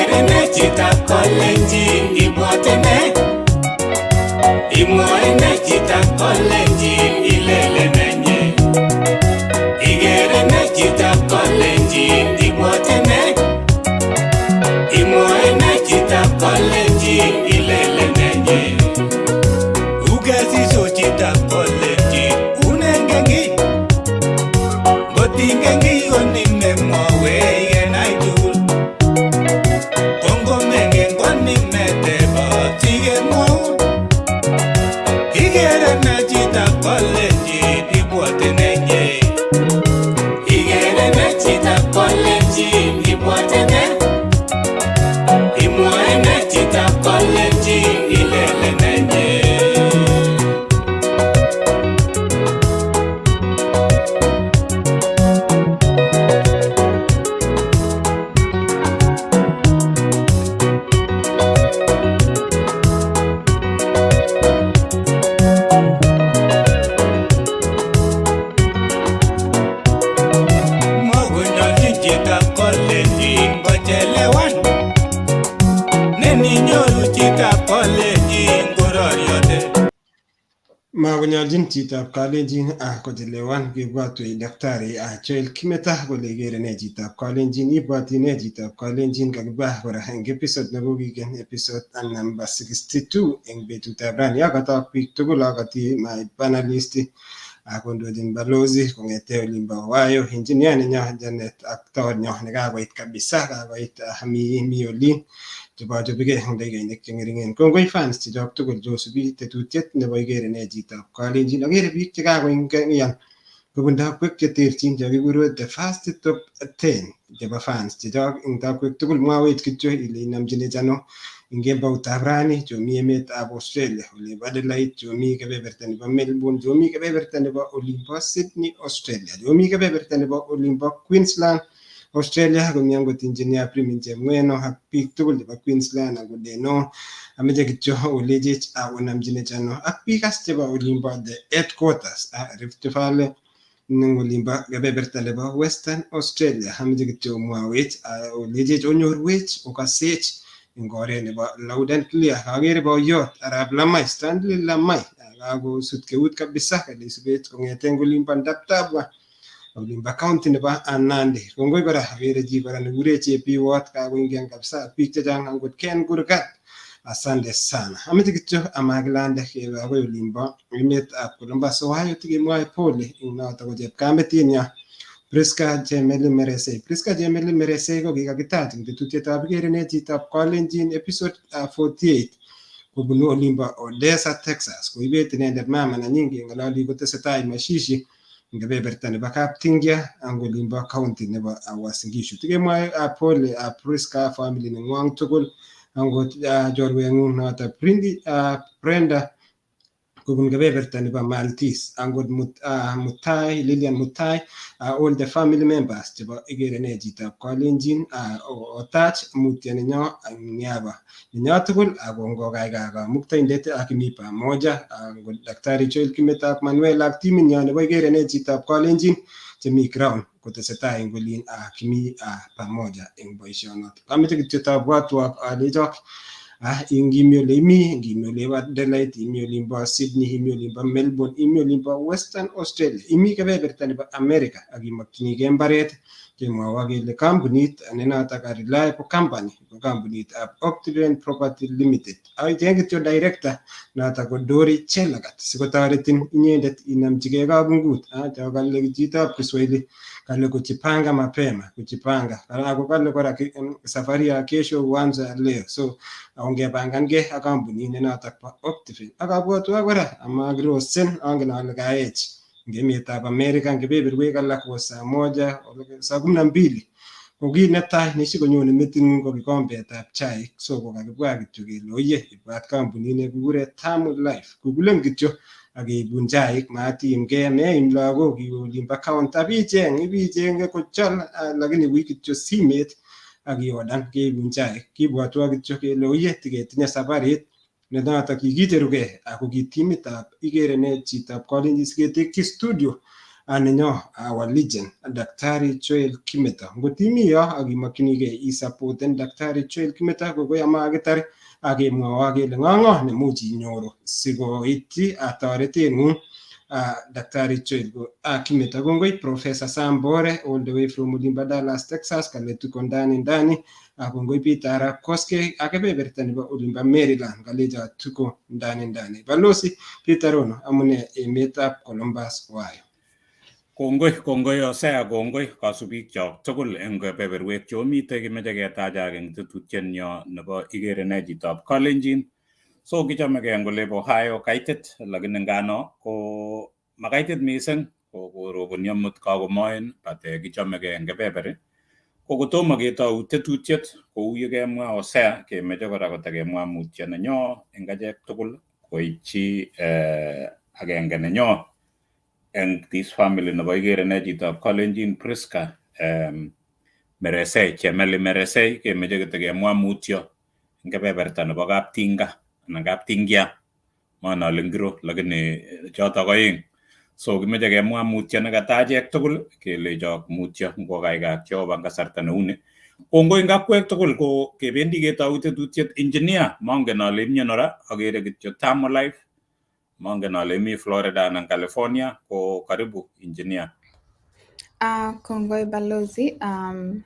Ikere ne chitab kalenjin ibwote ne? Imwoe ne chitab kalenjin ilele nenye? Ikere ne chitab kalenjin ibwote ne? Imwoe ne chitab kalenjin ilele nenye? Ukesiso chitab kalenjin unengen kiy? Ngot ingen kiy ko ni memwowech kenai tugul. Ko ngomengen ko ni metebot sikemwoun. Ikere ne chitab kalenjin ibwote nenye? Ikere ne chitab kalenjin ibwote ne? Imwoe ne chitab kalenjin ilele nenye? Makonyolchin chitab kalenjin kochelewan. Neninyoru chitab kalenjin kororiote. Makonyolchin chitab kalenjin kochelewan kibwatwech Daktari Joel Kimeta kole ikere nee chitab kalenjin ibwati nee chitab kalenjin kakiba kora eng episode nekokiken episode number 62 eng betutab rani akatok biik tugul akoti my panelist kondochin balozi kong'ete olimbo Ohio engineer nenyo Janet ak tornyo nekakoit kabisa kakoit mi olin chebochobike eng dakikainik cheng'eringen kongoi fans chechok tugul chosubi tetutiet nebo ikere nee chitab kalenjin akere biik chekakoingian kobun takwek cheterchin chekikure the first top 10 chebo fans chechok eng takwek tugul mwawech kityo ile inomchinech ano eng kemboutab rani chomi emetab Australia olimbo Adelaide chomi kebeberta nebo Melbourne chomi kebeberta nebo olimbo Sydney Australia chomi kebeberta nebo olimbo Queensland Australia komi angot engineer Primin Chemweno ak biik tugul chebo Queensland akot Deno ameche kityo olechech onamchinech ano ak biik as chebo olimbo the headquarters Rift Valley eng olimbo kebeberta nebo Western Australia ameche kityo omwawech olechech onyorwech okasech eng oret nebo loud and clear kakere boyot arap Lamai Stanley Lamai kakosut keut kabisa kale isubech kong'eten olimbo Ndaptabwa olimbo county nebo Nandi kongoi kora akere chi kora nekikure Chebiwot kakoingian kabisa biik chechang angot Ken Kurgat asante sana ameche kityo amakilande kebe akoi olimbo emetab Columbus Ohio tikemwoe pole eng noto ko chepkametinyo Priska Chemeli Meresei. Priska Chemeli Meresei ko kikakitach eng tetutietab ikere ne chitab kalenjin episode 48 kobunu olimbo Odessa, Texas. Koibet inendet mama nanyin keng'ololi kotesetai mashishi eng kebeberta nebo Kaptingia ang olimbo county nebo Uasin Gishu. Tikemwoe pole Priska family neng'wong tugul angot chorweng'ung noto Brenda kobun kebeberta nebo Maltese angot Mutai Lilian Mutai all the family members chebo ikere ne chitab kalenjin otach mutyo nenyo eng niaba nenyo tugul ako ngokaikai kamuktaindet ak kimi pamoja angot Daktari Joel Kimeta ak Manuel ak timinyo nebo ikere ne chitab kalenjin chemi ground kotesetai eng olin kimi pamoja eng boisionoto ameche kityo tabwatwok alechok ingimi ole imi ngimi olimbo Adelaide imi olimbo Sydney imi olimbo Melbourne imi olimbo Western Australia imi kebeberta nebo America ak imokchinigei mbaret kemwowo kele kampunit ne notok a reliable company ko kampunitab Optiven Property Limited icheng kityo director notok ko Dori Chelagat sikotoretin inyendet inamchigei kabungut cho kale chitab Kiswahili kale kujipanga mapema kujipanga ako kale kora safari ya kesho huanza leo so ongepangankei ak kampunit ne notok bo Optiven ak abwotwok kora amakirosen angen ale kaech eng emetab America eng kebeberwek alak ko saa moja saa kumi na mbili ko kit netai nesikonyone meting'ung ko kikombetab chaik so kokakibwa kityo kele oye ibwat kampunit nekikure Tamu Life kukulen kityo ak keibun chaik matiimgei meim lagok iwe olimbo counter bicheng ibichenge kochol lakini wui kityo simet ak iodan keibun chaik kibwotwo kityo kele oye tiketinye safarit ne notok kikicherugei ako ki timitab ikere ne chitab kalenjin siketekyi studio Nenyo our legend Daktari Joel Kimeto. Ngot imi yo ak imokyinigei isupporten Daktari Joel Kimeto ko koyamakitar ak kemwowo kele ng'o nemuch inyoru sikoityi toreteng'ung Daktari Joel Kimeto. Kongoi Professor Sam Bore all the way from Olimba Dallas, Texas, kale tuko ndani ndani. Kongoi Peter Arap Koskei ak kebeberta nebo Olimba Maryland, kalecho tuko ndani ndani. Balozi Peter Rono, amune emetab Columbus, Ohio? Kongoi, kongoi Hosea, kongoi kasubikchok tugul eng kebeberwek cheomite. Kimeche ketachak eng tetutietnyo nebo ikere ne chitab Kalenjin. So kichomegei eng olebo Ohio, kaitit, lakini ngano ko makaitit mising, koroboni amut kakomoen, but kichomegei eng kebeberi. Ko kotomo ketou tetutiet kou yekemwa Hosea, kemeche kora kotakemwa mutyo nenyo eng achek tugul koityi agenge nenyo eng this family nebo ikere ne chitab Kalenjin, Priska Meresei, Chemeli Meresei. Kemeche kitekemwa mutyo eng kebeberta nebo Kaptinga anan Kaptingia, mon ale ngiro, lakini chotok aeng. So kimeche kemwa mutyo nekata achek tugul kelechok mutyo ngokaikat Jehova eng kasarta neuni. Kongoi eng akwek tugul. Ko kebendi ketou tetutiet. Engineer, mongen ale imiono ra, akere kityo Tamo Life, mongen ale imi Florida anan California. Ko karibu, engineer. Kongoi balozi,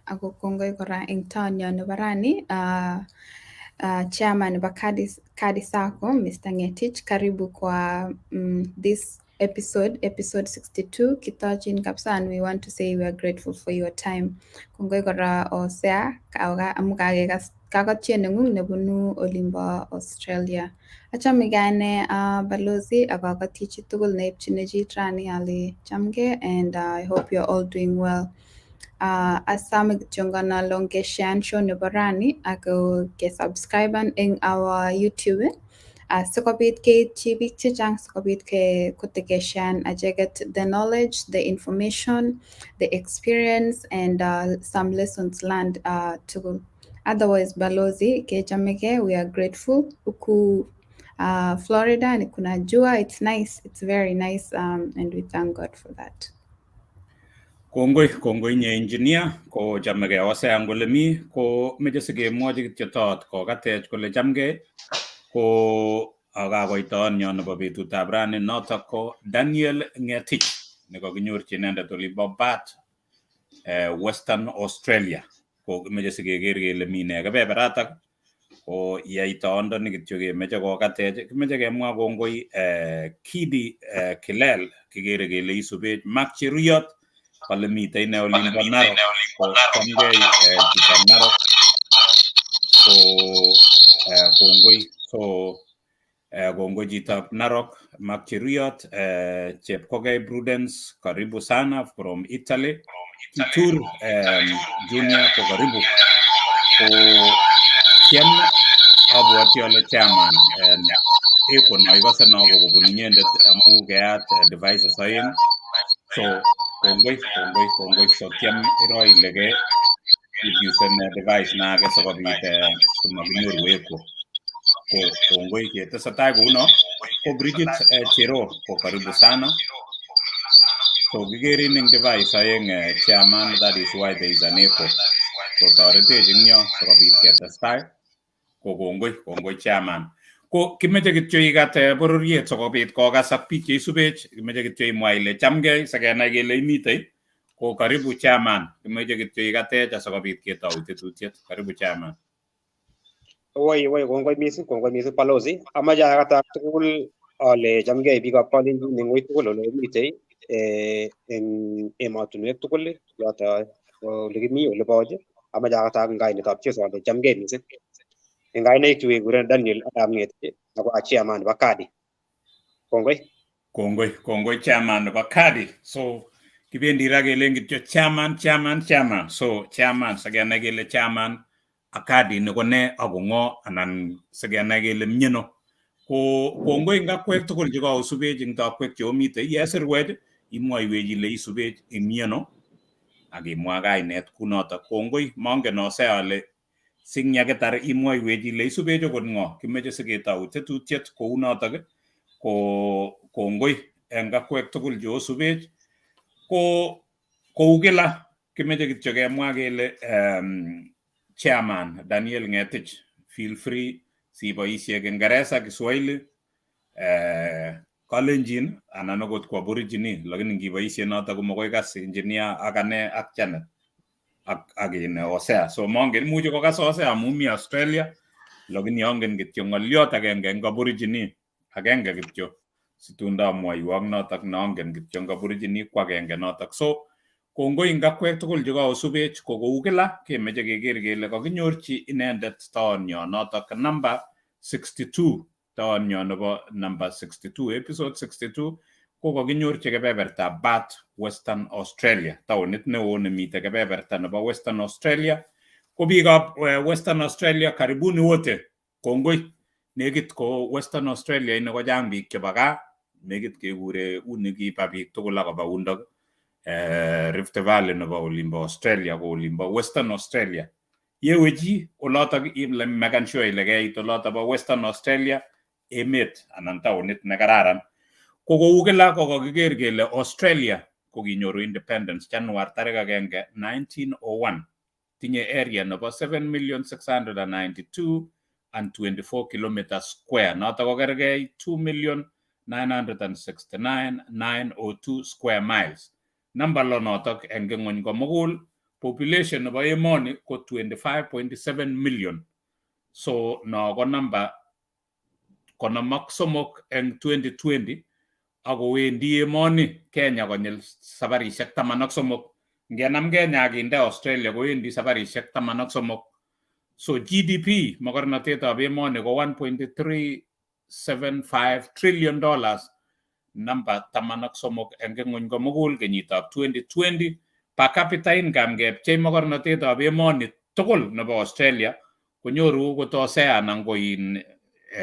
ako kongoi kora eng town nebo rani, chairman nebo Kadi Sacco, Mr. Ngetich, karibu kwa this episode, episode 62. Kitochin kabisa and we want to say we are grateful for your time. Kongoi kora Hosea amu kakekas kakotye nengung nebunu olimbo Australia. Achame ane balozi ak akoti chitugul neipchini chit rani ale chamge and I hope you're all doing well. Asame kityongan ale ongesharean show nebo rani ako kesubscriben eng our YouTube sikobit keityi biik chechang, sikobit ke kotekeshan acheket the knowledge, the information, the experience and some lessons learned tugul. Otherwise, balozi, kechameke, we are grateful. Huku Florida ni kuna jua, it's nice, it's very nice, and we thank God for that. Kongoi, kongoi inye engineer. Ko chamegei Hosea kole mi ko meche sikemwochi kityo tot kokatech kole chamgei. Ko kakoitoon nebo betutab rani notok ko Daniel Ngetich nekakinyorchi inendet olimbo Perth, Western Australia. Ko kimeche sikeker kele mi nee kebeberatak. Ko yaitoondoni kityo kemeche kokatech, kimeche kemwa kongoi Kidi Kilel, kikere kele isubech. Mark Cheruiyot kale mitei ine olimbo Narok, ko chamgei chitab Narok, ko kongoi. So kongoi chitab Narok, Mark Cheruiyot. Chepkogei Prudence, karibu sana from Italy. Kitur Junior ko karibu. Ko tiem abwati ale chairman echo no ikose no ko kobun inyendet amu keat devices aeng. So kongoi, kongoi, kongoi. So tiem iro ile ke reducen device na age sikobit komakinyoru echo. Ko kongoi, ketesetai kouno. Ko Bridget Chero ko karibu sana. So kikerin eng device aeng, chairman, that is why there is an echo. So toretech eng yo sikobit ketestai. Ko kongoi, kongoi chairman. Ko kimeche kityo ikat bororiet sikobit kokasak biik cheisubech. Kimeche kityo imwa ile chamgei sikenai kele imitei. Ko karibu chairman, kimeche kityo ikatech asikobit ketou tetutiet. Karibu chairman. Woi woi, kongoi mising, kongoi mising balozi. Amache akatak tugul ale chamgei biikab Kalenjin eng wui tugul ole mitei eng emotinwek tugul yoto ole kimi ole boch. Amache akatak eng kainetab Jesu ale chamgei mising. Eng kainaik chu kekuren Daniel Arap Ngetich ako a chairman nebo Kadi. Kongoi. Kongoi, kongoi chairman nebo Kadi. So kibendi ra kelen kityo chairman, chairman, chairman. So chairman sikenai kele chairman akadi ni ko ne ako ng'o anan sikenai kele mieno. Ko kongoi eng akwek tugul chekaosubech eng tokwek cheomitei. Yesirwech imwoiwech ile isubech eng mieno ak imwa kainet kunotok. Kongoi, mongen ose ale sing yakitar imwoiwech ile isubech okot ng'o. Kimeche siketou tetutiet kounotok. Ko kongoi eng akwek tugul cheosubech. Ko kou kila kimeche kityo kemwa kele chairman Daniel Ngetich, feel free siboisie Kiingereza, Kiswahili, Kalenjin anan okot ko Aborigine, lakini ngiboisie notok komokoi kas engineer ak ane ak Janet ak in Hosea. So mongen, imuchi kokas Hosea amu mi Australia, lakini angen kityo ng'oliot agenge eng Aborigine, agenge kityo situn amwoiwok notok neangen kityo eng Aborigine ko agenge notok. So kongoi eng akwek tugul chekaosubech, ko kou kila kemeche keker kele kakinyorchi inendet taonyo notok number 62, taonyo nebo number 62, episode 62, ko kakinyorchi kebebertab Perth, Western Australia, taonit neo nemite kebeberta nebo Western Australia. Ko biikab Western Australia, karibuni wote, kongoi. Nekit ko Western Australia ini kochang biik chebo gaa, nekit kekure uni kiba biik tugul akoba undok Rift Valley nebo olimbo Australia ko olimbo Western Australia. Yewe chi olotok ile mekan sure ile keit olotok bo Western Australia, emet anan taonit nekararan. Ko kou kila ko kakiker kele Australia ko kinyoru independence Januar tarik 1 1901. Tinye area nebo 7,692 and 24 kilometers square, notok ko kergei 2,969,902 square miles. Namba lo notok eng ng'ony komugul. Population nebo emoni ko 25.7 million, so no ko namba 53 eng 2020, akowendi emoni Kenya konyil sabarishek 13. Ngenam Kenya akinde Australia kowendi sabarishek 13. So GDP, mokornotetab emoni, ko $1.375 trillion, namba 13 eng ng'ony komugul kenyitab 2020. Per capita income, ngepchei mokornotetab emoni tugul nebo Australia, konyoru kotosea anan ko in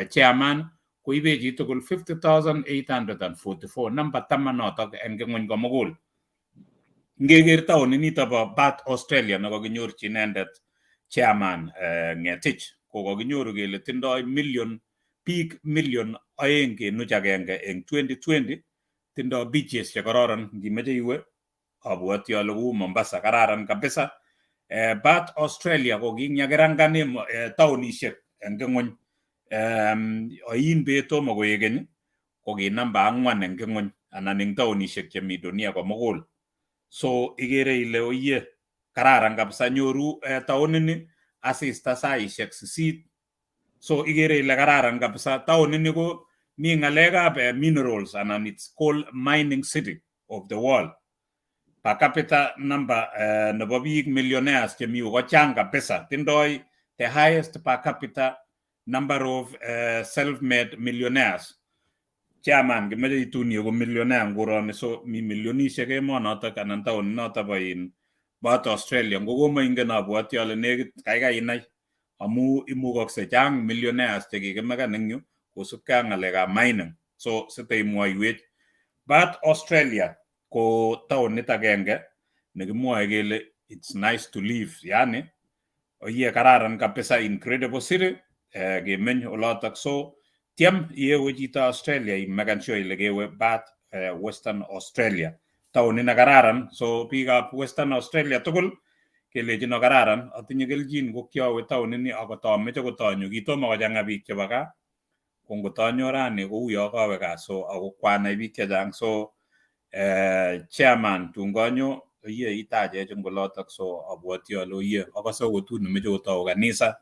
chairman koibe chitugul 50,844, namba 10 notok eng ng'ony komugul. Ngeker taonit nito bo Perth, Australia, nekakinyorchi inendet chairman Ngetich, ko kakinyoru kele tindoi million biik 2.1 million eng 2020. Tindoi beaches chekororon, ngimeche iwe abwoti ale kou Mombasa, kararan kabisa. Perth, Australia ko kinyakirankan taonishek eng ng'ony oin bet tomo koek keny ko ki namba 4 eng ng'ony anan eng taonishek chemi dunia komugul. So ikere ile oye, kararan kabisa. Nyoru taonini asista saishek 8, so ikere ile kararan kabisa taonini. Ko mi ng'alekab minerals anan it's called mining city of the world. Per capita number nebo biik millionaires chemi yu kochang kabisa, tindoi the highest per capita number of self-made millionaires. Chairman, kimeche itun ko millionaire nguroni, so mi milionishek emonotok anan taonit notok bo in Perth, Australia. Ngokomoingen, abwoti ale nekit kaikai inai amu imukokse chang millionaires chekikimekan eng yu kosubkei ak ng'alekab mining. So siteimwoiwech, Perth, Australia ko taonit agenge nekimwoe kele it's nice to live, yani oye, kararan kabisa, incredible city kemeny olotok. So tiem yewe chito Australia imekan sure ile kewe Perth, Western Australia, taonit nekararan. So biikab Western Australia tugul kelechino kararan. Atinye kelchin ko kiowe taonini akot ameche kotonyo, kitomo kochang'a biik chebo gaa, ko ngotonyo rani kou yo kawe gaa. So ako kwanai biik chechang. So chairman, tun konyo oye itachech eng olotok. So abwoti ale oye, akose akot nemeche kotou kanisa,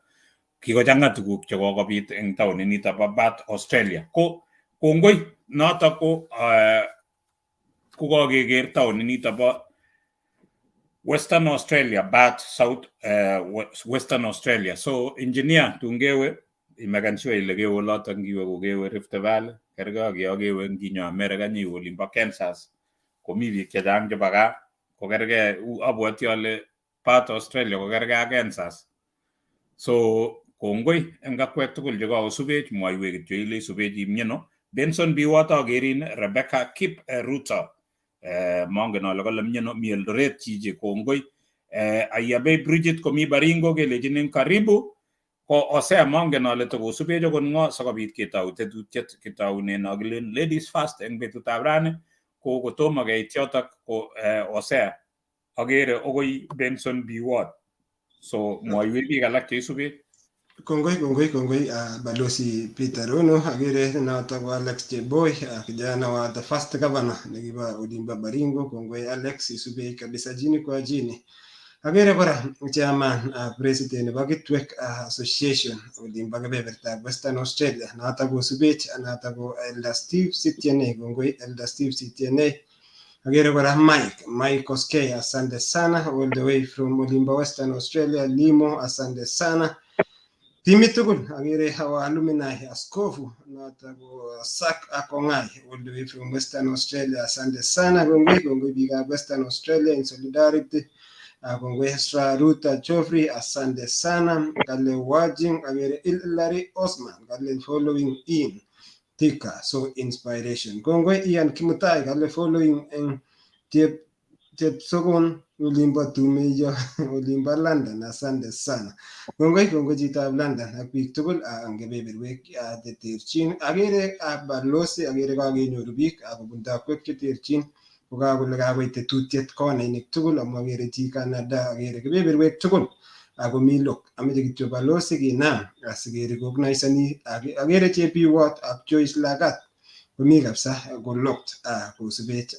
kikochang'a tuguk chekokobit eng taonit nito bo Perth, Australia. Ko kongoi, notok ko kokakeker taonit nito bo Western Australia, Perth, South Western Australia. So engineer, tun kewe imekan sure ile kewe olotok. Ngiwe kokewe Rift Valley, kerkei ak yo kewe nginyo America nyiwe olimbo Kansas, komi biik chechang chebo gaa, ko kerkei. Abwoti ale Perth, Australia ko kerkei ak Kansas. So kongoi eng akwek tugul chekaosubech, mwoiwech kityo ile isubech imieno. Benson Biwoto akerin, Rebecca Kip Ruto, mongen ale kole mieno mi Eldoret chichi, kongoi. Ayabei Bridget komi Baringo, kelechinin karibu. Ko Osea, mongen ale tokosubech okot ng'o sikobit ketou tetutiet kitounen akilen ladies first eng betutab rani. Ko kotomo keit yotok ko Hosea akere akoi Benson Biwott. So mwoiwech biik alak cheisubech. Kongoi, kongoi, kongoi, Balozi Peter Rono. Agere noto ko Alex Cheboy, kijana wa the first governor nekibo olimbo Baringo. Kongoi Alex, isubech kabisa jini kwa jini. Agere kora chairman, president nebo Kitwek Association olimbo kebebertab Western Australia, noto kosubech, noto ko Elder Steve Sitienei. Kongoi Elder Steve Sitienei. Agere kora Mike Koskei, asante sana, all the way from olimbo Western Australia, Limo, asante sana. Timit tugul agere our alumni, askofu noto ko Sak Akongai, all the way from Western Australia, asante sana. Kongoi, kongoi biikab Western Australia in solidarity. Kongoi Esra Ruta Joffrey, asante sana. Kale watching. Agere Hilary Osman kale following in Thika, so inspiration. Kongoi Ian Kimutai kale following en Chepsokon olimbo Tumeyo olimbo London, asante sana. Kongoi, kongoi chitab London ak biik tugul ang kebeberwek cheterchin. Agere balozi, agere kakenyoru biik kobun takwek cheterchin kokakole kakoit tetutiet konainik tugul amu agere chi Canada, agere kebeberwek tugul akomi lok. Ameche kityo balozi kinam asikerecognisani. Agere Chebiwot ak Joyce Lagat komi kabisa ko locked kosubech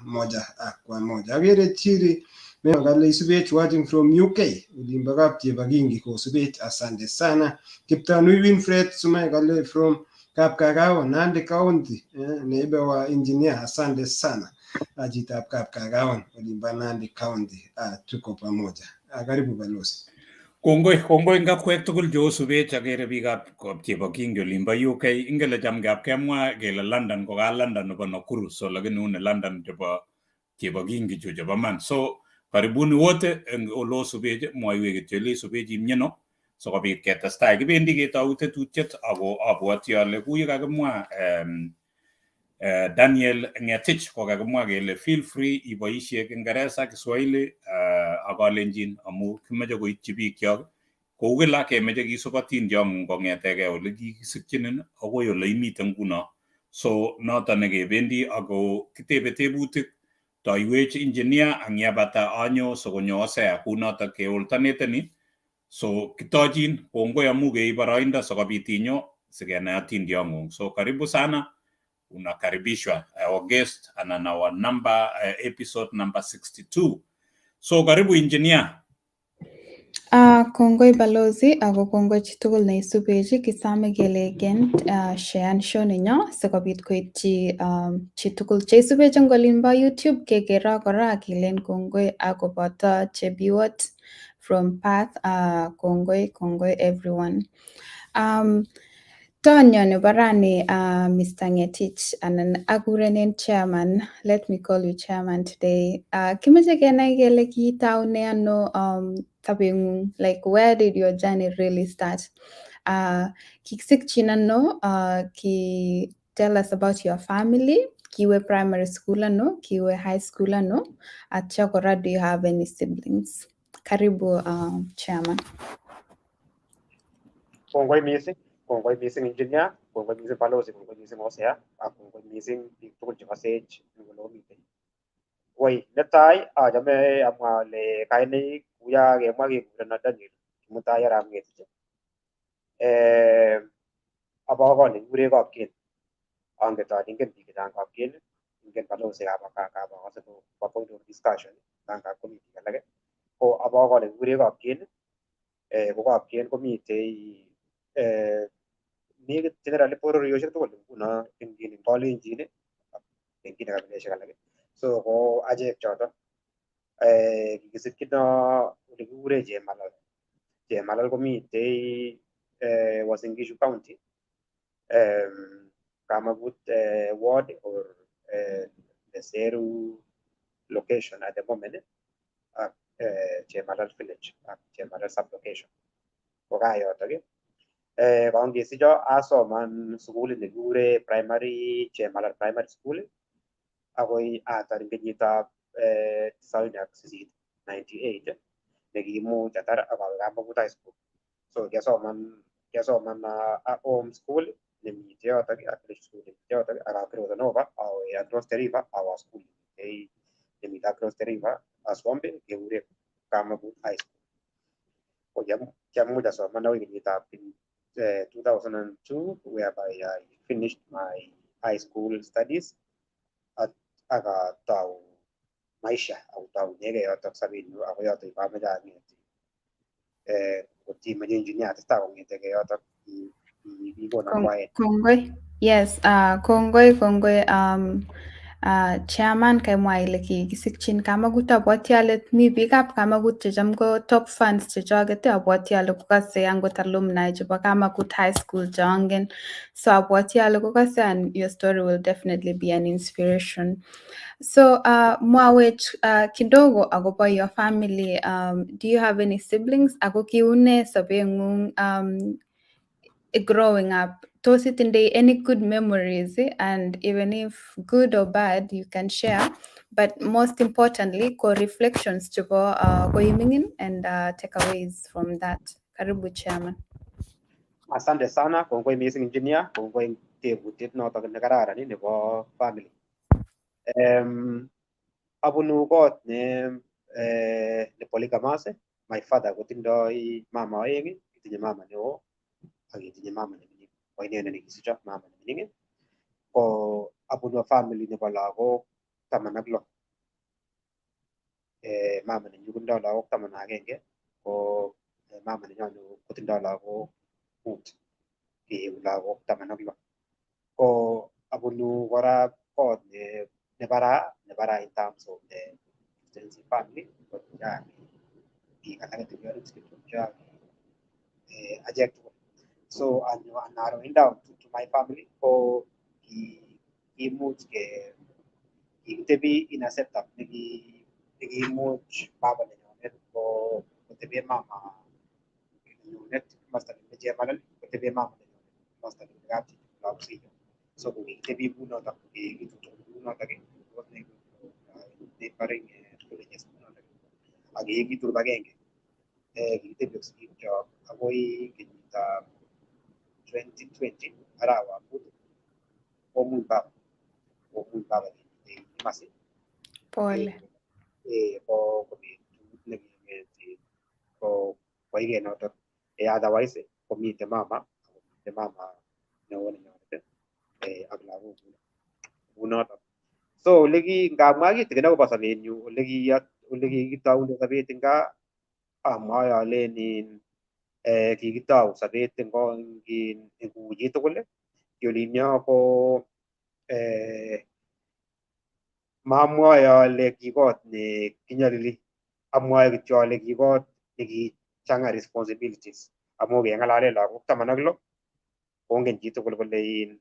moja kwa moja. Agere Chiri kale isubech watching from UK olimbo Kapchebakingi kosubech, asante sana. Kiptanui Winfred Sumai kale from Kapkakao, Nandi County, neighbor wa engineer, asante sana chitab Kapkakaon olimbo Nandi County, tuko pamoja. Karibu balozi. Kongoi, kongoi ngakwek tugul cheosubech. Akere biikab Chebokingi olimbo UK. Ingele cham kemwa kele London ko ka London nebo Nakuru, so lakini uni London chebo Chebokingi chu chebo man. So karibuni wote eng olosubech. Mwoiwech kityo ile isubech imyeno sikobit ketestai. Kibendi ketou tetutiet ako abwoti ale kou yekakimwa Daniel Ngetich kokakimwa kele feel free iboisie Kiingereza, Kiswahili ak Kalenjin amu kimoche koityi biikyok. Kou kila kemeche kisub atindiongung kong'etegei ole kikisikchinin akoi ole imite nguno. So noton nekebendi ako kitebe tebutik, toiwech engineer ang yebata anyo sikonyo Hosea kunotok kealternateni. So kitochin kongoi amu keib boroindo sikobit inyo sikenai atindiong'ung. So karibu sana, unakaribishwa, our guest anan our number, episode number 62. So karibu engineer. Kongoi balozi ako kongoi chitugul neisubechi. Kisame kele again share show nenyo sikobit koityi chitugul cheisubech eng olimbo YouTube. Kekero kora kilen kongoi akoboto Chebiwot from Perth. Kongoi, kongoi everyone. Tonyo nebo rani, Mr. Ngetich anan akurenen chairman, let me call you chairman today. Kimoche kenai kele kiitaune ano sobengung, like where did your journey really start? Kikisikchin ano, ki tell us about your family, kiwe primary school ano, kiwe high school ano, atya kora do you have any siblings? Karibu chairman. Kongoi mising, kongoi mising engineer, kongoi mising balozi, kongoi mising Hosea, ak kongoi mising biik tugul chekosech eng ole omiten. Woi, netai achame amwa ale kainaik kuya kemwa kekureno Daniel Kimutai arap Ngetich. Abo kot nekikure Kapken. Anget ale ingen biik chechang Kapken, ingen balozi kabakase ko point of discussion ngap komi biik alake. Ko abo kot nekikure Kapken, ko Kapken komitei nekit generally bororiosiek tugul nguno eng Kalenjin ak pengine kabilosiek alak. So ko achek choton. Kikisikyino ole kikure Chemalal. Chemalal komitei Uasin Gishu County, Kamakut ward or Leseru location at the moment ak Chemalal village ak Chemalal sub-location. Ko gaa yotok. Kongesicho asoman sukulit nekikure primary Chemalal Primary School akoi atar eng kenyitab 98 98 nekiimuch atar ak awe Kamakut High School. So kiasoman home school nemite yotok ak village school nemite yotok ak across over awe across the river awa school nemite across the river Aswambe kekure Kamakut High School. Ko kiamuch asoman akoi kenyitab 2002 whereby I finished my high school studies ak atou maisha akotounegei yotok sobenyu ako yotok ibameche ang'et kotimeche engineer atestai kong'etegei yotok kikonon kwaet. Kongoi. Yes, kongoi chairman kaimwa ile kikisikchin Kamakut. Abwati ale mi biikab Kamakut checham ko top fans chechoket. Abwati ale kokase angot alumni chebo Kamakut High School cheangen. So abwati ale kokase and your story will definitely be an inspiration. So mwawech kidogo akobo your family. Do you have any siblings? Ako kiune sobengung growing up? Tos itindoi any good memories, and even if good or bad, you can share. But most importantly, ko reflections chebo koimingin and takeaways from that. Karibu, chairman. Asante sana, kongoi missing engineer, kongoi tebutiet notok nekararan nebo family. Abunu kot ne polygamous. My father kotindoi mama oeng, tinye mama neo ak ketinye mama neming'in. Ko inendet nekisicho mama neming'in. Ko abunu family nebo lagok 16. Mama nenyu kotindoi lagok 11, ko mama nenyon kotindoi lagok 5. Kiegu lagok 16. Ko abunu kora kot ne bara in terms of the extensive family, but chang biik alake chetupcho ak achek tugul. So narrowing down to my family, ko kimuch ke kikitebi in a setup nekiimuch baba nenyonet ko kotebe mama nenyunet komosta nemite chemalal, kotebe mama nenyonet komosta nemite kapchii olap. So ko kikitebi kunotok, kekitutu kunotok, neighboring villages kunotok, ak keekitu kibagenge. Kikitebi ak sigikyok akoi kenyitab 2020 arawab mut komuny baba, kemiten Kimasi. Pole. Ko betut neking'et ko koige notok. Otherwise komiten mama, akomiten mama neo nenyonet ak lagok kunotok. So oleki ngamwa kitikin akobo sobenyu olekikitounde sobet eng gaa, amwoe alen kikitou sobet eng kou chitugul. Ki olinyo ko mamwoe ale ki kot ne kinyolili, amwoe kityo ale ki kot nekichanga responsibilities amu keng'alale lagok 16 kongen chitugul kole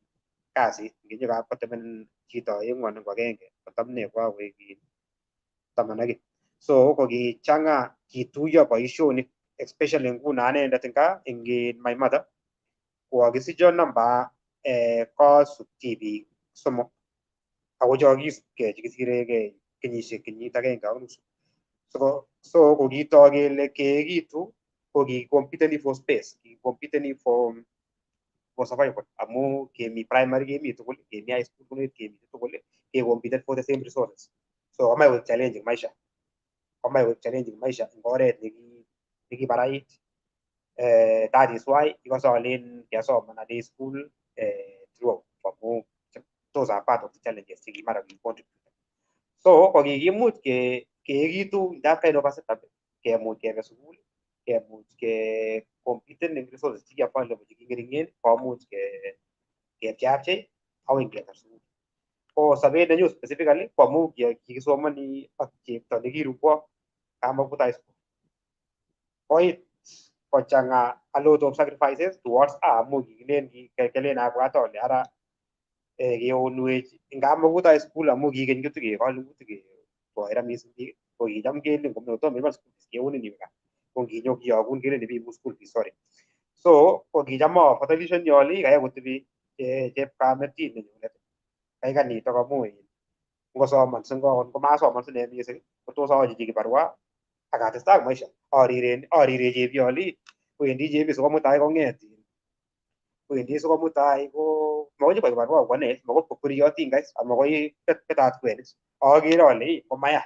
kasit nginyo kapkotemen chito oeng'u anan ko agenge kotam ne kokakoek taman ak kiy. So ko kichanga kituiyo boisionik, especially nguno anendet eng gaa eng my mother kokakisicho namba kosub tibik somok ako cho kisubkei chekisiregei kenyisiek kenyit agenge ak nusu. So ko kitok kele keekitu ko kikompeteni for space, kikompeteni for survival amu kemi primary kemi tugul, kemi high school kemi tugul, kekompeten for the same resources. So komach koek challenging maisha, komach koek challenging maisha eng oret nekibarait. That is why ikose alen kiasoman a day school throughout amu those are part of the challenges chekimara kicontribute. So ko kikimuch keekitu in that kind of a setup, kemuch kebe sukul, kemuch ke competen eng resources cheki available cheking'eringen, komuch kepcheapchei akoi ketar sukul. Ko sobet nenyu specifically ko amu kikisomoni ak chepto nekirubwo Kamakut High School. Koit kochang'a a lot of sacrifices towards amu kikilen kelen abwat ale ara keonwech eng Kamakut High School amu kikeny kotikekol kotiketoe ra mising biik ko kicham kelen kotomo ilipan school fees keunin iwe gaa. Ko nginyo kiyokun kelen ibiibu school fees, sorry. So ko kicham afadhalishoni ale kaikai kotebi chepkametit nenyunet, kaikai nitok amu ngosoman ngomasoman sine mising kotos ayochi chi kibarua ak atestai ak maisha. Arire chebi ale wendi chebi sikomutai kong'et Wendi sikomutai ko makoi koik kibarua kwane, makoi kokweriyotin guys, amakoi petat kwenik. Akere ale komaya.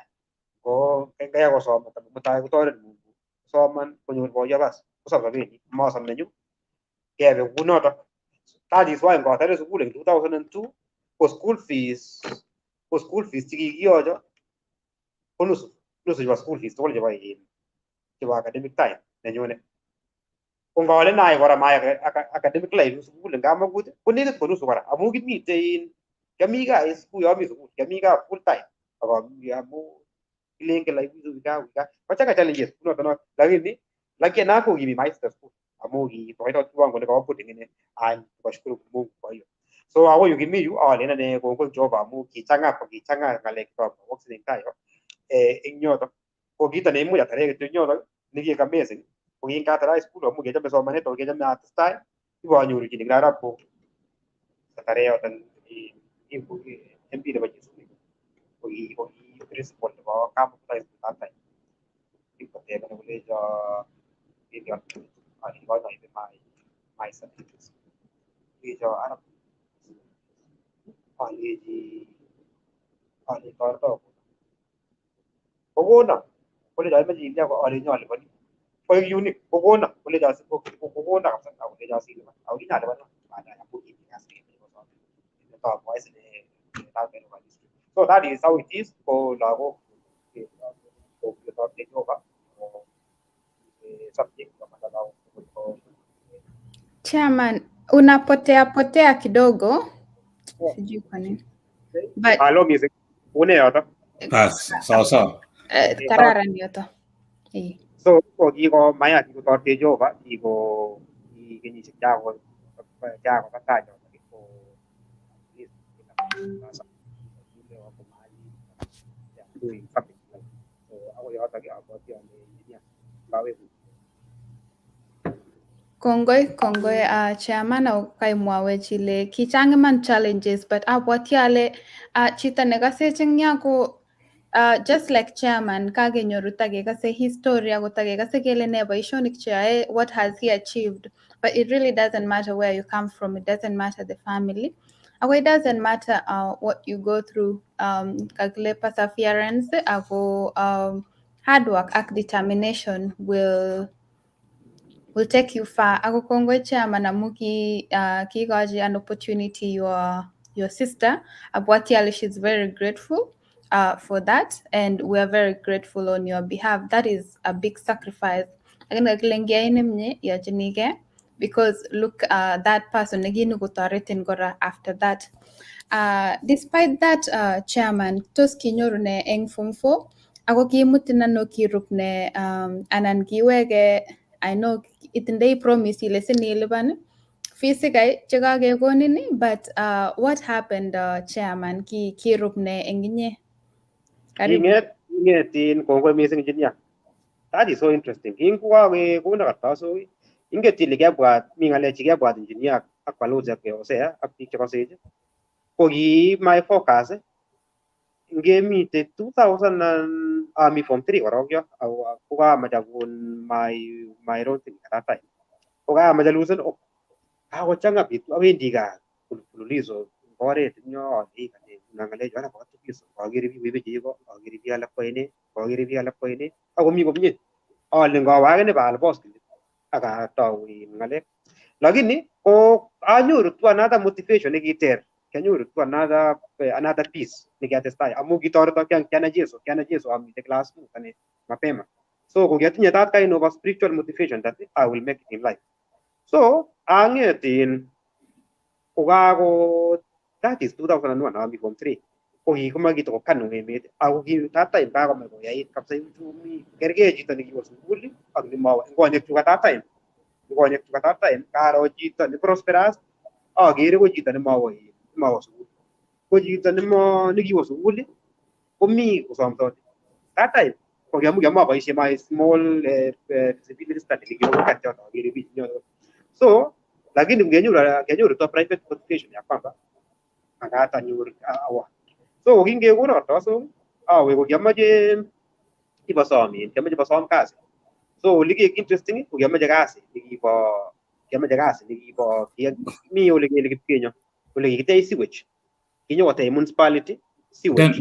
Ko kaya kosoman mutai kotoret Mungu. Kosoman konyor boyo bas, kosob sobenyi, masob nenyu. Kebe kunotok. That is why ngotare sukul eng 2002 ko school fees, ko school fees chekikiyocho ko nusu, nusu chebo school fees tugul chebo in chebo academic time nenyune. Ko ngale nai kora my academic life eng sukul eng kamakut ko nekit ko nusu kora amu kimite in kiami gaa kuyo ami sukul, kiami gaa full time ako amu kilen kila iwisu gaa gaa kochanga challenges kunoto no, lakini lakini nako kimi my sister school amu ki toito kiwango nekawo pudding ine and tukashukuru Mungu kwa hiyo. So akoi yu kimi yu alen ane kongoi Jehova amu kichanga ko kichanga ngalek chebo boxing eng tai yo eng yotok. Ko kito neimuch atare kityo eng yotok nekiek amazing ko kingatar high school amu kiachame somanet ako kiachame atestai ibanyoru chi nekile arap ko atare yoton MP nebo Chesumei ko ki principal nebo Kamukundu High School that time. Kipkotebena kolecho alikonoibe my certificates. Kolecho arap alechi ale toreto kokono kolecho imache ilya alechi alipani koek unique kokono kolecho kokono kabisa akolecho asilipan ako kinyalipan baadaye amu kimi kasit So that is how it is ko lagok ko something. Chairman, unapotea potea kidogo. Sijui kwa nini. But Halo music. Une yoto. Bas, sawa sawa. Kararan yoto. Eh. So ko kiko maya kikotoretech Jehova kiko ki kenyisiek chako chako tai chotok ko doing something like so akoi yotok abwati ale engineer kaweku. Kongoi, kongoi chairman ako kaimwawech ile kichang iman challenges, but abwati ale chito nekasech eng yo ko just like chairman kakenyoru takekase his story ako takekase kele ne boisionik cheyoe, what has he achieved, but it really doesn't matter where you come from, it doesn't matter the family, ako it doesn't matter what you go through. Kakile perseverance ako hard work ak determination will take you far. Ako kongoi chairman amu ki kikochi an opportunity your sister. Abwati ale she's very grateful for that, and we are very grateful on your behalf. That is a big sacrifice. Lakini kakile ngiyai nemie iyochinigei because look, that person nekinu kotoretin kora after that. Despite that, chairman, tos kinyoru ne eng form 4 ako kimutin ano, kirup ne anan kiweke? I know itindoi promise ile sinilipan fees kai chekakekonin, but what happened, chairman? Ki kirup ne eng inye? Karibu. Kinget kingetin kongoi missing engineer. That is so interesting. Kingokakekono kartasok inget ile kebwat mi ng'alek chekebwat engineer ak balozi ak Hosea ak biik chekosech ko ki my focus ngemite 2000 and ami form 3 korok yo kokamach akon my own thing at that time kokamach alusen oh kakochanga biik awendi gaa mfululizo oret eng yo alei ng'alechu ana kokatupis akere biik koibe chego akere biik alak koene akere biik alak koene akomi komie ale ngawe akine baal boskilit ak atou in ng'alek lakini ko anyoru tu another motivation nekiter kianyoru tu another peace nekiatestai amu kitoreto kianai Jesu, kianai Jesu amite class mut ane mapema, so ko kiatinye that kind of a spiritual motivation that I will make it in life. So anget in kokako that is 2001 ami form 3 ko kikomoe kitokokanu emet ako ki that time kakomach koyait kabisa uchumi kerkei chito nekiwo sukul ak nemawo eng konyekchuk at that time, eng konyekchuk at that time karo chito ne prosperous akere ko chito nemawo nemawo sukul ko chito nemo nekiwo sukul komi kosomsoti that time ko kiamu kiamaboisie my small feasibility study nekibo kurgat yoto akere biik yoto. So lakini ngenyoru kianyoru to private motivation ya kwamba makat anyor awa. So kingekono kartasok awe ko kiamache ibosom in kiamache bosom kasi. So olikiek interesting ko kiamache kasi nekibo Kiameche kasi nekibo mi ole kele Kipkenyo ole kikitech sewage. Kinyokotech municipality sewage.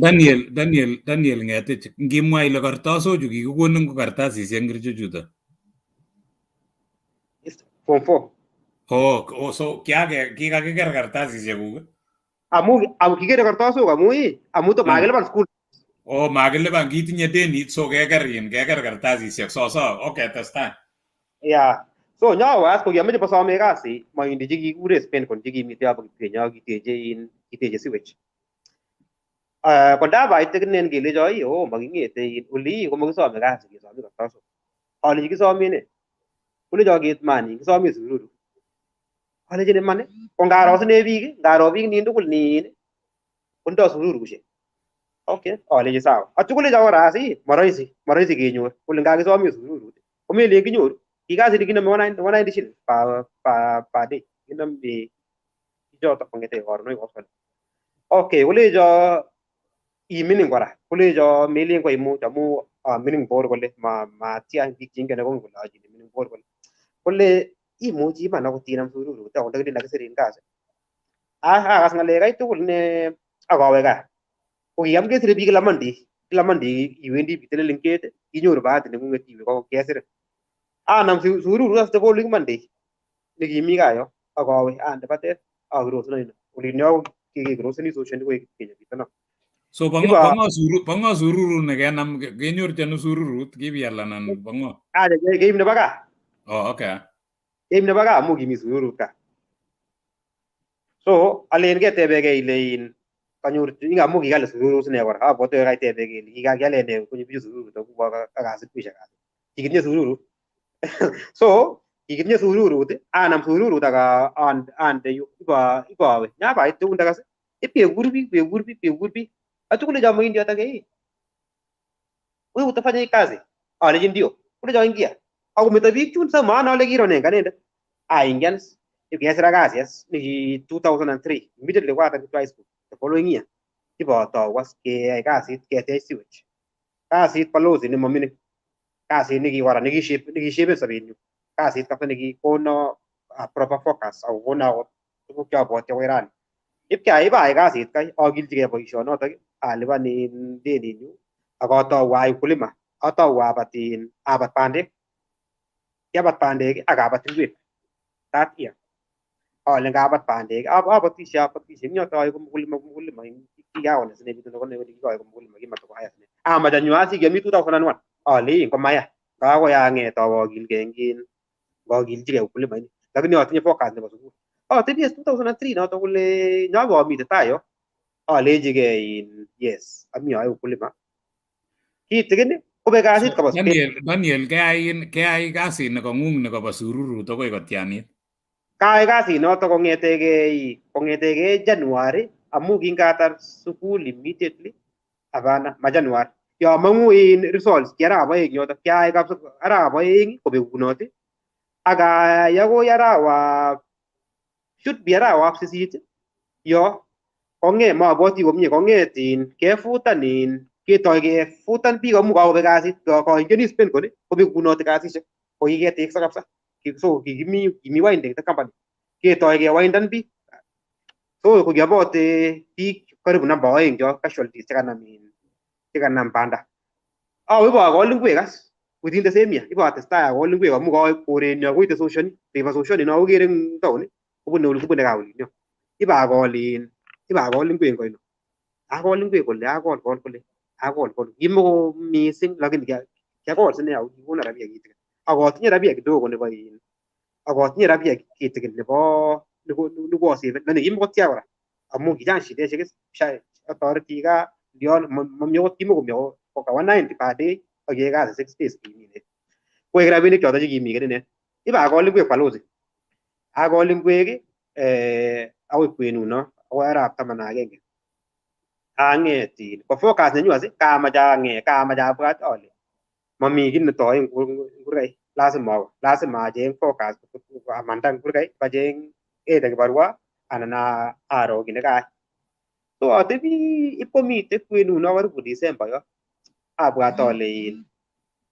Daniel Ngetich, ngimwa ile kartasochu kikikonin ko kartasisiek ngircho chuto? Form 4. Oh, so kikakiker kartasisiek kuk? Amu kikere kartasok amu to makilipan school. Oh, makilipan, kitinye denit, so keker kartasisiek. So, okay, testai. Yeah. So nyawas ko kiameche pasome kasi mahindi chekikure Spencon chekimite yobo Kipkenyo kiteche sewage. Kondabait kinen kelecho oh making'ete oli komakisome kasi kesome kartasok. Alechi kisome ne? Kolecho ketmani kisome sururu. Alechin iman ko ngaro sine biik, ngaro biik nin tugul nin kondo sururushek. Okay, alechi sawa. Atyo kolecho kora asi moroisi kenyor. Kole ngakisome sururut komelen kinyoru. Kikasit nekinome 190 shillings per day. Kinome choto kong'ete koron akoi koskolen. Okay, kolecho imining kora. Kolecho melen koimuch amu mining bor kole matia biik cheingen kongen kole achi mining bor kole. Kole imuchi iman akot inam sururut akot ndakilen kakisirin kasi. Akas ng'alek kai tugul ne akawe gaa. Ko kiam kesire biik kila Monday. Kila Monday iwendi itelel eng gate inyoru bahati neng'ung'et iwe kesirin. Anam sururut as the following Monday nekimi gaa yo akawe ande batet akirosen oino. Olin yo kikikroseni soshen koek Kenya bitono. So bongo sururut nekenam kenyorchi ano sururut kibial anan bongo? Keib nebo gaa. Oh, okay. Keib nebo gaa amu kimi sururut gaa. So alen ketebekei ile kanyor amu kikale sururut sine kora. Abwote kaitebekei ile kikakialen nee konyo bichu sururut akubo kakasit kuisha kasit. Kikitinye sururut. So kikitinye sururut anam sururut ak ande yu ibawe nyabait tugun takas ipkekur biik atyo kolecho mohindiot ake wewe utafanya hii kazi? Alechi ndio. Kolecho ingia. Akometo biik chun sa maana ale kiro ne anendet. Aingian ipkesira kasi as niki 2003 immediately kwatar kityo high school the following year ibotou as keyai kasit ketech sewage. Kasit balozi nemomining. Kasit nekikora nekishapen sobenyu. Kasit kabisa nekikono proper focus ako kono akot tuguk cheabwoti akoi rani. Ipkeai ibayai kasit kai akilchigei boisionotok alipan deninyu ak atou ayai ukulima. Atou abat bandek. Kiabat bandek ak abat ingwek that year. Ale ngabat bandek abatishe eng yoto ayai mkulima kikawal sine bituno kikakoyai mkulima kimatakoyai sine. Amach anyun asi kiami 2001 ale komaya kakoi ang'et awokilgei eng ngokilchigei ukulima ini lakini atinye focus nebo sukul. Atebi 2003 noto kole nyobo amite tai yo alechigei yes ami ayoe ukulima. Kitikin kobek kasit koba Daniel keyai kasit nekong'ung nekobo sururut akoi kotianit? Kayai kasit noto kong'etegei January amu kingatar sukul immediately hapana ma January. Yo among'u in results ki arap oeng yoto kiayai kabisa arap oeng kobekunot ak ayai akoi arawab should be arawab sisit yo kong'et mabwoti komie kong'et kefutan ketoi kefutan biik amu kakobek kasit koingenis Spencon kobekunoti kasisiek ko kiketekso kabisa. So kimi winding the company. Ketoi kewindan biik. So kokiabote biik karibu namba oeng cho casualties chekanam banda. Awe ibokol ingwek as within the same year ibotestai akol ingwek amu kawe korenyo koite Soshoni River Soshoni no okere eng town kobune oli kobune gaa olinyo. Ibakol ingwek eng oino. Akol ingwek kole akol kol kole akol kol kimoko mising lakini kiakol sine ako kikono rabia kitikin. Akotinye rabia kidogo nebo akotinye rabia kitikin nebo nekoaseven lakini kimokotya kora amu kichang shideshek atoreti gaa ndion mami akot kimokomi koka 190 per day ak keyai kasi 6 days kimine. Koek rabinik choto chekimi ine. Ibakol ingwek balozi. Akol ingwek akoi kwenuno akoi arap 11. Ang'et ko focus nenyu as kamach ang'et kamach abwat ale mami kiy netoi eng kurgai lazima lazima acheng focus amanda eng kurgai acheng either kibarua anan aro kiy nekaai. So atebi ipkomite kwenuno karibu December yo abwat ale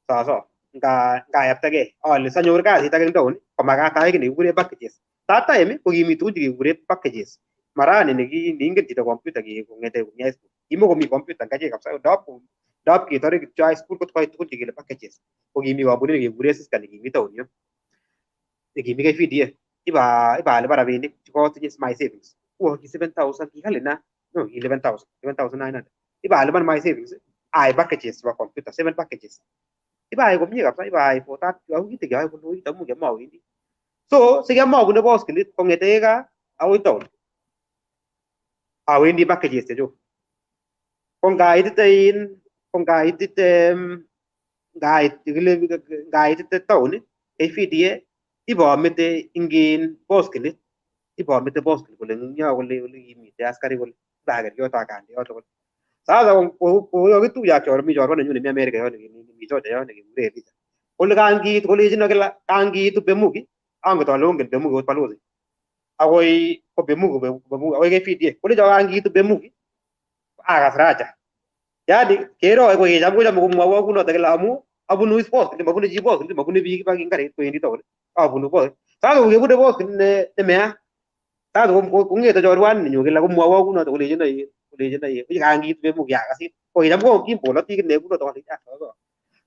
saso Ngayaptagei ale sanyor kasit ake eng town komakat ayai kiy nekikure packages. That time ko kimi tugun chekekure packages. Marani neingen chito computer kong'ete komi high school. Kimokomi computer eng achek kabisa. Ndap ketore kityo high school kot koit tugun chekele packages. Ko kimi kampunit nekekure Siska nekimi town yo. Nekimi KVDA. Iba alipan rabinik chekotinye my savings. Uo ki 7,000 kikali na. No, 11,000, 11,900. Iba alipan my savings. Ai packages chebo computer, 7 packages. Iba ai komie kabisa, iba ai for that, au kite kiyoe koloit amu kiamawendi. So, sikiamabune boskilit kong'ete gaa akoi town. Awendi packages chechuk. Ko ngaitite in, ko ngaitite ngait kile ngaitite town KVDA ibomete ing boskilit ibomete boskilit kole ing yo kole ole kimite askarik kole ibaker yoto akande yoto kole. Sasa kokituye ak chorwa mi chorwa nenyun nemi America yon nemi Georgia yon nekekure Elija. Kole kan kiitu kolechino kila kan kiitu Bemuki anget ale ongen Bemuki ot balozi. Akoi ko Bemuki Bemuki akoi KVDA. Kolecho kan kiitu Bemuki akas raja. Yani kero ko kicham kochome komwowo kunoto kila amu abunu is boskilit mabune chi boskilit mabune biik eng karit kowendi town abunu boskilit. Sasa kokebune boskilit ne meya. Sasa kong'ete chorwani nenyu kila komwowo kunoto kolechino kolechino kan kiitu Bemuki akasit. Ko kicham ko kimboloti kine kunoto kolech ah.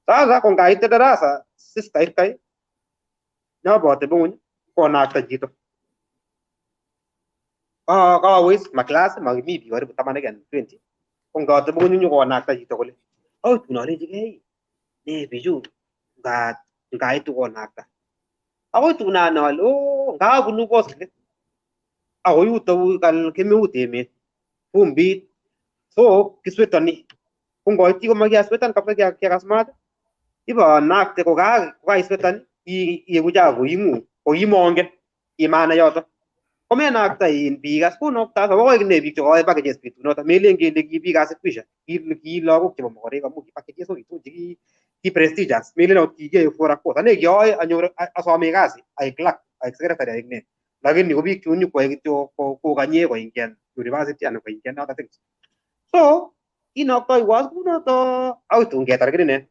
Sasa ko ngaite darasa sister kai nyobote ng'weny konakta chito. Kawis ma class makimi biik karibu taman ak 20. Ko ngate ng'weny nyokonakta chito kole akoi tun alechigei ne bichu ngaitu konakta. Akoi tun anai ale oo ngabunu boskilit akoi yuto kal kemeut emet vumbit so kiswetoni. Ko ngoiti komakiaswetan kabisa kiakas maat ibanakte kokaiswetan ieku chafu ing'ung kokimongen imanai yoto. Komenakta in biik as konokta as akoik ne biik chekoyoe packages betunoto melen kele ki biik as kwisha ki lagok chebo mokorek amu ki packages ko ki tugun che ki prestigious melen akot kikiyoe for a cause ane kiyoe anyor asome kasi aek clerk aek secretary aek ne lakini ko biik chun nyokwoe kityo kokanye koingian university anan koingian other things. So kinoktoiwo kunoto akoi tun ketar kinine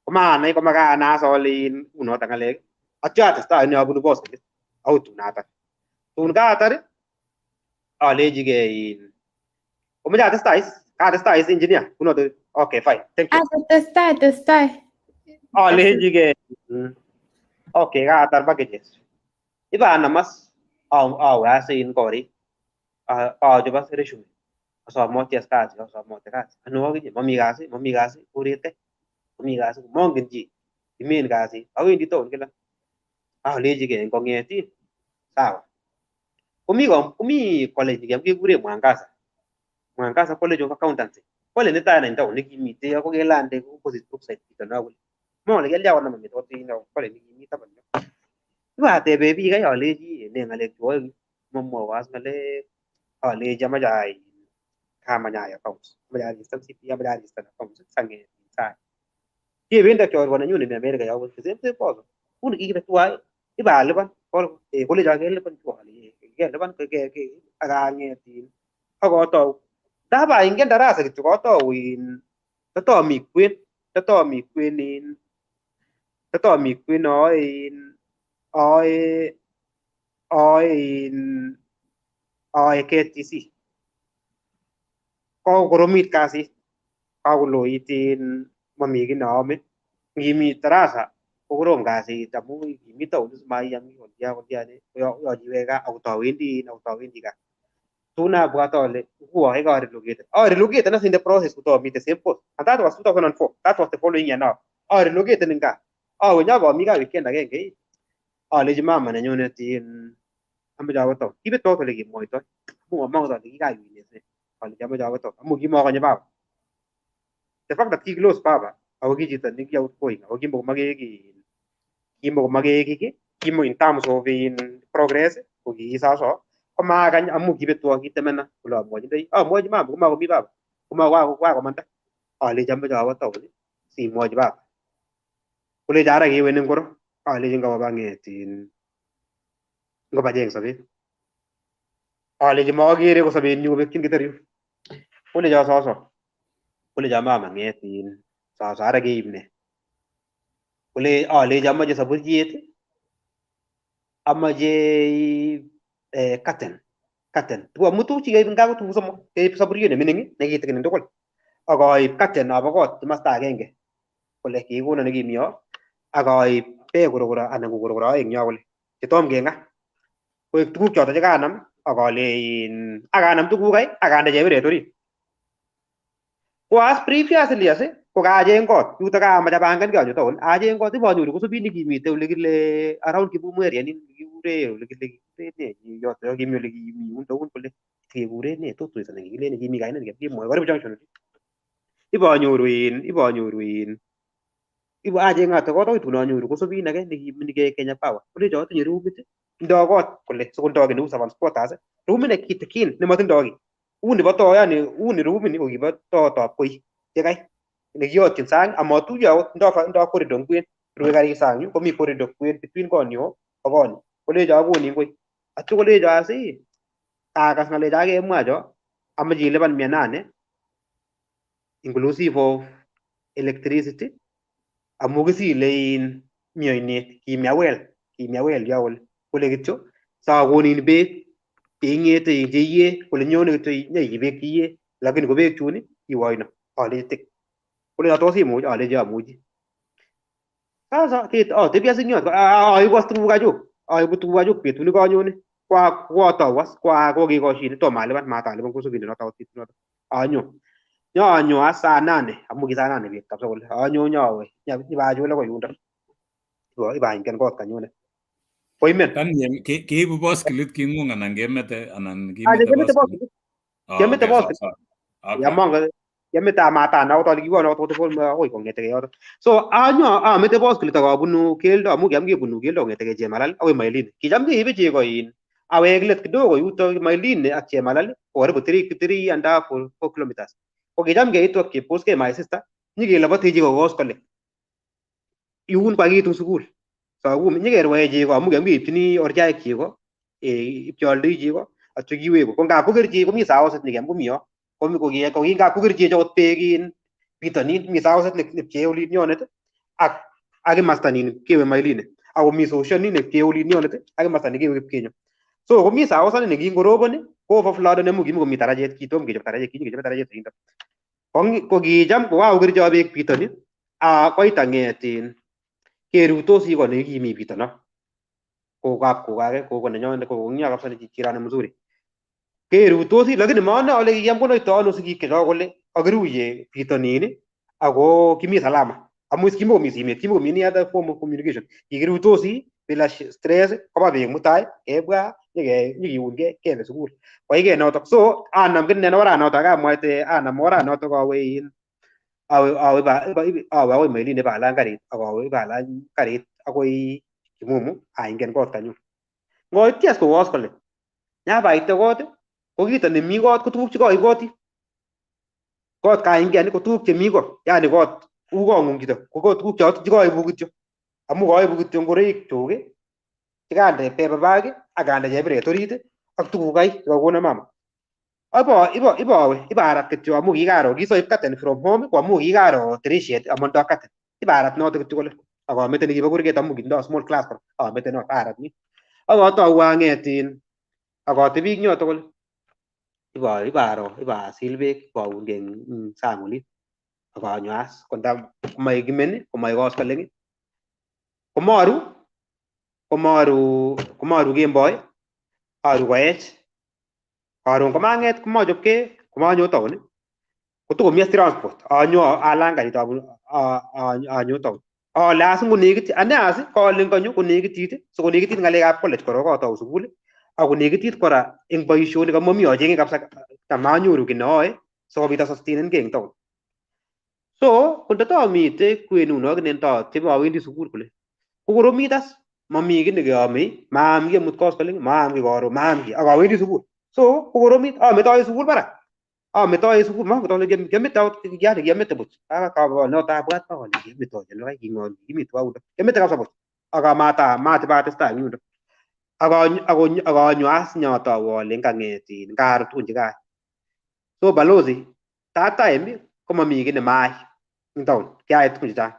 komanai komakanas ale unoto ng'alek atyo atestai ane abunu boskilit akoi tun atar. Tun kaatar alechigei omoche atestai is kaatestai is engineer kunoto okay fine thank you. Testai testai. Alechigei okay kaatar packages. Ibanam as awe as in korik achop as resume asomoti as kasi asomoti kasi ano akinye mami kasi mami kasi koret kai mami kasi mongen chi kimen kasi awendi town kila alechigei ngong'etin sawa. Komi komi college nikiam kekure Mwangaza. Mwangaza College of Accountancy. College netai en town nekimite ako kelande opposite Brookside bitono kole. Mole kelya konam amitwogik college nekimi taban yo. Ibatebe biik kai alechi ne ng'alek chu oeng momwowo as ng'alek alechi amache ayai kamach ayai accounts. Amache aregistan CPA amache aregistan accounts sang'et sai. Kebende ak chorwa nenyun nemi America yo the same same person. Uni kikibe tuwai ibalipan kolecho kelipan chu ale kelipan ak ang'et akotou ndap aingian darasa kityo kotou in totomi kwen totomi kwen in totomi kwen aae in aae aae in aae KTC. Kokokoromit kasit kakoloit in mami kiy neome ngimi darasa kokorom kasit amu kimi town maiyam kolya kolya yoche iwek gaa akotowendi akotowendi gaa. Tun abwat ale nguo kai arelocated as in the process kotomite same post and that was 2004 that was the following year now. Arelocated eng gaa awe nyokomi gaa weekend agenge alechi mama nenyunet in amoche awo town. Kibetwo ole kimwoitoi amu mamongen ale kikaiwet alechi amoche awo town amu kimokonye baba. The fact that ki close baba ako ki chito neki outgoing ako kimokomake kiy kimokomake kiy kimo in terms of in progress ko kiisoso komakany amu kibetwo kitemena kole amwochindoi amwochi mama komakomi baba komakomanda alechi amoche awo town simwochi baba kolecho ara kewe ne ngoro alechi ngoba bang'et in ngobacheng sobet alechi mokere ko sobenyu kobekyin keter yu kolecho soso kolecho mama ng'et in soso ara keib ne Kole alechi amache saburiet, amache curtain, curtain. Tuguk amu tuguk chekeib eng gaa ko tuguk somok. Keib saburiet nemining nekitikin eng tugul. Ak aib curtain nobo kot komasta agenge. Kole kikikono nekimi yo. Ak aib beek korokoro anan ko korokoro aeng yo kole chetom keng'a. Koek tuguk choto chekanam ak alein ak anam tuguk kai ak ande chebiret orit. Ko as previously as ko kaacheng kot yuto kaamach apangan anyo town acheng kot ipanyoru kosubit nekimite ole kile around Kibumu area nin kikure ole kile kikure ne yoto yo kimi ole kimi yundo un kole kekure ne Tortoise anan kikile ne kimi kainet kemwoe karibu junction ipanyoru in ipanyoru in ibo acheng'ate kot akoi tun anyoru kosubin age nekimi Kenya Power kolecho atinye rumit ndoo kot kole sikondoo kiy neu servants quarters rumit ne kitikin nemotindoo kiy uu nebo too yani uu ni rumit ni kokibo tootab koi yekai nekiyotyin sang amatuiyo akot ndoo corridor eng kwen rue karit sang yu komi corridor kwen between koni ak koni kolecho akonin koi atyo kolecho asi kakas ng'alecho akemwa cho amache ilipan 800 inclusive of electricity amu kisile in mi oinet kimi awel kimi awel yo kole kole kityo sakonin beek cheing'ete cheiyee kole nyone kityo nyeib beek cheiyee lakini ko beek chun iwe oino alechi tik kole tos imuch alechi amuchi sasa atebi as ing yot aibu as tuguk achuk aibu tuguk achuk betut nekanyone koatou as kokikoshine tomo alipan matalipan kosubindet noto akot betunoto anyo nyoonyo as saa nane amu ki saa nane bet kabisa kole anyo nyowe ibachul akoi yundo ibaingian kot kanyone koimen Tan keibu boskilit kingung anan kemete anan kimete boskilit kiamete boskilit yamongen kiamete amatana akot ale kiwono akot akoi kong'etegei yoto so anyo amete boskilit ak abunu keldo amu kiam kebunu keldo kong'etegei Chemalal akoi Mailini kicham keibe chego in awek let kidogo yuto Mailini ak Chemalal ko karibu 3.5 4 kilometers ko kicham keitu ak Chepkosgei my sister nyikeloboti chego koskoling yun kwakiitu sukul saa kumi nyikerwae chego amu kiam keipchini orchaek chego ipcheoldoi chego atyo kiweku ko ngap koker chego komi saoset nekiam komi yo ko kingap koker chego akot beek in bitonin mi saoset nepchee olin yonet ak kimasta nin kewe Mailini ako mi sosio nin nepchee olin yonet ak kimasta nekewe Kipkenyo so komi saosani nekingoroboni ko overflooded amu kimikomi tarajet kitom kechop tarajet kinyekechope tarajet olindo ko kicham kokakokercho beek bitoni koit ang'et in kerutosi ko nekimi bitono kokap kogo age kogo nenyonet kogo ng'yo kabisa ne jirani mzuri kerutosi lakini maone ale kikiam konoito ano sigik chechok kole kakiruye bitonin ako kimi salama amu kimokomi simet kimokomi any other form of communication kikirutosi bila stress koba beek mutai kebwa nyikiunkei kebe sukul koikei notok so anam kine oranotok akamwaite anam oranotok awe in awe awe akoi Mailini ibalany karit ak awe ibalany karit akoi Kimumu aingian kot kanyun ngoityi as ko koskolen nyabaite kot ko kito nemi kot ko tuguk chekoiboti kot kaingian ko tuguk chemi ko yani kot uu kong'ung chito ko tuguk choto chekoibu kityo amu koibu kityo ngoroik chuk chekande paper bag ak ande chebiret orit ak tuguk kai chekakono mama ibo ibowe ibarat kityo amu kikaro kisoib curtain from home ko amu kikaro tirishet amondo curtain ibarat noto kityo kole ak amete nekibo kurget amu kitindoi small class kora amete not arat ni ak atou ang'et in ak atebi ing yoto kole ibo ibaro ibasil beek iboungei eng sang olin ak anyo as konda komoek imen komoek koskoling komaru komaru kemboi aru koech karon komang'et komachopkei komanyo town kotokomi as transport anyo alany karit anyo town ale as ngonekit ane as kale nganyo konekitit sikonekitit ng'alekab college korok atou sukul ak konekitit kora eng boisionik amu mi acheng'e kabisa tamanyoru kiy neoe sikobit asustainengei eng town so kondotomite kwenuno kine ndatebe awendi sukul kole kokoromit as mami kiy nekeamei maam kiy amut koskoling maam kiy karon maam kiy ak awendi sukul so kokoromit ametoe sukul barak ametoe sukul manget ale kiamete akot yani kiamete buch noto abwat ale kiametoe ano kai king'o kimitu aundo kiamete kabisa buch ak amata matibatestai eng yundo ak anyo as nyotou ale ngang'et in ngaro tugun chekaai so balozi that time komami kiy nemaai eng town kiayai tugun chechang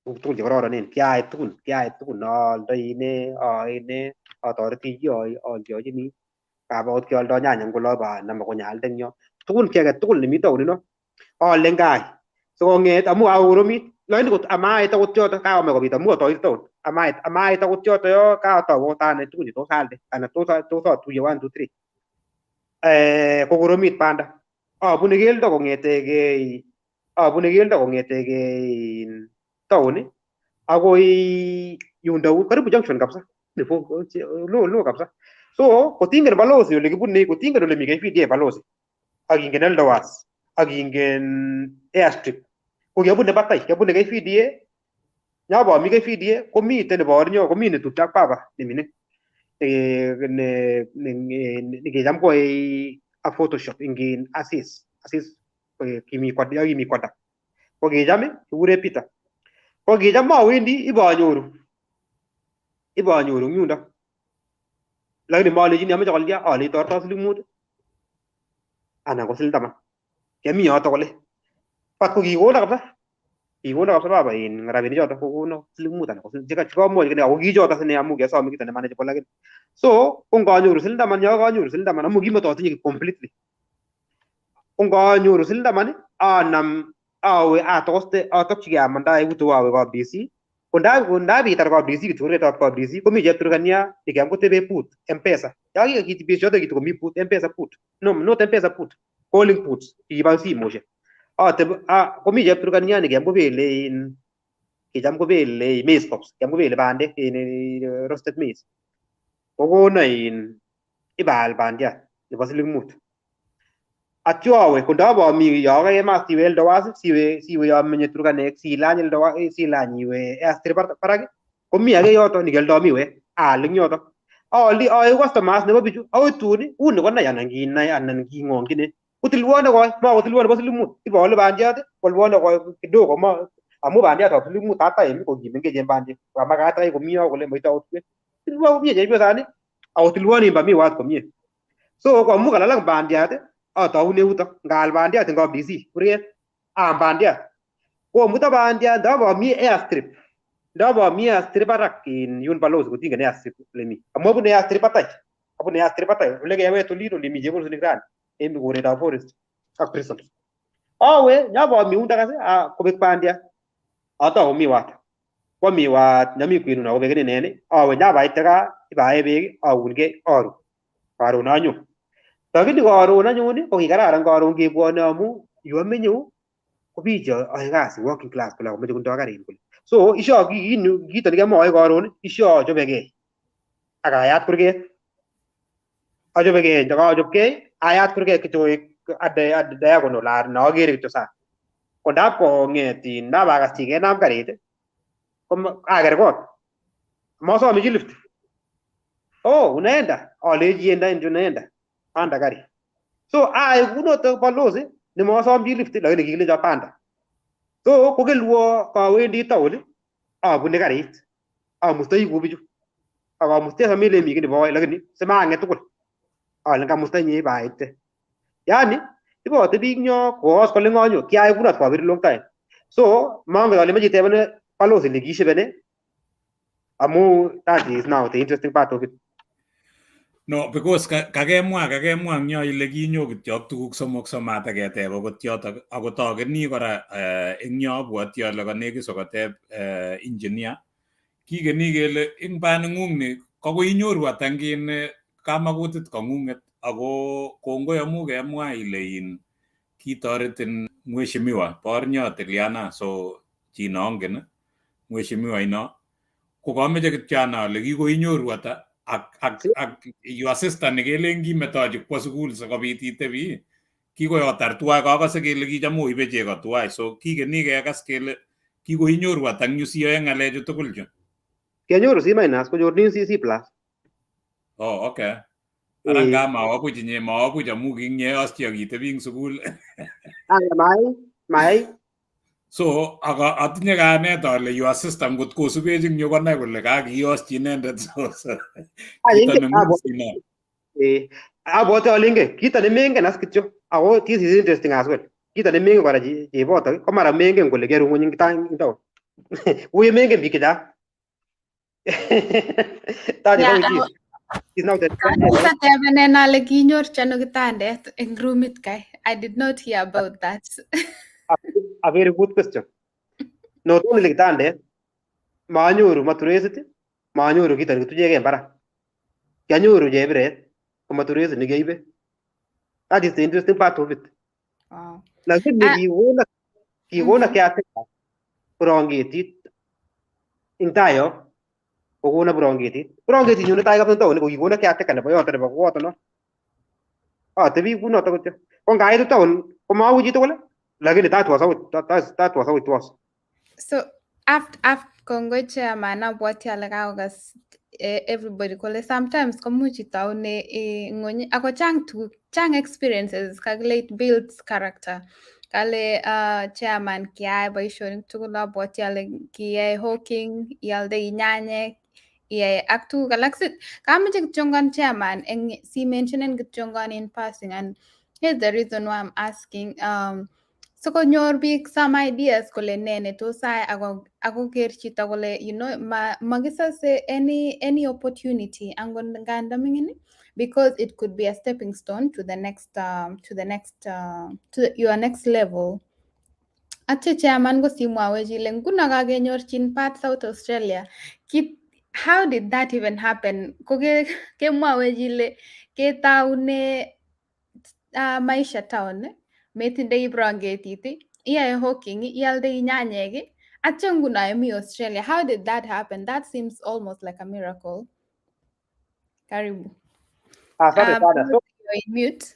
Tuguk tugul chekororonen kiait tugun, kiait tugun, aaldoi ne, aae ne, atoreti chi aaldochini. Kaba akot kealdoi nyanya eng olo banam ako nyaalde eng yo. Tugun kiy age tugul nemi taonit no, aale eng kai. Sikong'et amu kakokoromit, lakini kot amait akot yoto kakomach kobit amu atoi taon. Amait akot yoto yo katou akot anai tugun che tos aalde anan tos atuiye 1 2 3. Kokoromit banda. Abune keldo kong'etegei abune keldo kong'etegei town akoi yundo karibu junction kabisa. Lo lo kabisa. So kotingen balozi ole kibune, kotingen ole mi KPDA balozi ak ingen Eldowas ak ingen airstrip ko kiabune batai, kiabune KVDA nyobomi KVDA komiten nebo ornyo komi netupcho ak baba nemining ne kicham koyoe ak photoshop ing Asis Asis kimi kwanda kimi kwanda ko kicham kikure Peter ko kicham awendi ibanyoru eng yundo lakini malechini amoche kolya alei toreto siling 5 anan ko siling 10 kiami yoto kole bat ko kikono kabisa kikono kabisa baba in rabinik choto kokono siling 5 anan ko siling chekamwochi kine ako kichoto sine amu kiasome kito nemanageable lakini so ko nganyoru siling 10 yo kanyoru siling 10 amu kimatatinye completely ko nganyoru siling 10 anam awe atokoste atokchigei amanda eutu awe kap DC ko ndabitar kap DC kityo kurgetab kap DC komi chepturkania nekiam kotebe put M-Pesa betusioto kitokomi put M-Pesa put no not M-Pesa put calling put kikiba simoshek komi chepturkania nekiam kobele kicham kobele maize cobs kiam kobele bandek roasted maize kokono ibaal bandiat nebo siling 5 atyo awe ko ndabomi yo kakemas siwe Eldowas siwe yo menye Turkanek silany Eldowas silany iwe airstrip barak komi age yoto nekioldo miwek aal eng yoto aoli aeku customers nebo bichu akoi tun uni konai anan kinai anan king'ongchine kotilwon nekoi makotilwon nebo siling 5 iboole bandiat kolwon nekoi kidogo ma amu bandiatab siling 5 that time ko kimengechen bandek kamakat kai komi yo kole maite akot kwen tilwon komie chepyosani akotilwon imba miwat komie so ko amu kalalang bandiat ataune yutok ngaal bandiat eng kap DC kurget aam bandiat komuto bandiat ndabomi airstrip ndabomi airstrip barak in yun balozi kotingen airstrip ole mi amu abune airstrip batai abune airstrip batai ole kewet olin ole mi chebolsinik rani en koretab forest ak prison awe nyabomi yundok as kobek bandiat atou miwat kwa miwat nyomi kwenun akobek ineni awe nyabaite gaa ibae beek aunkei aru karon anyo lakini karon anyun ko kikararan karon kebwone amu yu amenye ko biik che oe kasi working class kole akomoche kondoo karit kole so isho kito nekemwoe karon isho achobekei ak ayat kurget achobekei ndakachopkei ayat kurget kityo koek at diagonal nookere kityo sang ko ndap kong'et ndap akas chi kenam karit ko aker kot mosome chi lift oh unaenda alechi enda ndio naenda panda gari so ae kunoto balozi nemosom chi lift lakini kikilecho panda so kokelwo kawendi town abune karit amustoi ku bichu ak amustoi samile mi kiy nebo oeng lakini simang'et tugul alen kamusta inye ibaite yani ibote biik nyo koos kole ng'o kiai kunot for a very long time so mangen ale moche itebene balozi ile kiishepene amu that is now the interesting part of it. No, because kakemwa eng yo ile kinyo kityo ak tuguk somok somataketeb akot yotok akotokeni kora eng yo abwoti ale kanekit sikoteb engineer kikeni kele eng baning'ung ni kakoi inyoru ata eng kamakutit kong'ung'et ako kongoi amu kemwa ile in kitoretin mheshimiwa bornyo Tiliana so chi nongen mheshimiwa ino ko kameche kityo anai ale kikoinyoru ata ak your sister nekelen kimetochi kwo sukul sikobit itebi kikoyotar tuwai kakose kele kicham oibe chego tuwai so kikeni kekas kele kikoinyoru ata eng yu siyoe ng'alechu tugul chu. Kianyoru C minus konyor C C plus. Oh, okay. Ara nga mawa buch inye mawa buch amu kinyeosti akitebi eng sukul. Mai. So aka atinye kayanet ale your sister ngot kosubech eng yu konai kole kakiyosti inendet so kito nengung ino. Abwati ale ingen kito nemengen as kityo ako this is interesting as well. Kito nemengen kora chebotok ko mara mengen kole kiaru ng'weny eng town. Uye mengen biik chechang. That is how it is. It's now the Satebenen ale kinyorchi ano kitandet eng roomit kai. I did not hear about that. A very good question. Not only kitandet, manyoru maturesit, manyoru kito nekituchekei en barak. Kianyoru chebiret ko maturesit nekiaibe. That is the interesting part of it. Wow. Lakini kikona caretaker buranketit eng tai yo kokona buranketit. Buranketit nyu netai kabisa town ko kikona caretaker nebo yoto nebo kowoto no. Atebi kunoto kityo. Ko ngaitu town komau chitugul lakini that was how it, that was how it was. So after kongoi chairman abwati ale kakokas everybody kole sometimes komuch itaune ng'weny ako chang tuguk, chang experiences, kakile it builds character. Kale chairman kiyae boisionik tugul, abwati ale kiyae hawking, ialdei nyanyek, iyae ak tuguk alak. Kameche kityongon chairman eng si mentionen kityongon in passing, and here's the reason why I'm asking, sikonyor biik some ideas kole ne netos ai ako ker chito kole makisase any opportunity angot nganda ming'in, because it could be a stepping stone to the next to the next to your next level. Atya chairman ko simwawech ile nguno kakenyorchin Perth, South Australia. Kit, how did that even happen? Ko kemwawech ile ketaune maisha town, metindoi branketit, iyae hawking, ialdei nyanyek, atya nguno imi Australia. How did that happen? That seems almost like a miracle. Karibu. Asante sana. So, You're in mute.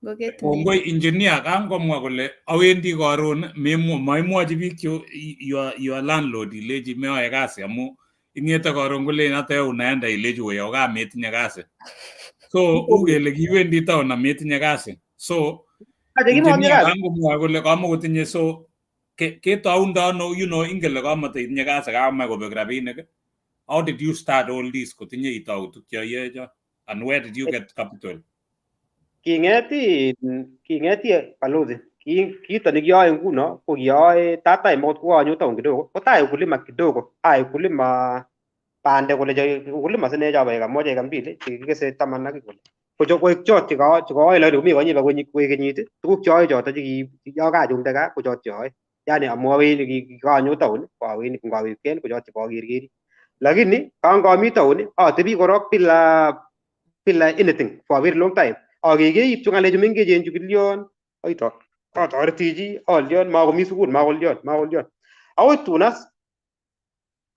Ngoketinye. Kongoi engineer kangomwa kole awendi karon maimwochi biik chu your landlord ilechi meyoe kasi amu ing'ete karon kolen hata unaenda ilechi weyo kaa metinye kasi. So u kele kiwendi town ametinye kasi. So engineer kangomwa kole kamakotinye, so ketaundo ano, ingele kamata itinye kasi kamach kobek rabinik. How did you start all this kotinye itou tuk choiyoe cho? And where did you get capital? King'eti balozi kito nekiyoe nguno ko kiyoe that time okot kokanyo town kidogo ko tai ukulima kidogo ai ukulima bande kole ukulima sine chobo eka moja eka mbili chekikese 10 ak kole ko koek chot chekaoe lakini komi konyi koek kenyit tuguk cheoe choto che yon kachumde gaa ko chot cheoe yani amu awendi kanyo town ko awendi ngawekten ko chot chebokerkeri lakini kangami town atebi korok bila anything for a very long time akekei kityo ng'alechu mengechen chu kilyon aito atoreti chi alyon makomi sukul makolyon makolyon akoi tun as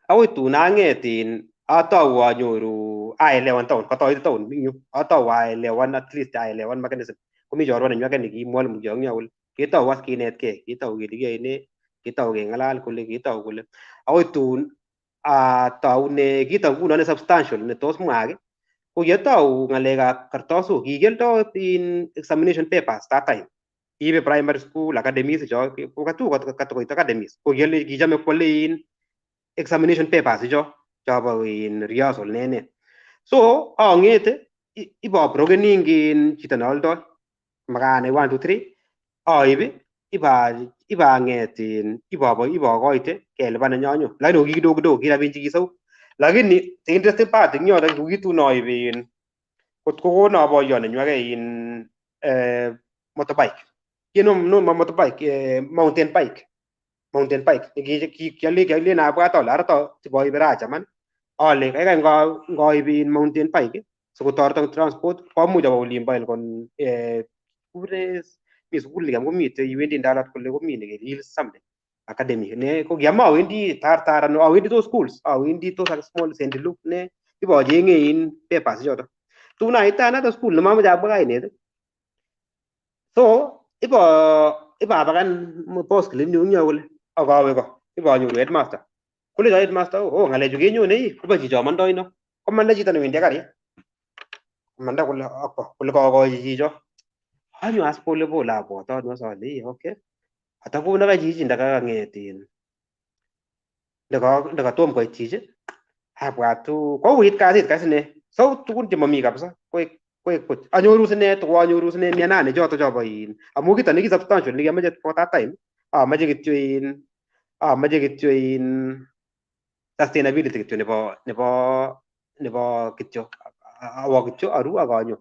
akoi tun ang'et in atou anyoru aelewan town katoitu town ing yu atou aelewan at least aelewan mechanism komi chorwa nenyu ake neki mwalimu kiong'yo kole ketou as kinetkei ketou kele kiyoe ne ketou keng'alal kole ketou kole akoi tun ataune kito nguno ne substantial ne tos mwa ko kiatou ng'alekab kartasok kikioldo in examination papers that time kiibe primary school academies cho ko katu katokoit academies ko kiole kichome kwole in examination papers icho chobo in rehearsal ne so ang'ete ibobrokeni in chito neoldoi makanai 1 2 3 aib ibang'et in ibokoite kelipan nenyo lakini ko kidogo kidogo ki rabin chekisou lakini the interesting part eng yoto ko kitun aib in kot kokono boyot nenyu ake in motorbike kino no motorbike mountain bike kialen abwat ale ara tiboibe ra chaman ale kaikai ngoib in mountain bike sikotoreton transport komuch awo olimbo Elgon kure mi sukul nikam komitei iwendi Ndalat kole komi nekele Hills something academy ne ko kiam awendi tartar ano awendi those schools awendi those are small St. Luke ne ibocheng'e in papers choto tun aite another school nemamoche abwa kainet so ibapakan boskilit nyu ing yo kole ak awe ko ibanyoru headmaster kolecho headmaster oh ng'alechu kenyone ii kobo chicho mondoi no komanda chito newendi ak karit komanda kole akwo kole kokochi chicho anyo as pole pole abwat anyo as ale ii okay atakono kai chichi ndakakang'et in ndakatom koit chichi abwat tu kouit kasit kasine so tugun chemomi kabisa koek koek buch anyoru sine tokoanyoru sine mia nane choto chobo in amu kito neki substantial nekiamoche for that time amache kityo in Amache kityo in sustainability kityo nebo kityo awo kityo aru ak anyo.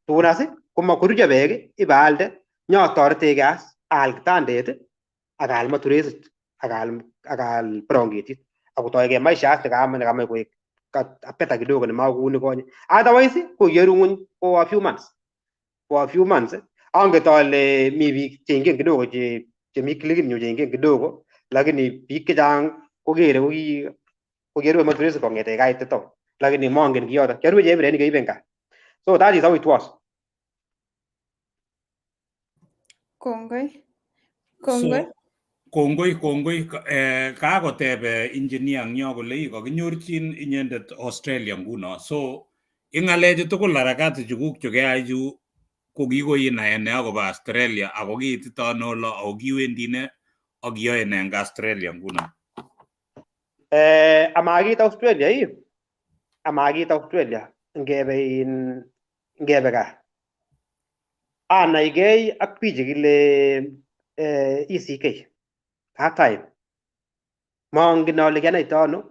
Tun as komakorucho beek ibaalde nyotoretegei as aal kitandet ak aal maturesit ak aal bronketit akotoige maisha as nekamach koek better kidogo nemakou nikonye. Otherwise ko kiaru ng'weny for a few months. For a few months anget ale mi biik cheingen kidogo chemi clique-inyu cheingen kidogo lakini biik chechang kokere kokierue maturesit kong'ete kaitit town lakini mongen kiyoto kiarue chebiret nekeiben gaa. So that is how it was. Kongoi. Kongoi. So, kongoi kakoteb engineer eng yo kole kakinyorchin inyendet Australia nguno. So ing ng'alechu tugul harakati chukuk chu keyai chu ko kikoinae ne akobo Australia ako kiitito ano olo ako kiwendi ne ak iyoe ne eng Australia nguno? Amakit Australia ii, amakit Australia ngebe gaa anaigei ak biik chekile ECK that time mongen ale kianaite ano.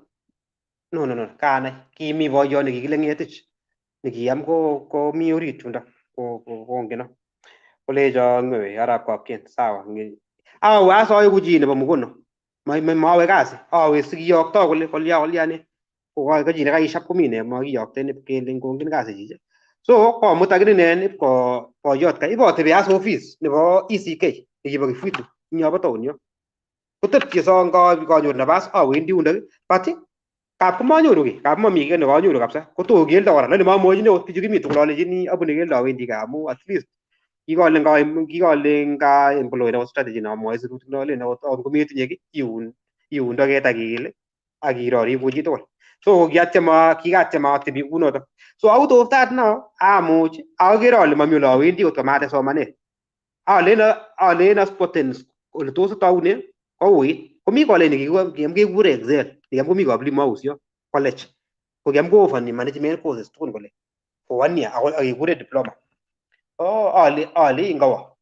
No, kanai kimi boyot nekikile Ng'etich nekiam komi orit yundo kongeno kolecho ng'wewe arap Kapkien sawa awe as aeku chi nebo mkono mawe kasi awe sikiyokto kole kolya kolya ne ko chi nekaishap komi ne makiyokten ip kele kongen kasi chichi. So komut akine ip ko boyot kai ibotebi as office nebo ECK nekibo Kifwitu ing yobo town yo kotepche so kanyor nabas awendi yundok but kap komanyoru kiy kap mami kiy nekanyoru kabisa kotou keldo kora lakini mamwochini okot bichu kimi tugul alechini abune keldo awendi gaa amu at least kikole nga employ nebo strategy nomwoe sirutik nolen akot kometinye kiy iun toket ak ikil ak irori ku chitugul. So kikatyem atebi kunotok. So out of that now amuch akere ale mami ole awendi kot komates somanet. Alen aspoten ole tos ataune kouit komi college nekiam kekure Excel nekiam komi Kaplimau yo college ko kiam ko-offerni management courses tugun kole for 1 year ak kekure diploma. Oh ale ngawa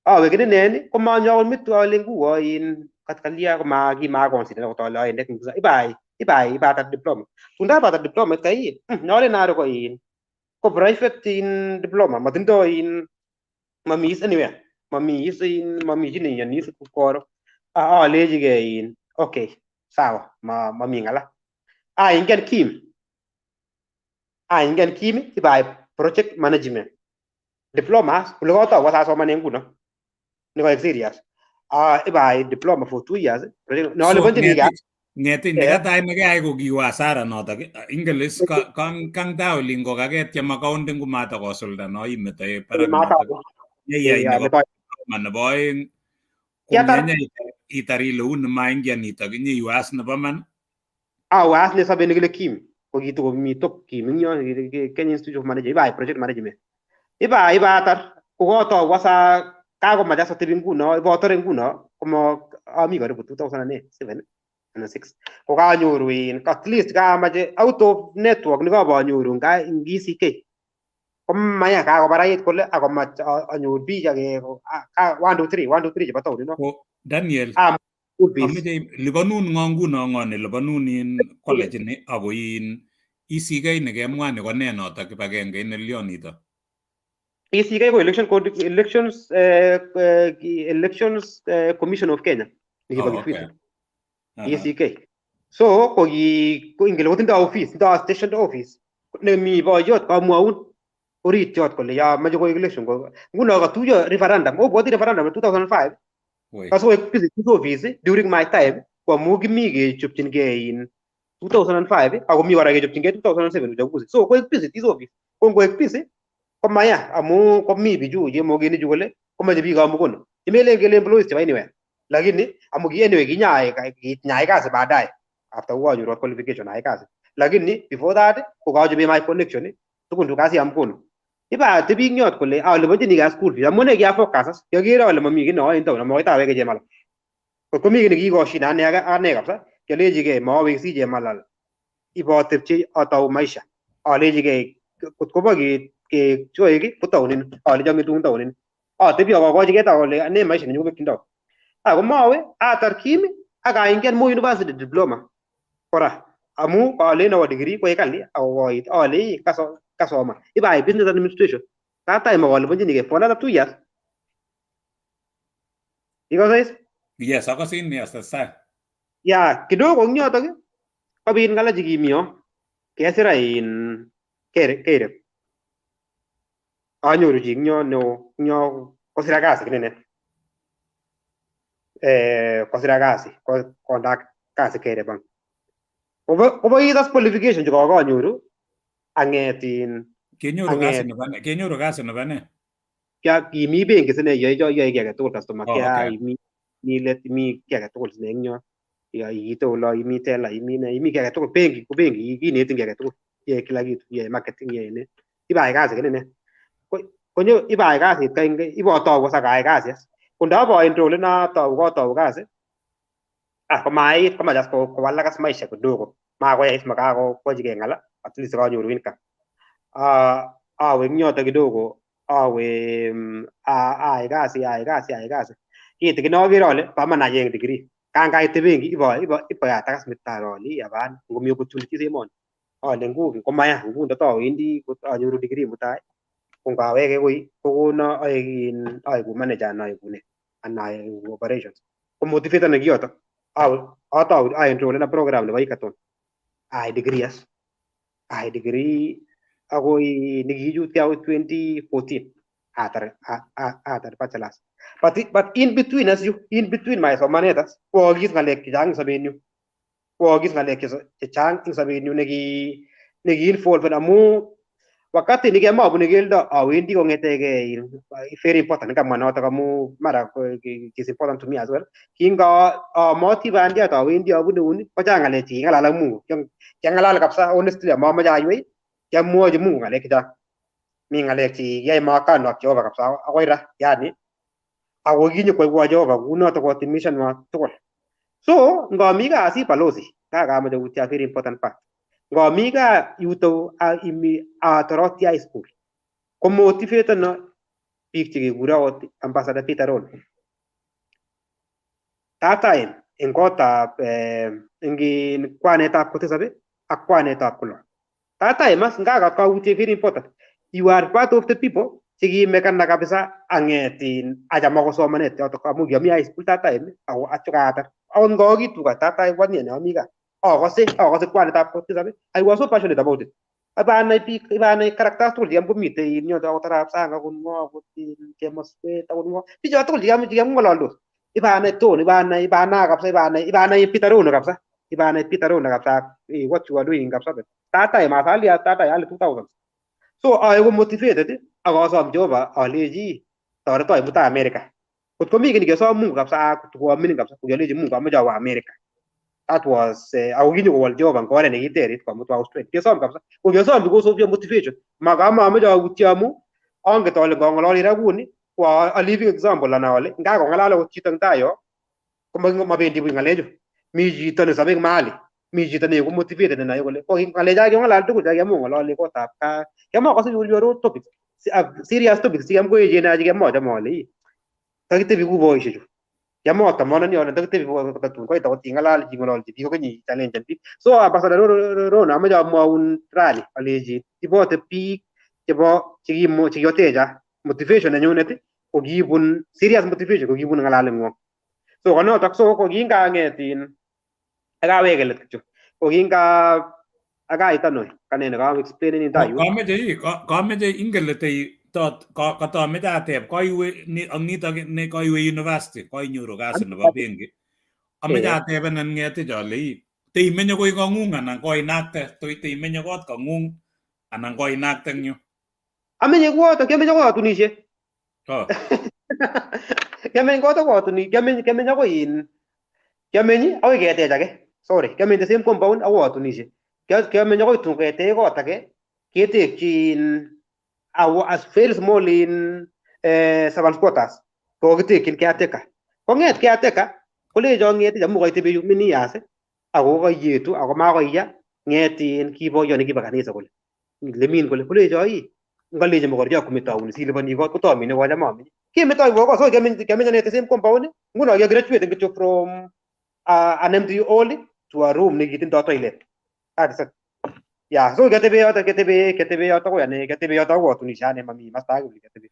awe kininen komanyo akot metu ale nguo in katkalia koma kimakonsider akot ale aende ibai ibatar diploma. Tun kabatar diploma kai nyolen aro ko in ko private in diploma matindo in mamis anywhere mamis in mami chi neiyoni koro alechigei in okay sawa mami ng'ala aingen Kim ibai project management diploma ole kotou asomanen nguno nekoek serious ibai diploma for 2 years noliponchini gaa. Ng'etich nekatai nekeyai ko kiwo hasara notok ingele kang tai olin kokaketyem accounting komatakosulda no imetoi barak notok nyeyai nebo diploma nebo oeng itar ile uni maingian nitok inyeiwe as nebo man. Awe as nesobe nekile Kim ko kitokomi top Kim ing yo Kenya Institute of Management ibai project management ibai ibatar kokotou asa kakomach as atebi nguno ibotore nguno komo ami karibu 2007 anan 6 kokanyoru in at least kamache out of network nekobonyoru ing ECK komaya kakobarait kole akomach anyor biik ak 1 2 3 1 2 3 chebo town ino. Daniel ameche lipanun ng'o nguno ng'o nelipanun in college ni ako in ECK nekemwa ni ko nee notok kibagenge nelyon nito? ECK ko Elections Commission of Kenya nekibo Kifwitu. ECK. So ko ingele kotindo office, tindo station office nemi boyot kamwaun orit yot kole ya mache koek election ko nguno katuyo referendum obwoti referendum 2005 kasoek busy this office during my time ko amu kimi kechopchingei in 2005 ako mi kora kechopchingei 2007 uchaguzi. So koek busy this office ko ngoek busy komaya amu komi bichu chemokeni chu kole komache biikab Mukono imelen kele employees chebo anywhere lakini amu ki anyway kinyai kasi baadaye after kokanyoru qualification ayai kasi lakini before that kokachobe my connection tugun chu kasi ya Mukono ibatebi ing yot kole aliponchini gaa school fees amune kiafocus as kiakere ale mami kiy neoe en town amakoi taweke Chemalal kot komi kiy nekikoshin ane kabisa kialechigei maweksei Chemalal ibotepchei atou maisha alechigei kot kobo kechoek ko taonin alechi ang'etu en taonin atebi akokochigei ale ane maisha nenyu kobekyin town ako mawe atar Kim Akaingian Moi University diploma kora amu alen awo degree koek kali akokoit ale kasoman ibai business administration. That time akaliponchinikei for another 2 years. Ikose? Yes, akasin, yes, testai. Ya kidogo eng yotok kobit ng'ala chekimi yo kesira in Kerep. Anyoru chi eng yo neo eng yo kosira kasi kinene. Kosira kasi kondak kasi Kerep ang. Kobois as qualification chekokonyoru ang'et in Kenyoru kasi nebo ne? Kenyoru kasi nebo ne? Kimi benki sine yoe yoe kiy agetugul customer Oh, care, okay. imi let imi kiy agetugul sine eng yo. Iite olo imi tela imi ne imi kiy agetugul benki ko benki kinetin kiy agetugul iyoe kila kitu iyoe marketing iyoe ne ibai kasi kinene. Konyo ibai kasit kaing ibotou as akayai kasi as. Ko ndabo enroll atou kotou kasi komait komach as kowalak as maisha kidogo makoyai makakochigei ng'ala at least kanyoru income. Awe eng yoto kidogo awe aai kasi aai kasi aai kasi kitikin akere ale paman acheng degree kangait benki iboyatak as metaro ale apan ngomi opportunities emoni ale nguni komaya nguni tatawendi anyoru degree mutai ko ngaweke koi kokono aek in aeku manager anan aeku ne anan aeku operations komotivetan kiyoto awe atou aenrollen program nebo Egerton aai degree as aai degree akoi nekichutkei akoi 2014 atar bachelors but in between as you in between my somanet as koakis ng'alek chechang eng sobenyu koakis ng'alek chechang eng sobenyu neki involved amu wakati nikiamabune keldo awendi kong'etegei very important ngamwa notok amu mara is important to me as well kinga amoti bandiat awendi abune uni kochang ng'alek cheking'alal ak Mungu kiang'alal kabisa honestly amamoche aiwei kiamwochi Mungu ng'alek chechang mi ng'alek chekiyai maagano ak Jehova kabisa akoi ra yani ako kinyokoiwo Jehova kunotok kotimishanwa tugul so ngami kaa si balozi kakamoche kutya very important part ngami kaa yuto imi atoroti high school komotivetano biik chekekure akot ambassador Peter Rono that time eng kotab eng kwanetab kotisap ak kwanetab kulo that time as ngakat kautie very important you are part of the people chekimekana kabisa ang'et in acham ako somanet yotok amu kiami high school that time ako atyo kaatar akot ngakitu ka that time kwani ne ami kaa akose kwanetab kotisap I was so passionate about it ibanai biik ibanai characters tugul chekiam komitei en yoto akot arap sang akot ng'o akot chemoswet akot ng'o bichoto tugul chekiam kong'ololdos ibanai tone ibanai ibanaa kabisa ibanai ibanai Peter Rono kabisa ibanai Peter Rono kabisa what you are doing kabisa that time asali that time early 2000 so aeku motivated ak asom Jehova alechi toreto imuta America kot komi kiy nekiasom Mungu kabisa koamining kabisa kokialechi Mungu amoche awo America that was ako kinyokowol Jehova eng oret nekiterit komutwa Australia kiasom kabisa ko kiasom because of your motivation makamamoche autyo amu anget ale ngong'ololi ra kuni ko a living example ana ale ngakong'alal akot chito eng tai yo komabendi buch ng'alechu mi chito nesobe eng mahali mi chito neeku motivated nenae kole ko ng'alecha kiong'alal tugul chakiamu ng'ololi kotab kaa kiamokose your topics serious topics chikiam koechen nia chikiamochome ale ii takitebi ku boishechu kiamotomononi ale takitebi tatun koit akot ing'alal ing'ololchi biik kokeny challengen biik so ambassador Rono amoche amwaun rani alechi ibote biik chebo chekiotecha motivation nenyunet ko kibun serious motivation ko kibun ng'alaleng'wong so konotok so ko kingang'et in akaweke let kityo ko kinga akait ano kanene ka explain in tai yu Kameche kameche ingen le tot katameche ateb koiwe ak nitok ne koiwe university koinyoru kasi nebo benki ameche atebenin Ngetich ale ii teimenye koi kong'ung anan koinakte teimenye kot kong'ung anan koinakte eng yu amenye koyoto kiamenye akoi atunishe kiameny kot akoi atuni kiameny akoi in kiameny akoi ketech ake sorry kiameny the same compound akoi atunishe kiameny akoi tun ketech kot ake ketekchi in as very small in servants quarters kokitekyin caretaker kong'et caretaker kolecho Ngetich amu koitebi yu many years ako koyetu ako makoiya ng'et in ki boyot nekibo kanisa kole lemin kole kolecho ii ngalechi mokoryo kometoun siliponi kot kotomine kocham amenye kimetoiwo kot so kiameny ane the same compound nguno kia graduate kityo from An empty hall to a room nekitindoi toilet. That's it. Yeah, so ketebe yoto, ketebe yoto akoi ane ketebe yoto akoi atunishe ane, mami masta age ole ketebe.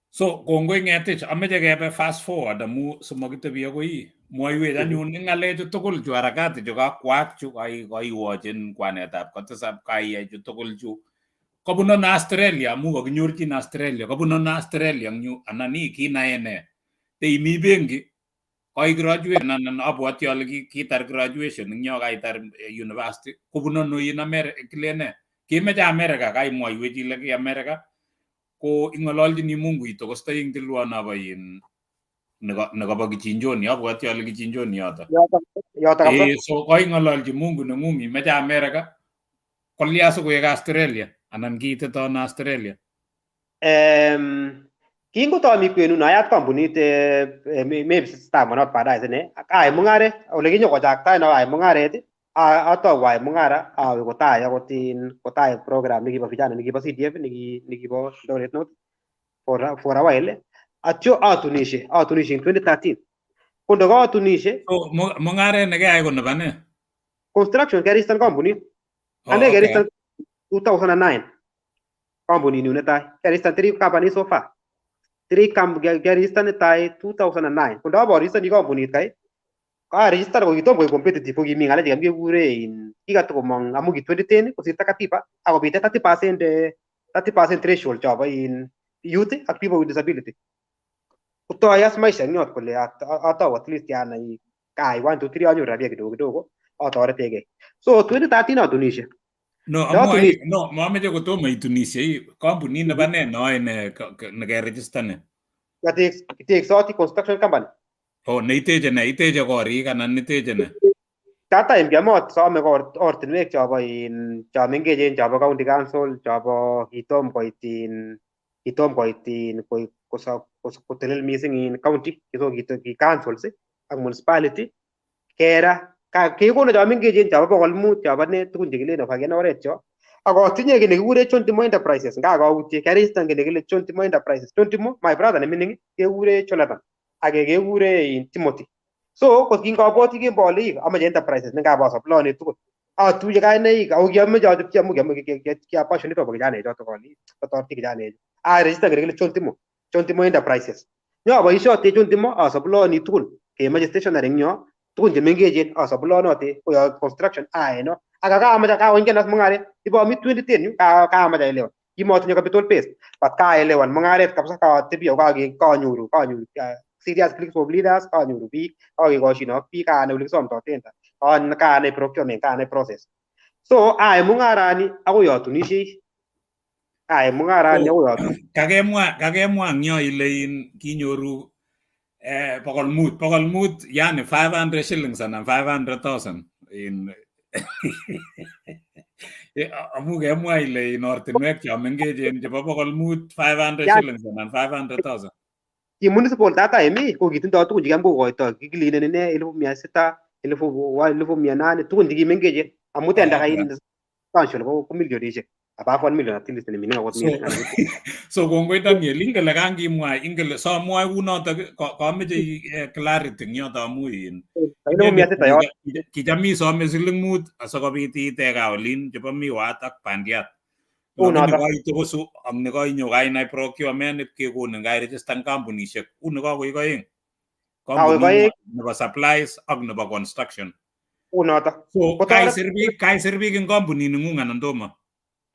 So kongoi Ngetich, ameche kebe fast forward amu simakitebi akoi mwaiwech anyun eng ng'alechu tugul chu, harakati chu kakwak chu, kaiwochin kwanetab kotisap, kaiyai chu tugul chu, kobun ano Australia? Amu kakinyorchin Australia, kobun ano Australia eng yu anan ii kinae ne teimi benki koi graduate anan abwati ale kitar graduation eng yo kaitar university, kobun ano in America? Kilene kemeche America, kaimwaiwech ile ki America ko ing'ololchini Mungu itokostoi eng tilwa nobo in nekobo Kichinjoni, abwati ale Kichinjoni yoto. Yoto kabisa. So koing'ololchi Mungu neng'ung imeche America, kolya sikoek Australia anan kiitito ano Australia? Kingotomi kwenun ayat kampunit, maybe stamana baadaye sine ayai mung'aret ole kinyokochakta ayai mung'aret, atou ayai mung'ara awe kotai akot in kotai program nekibo vijana nekibo CDF nekibo Eldoret North for a while, atyo atunishe in 2013. Ko ndokatunishe So mung'aret nekeyai ko nebo ne? Construction, keristan kampunit. Ane keristan 2009 kampunitnyun netai, keristan three companies so far, three keristan netai 2009. Ko ndaboristoni kampunit kai karegistan ko kitom koik competitive, ko kimi ng'alek chekam kekure in kikatokomong amu ki 2010 kosirto katiba akobit 30%, 30% threshold chobo in youth ak people with disability. Kotoi as maisha eng yot kole atou at least anai kai 1 2 3 anyoru rabia kidogo kidogo atoretegei. So 2013 atunishe. No, amu no, mameche kotomo itunishe, kampunit nebo ne noe ne nekeregistan? Kiteksoti construction company. Oh, neiteche ne? Iteche korik anan iteche ne? That time kiamot some ortinwek chobo in cho mengechen chobo county council chobo kitom koit in kitom koit in kotelel missing in county, so ki councils ak municipality kera kekonu cho mengechen chobo 500 chobo ne tugun chekilen ofaken oret cho. Ak atinye kiy nekikure Chontimo Enterprises, nga kautie keristan kiy nekile Chontimo Enterprises. Chontimo, my brother nemining kekure Jonathan, ake kekure Timothy. So kot kingabwoti kembole amoche enterprises nengabo supplyoni tugul atuye kainaik ako kiamoche achopchi amu kia passionate akobo kijanaechotok ale atoreti kijanaechu. Aregistan kile kile Chontimo Enterprises. Nyoboishote Chontimo asupplyoni tugul kemoche stationery eng yo tugun chemengechen asupplynote koyo construction aeno ak kakamach kaoingian as mung'aret ibomi 2010 yu kaamach aelewan kimotinye capital base but kaelewan mung'aret kabisa, katebi ako kanyoru serious cliques of leaders, kanyoru biik, kakekoshin ak biik, kanai ole kisomtoi tender, kanai procurement, kanai process. So aai mung'arani akoi atunishei, aai mung'arani akoi atunishei. Kakemwa eng yo ile in kinyoru 500, 500, yani 500 shillings anan 500,000 in amu kemwa ile in ortinwek cho mengechen chebo 500, 500 shillings anan 500,000. Ki municipal that time ko kitindoi tugun chekiam kokoito kikilinen ine 600,000, 800,000, tugun chekimengechen amu tender kai substantial ko milionishek above 1 million at least nemining akot. So kongoi Daniel, ingele kangimwa ingele somwoe kunotok kameche clarity eng yoto amu in 600 yon. Kicham isome siling 5 asikobit iite gaa olin chebo miwat ak bandiat. Lakini Lakini koitokosu ak nekoinyo kainai procurement ipkekonin kairegistan kampunishek uni kakoik oeng. Kakoik oeng. Nebo supplies ak nebo construction. Unotok. So kaisir biik eng kampunit nengung anan tomo?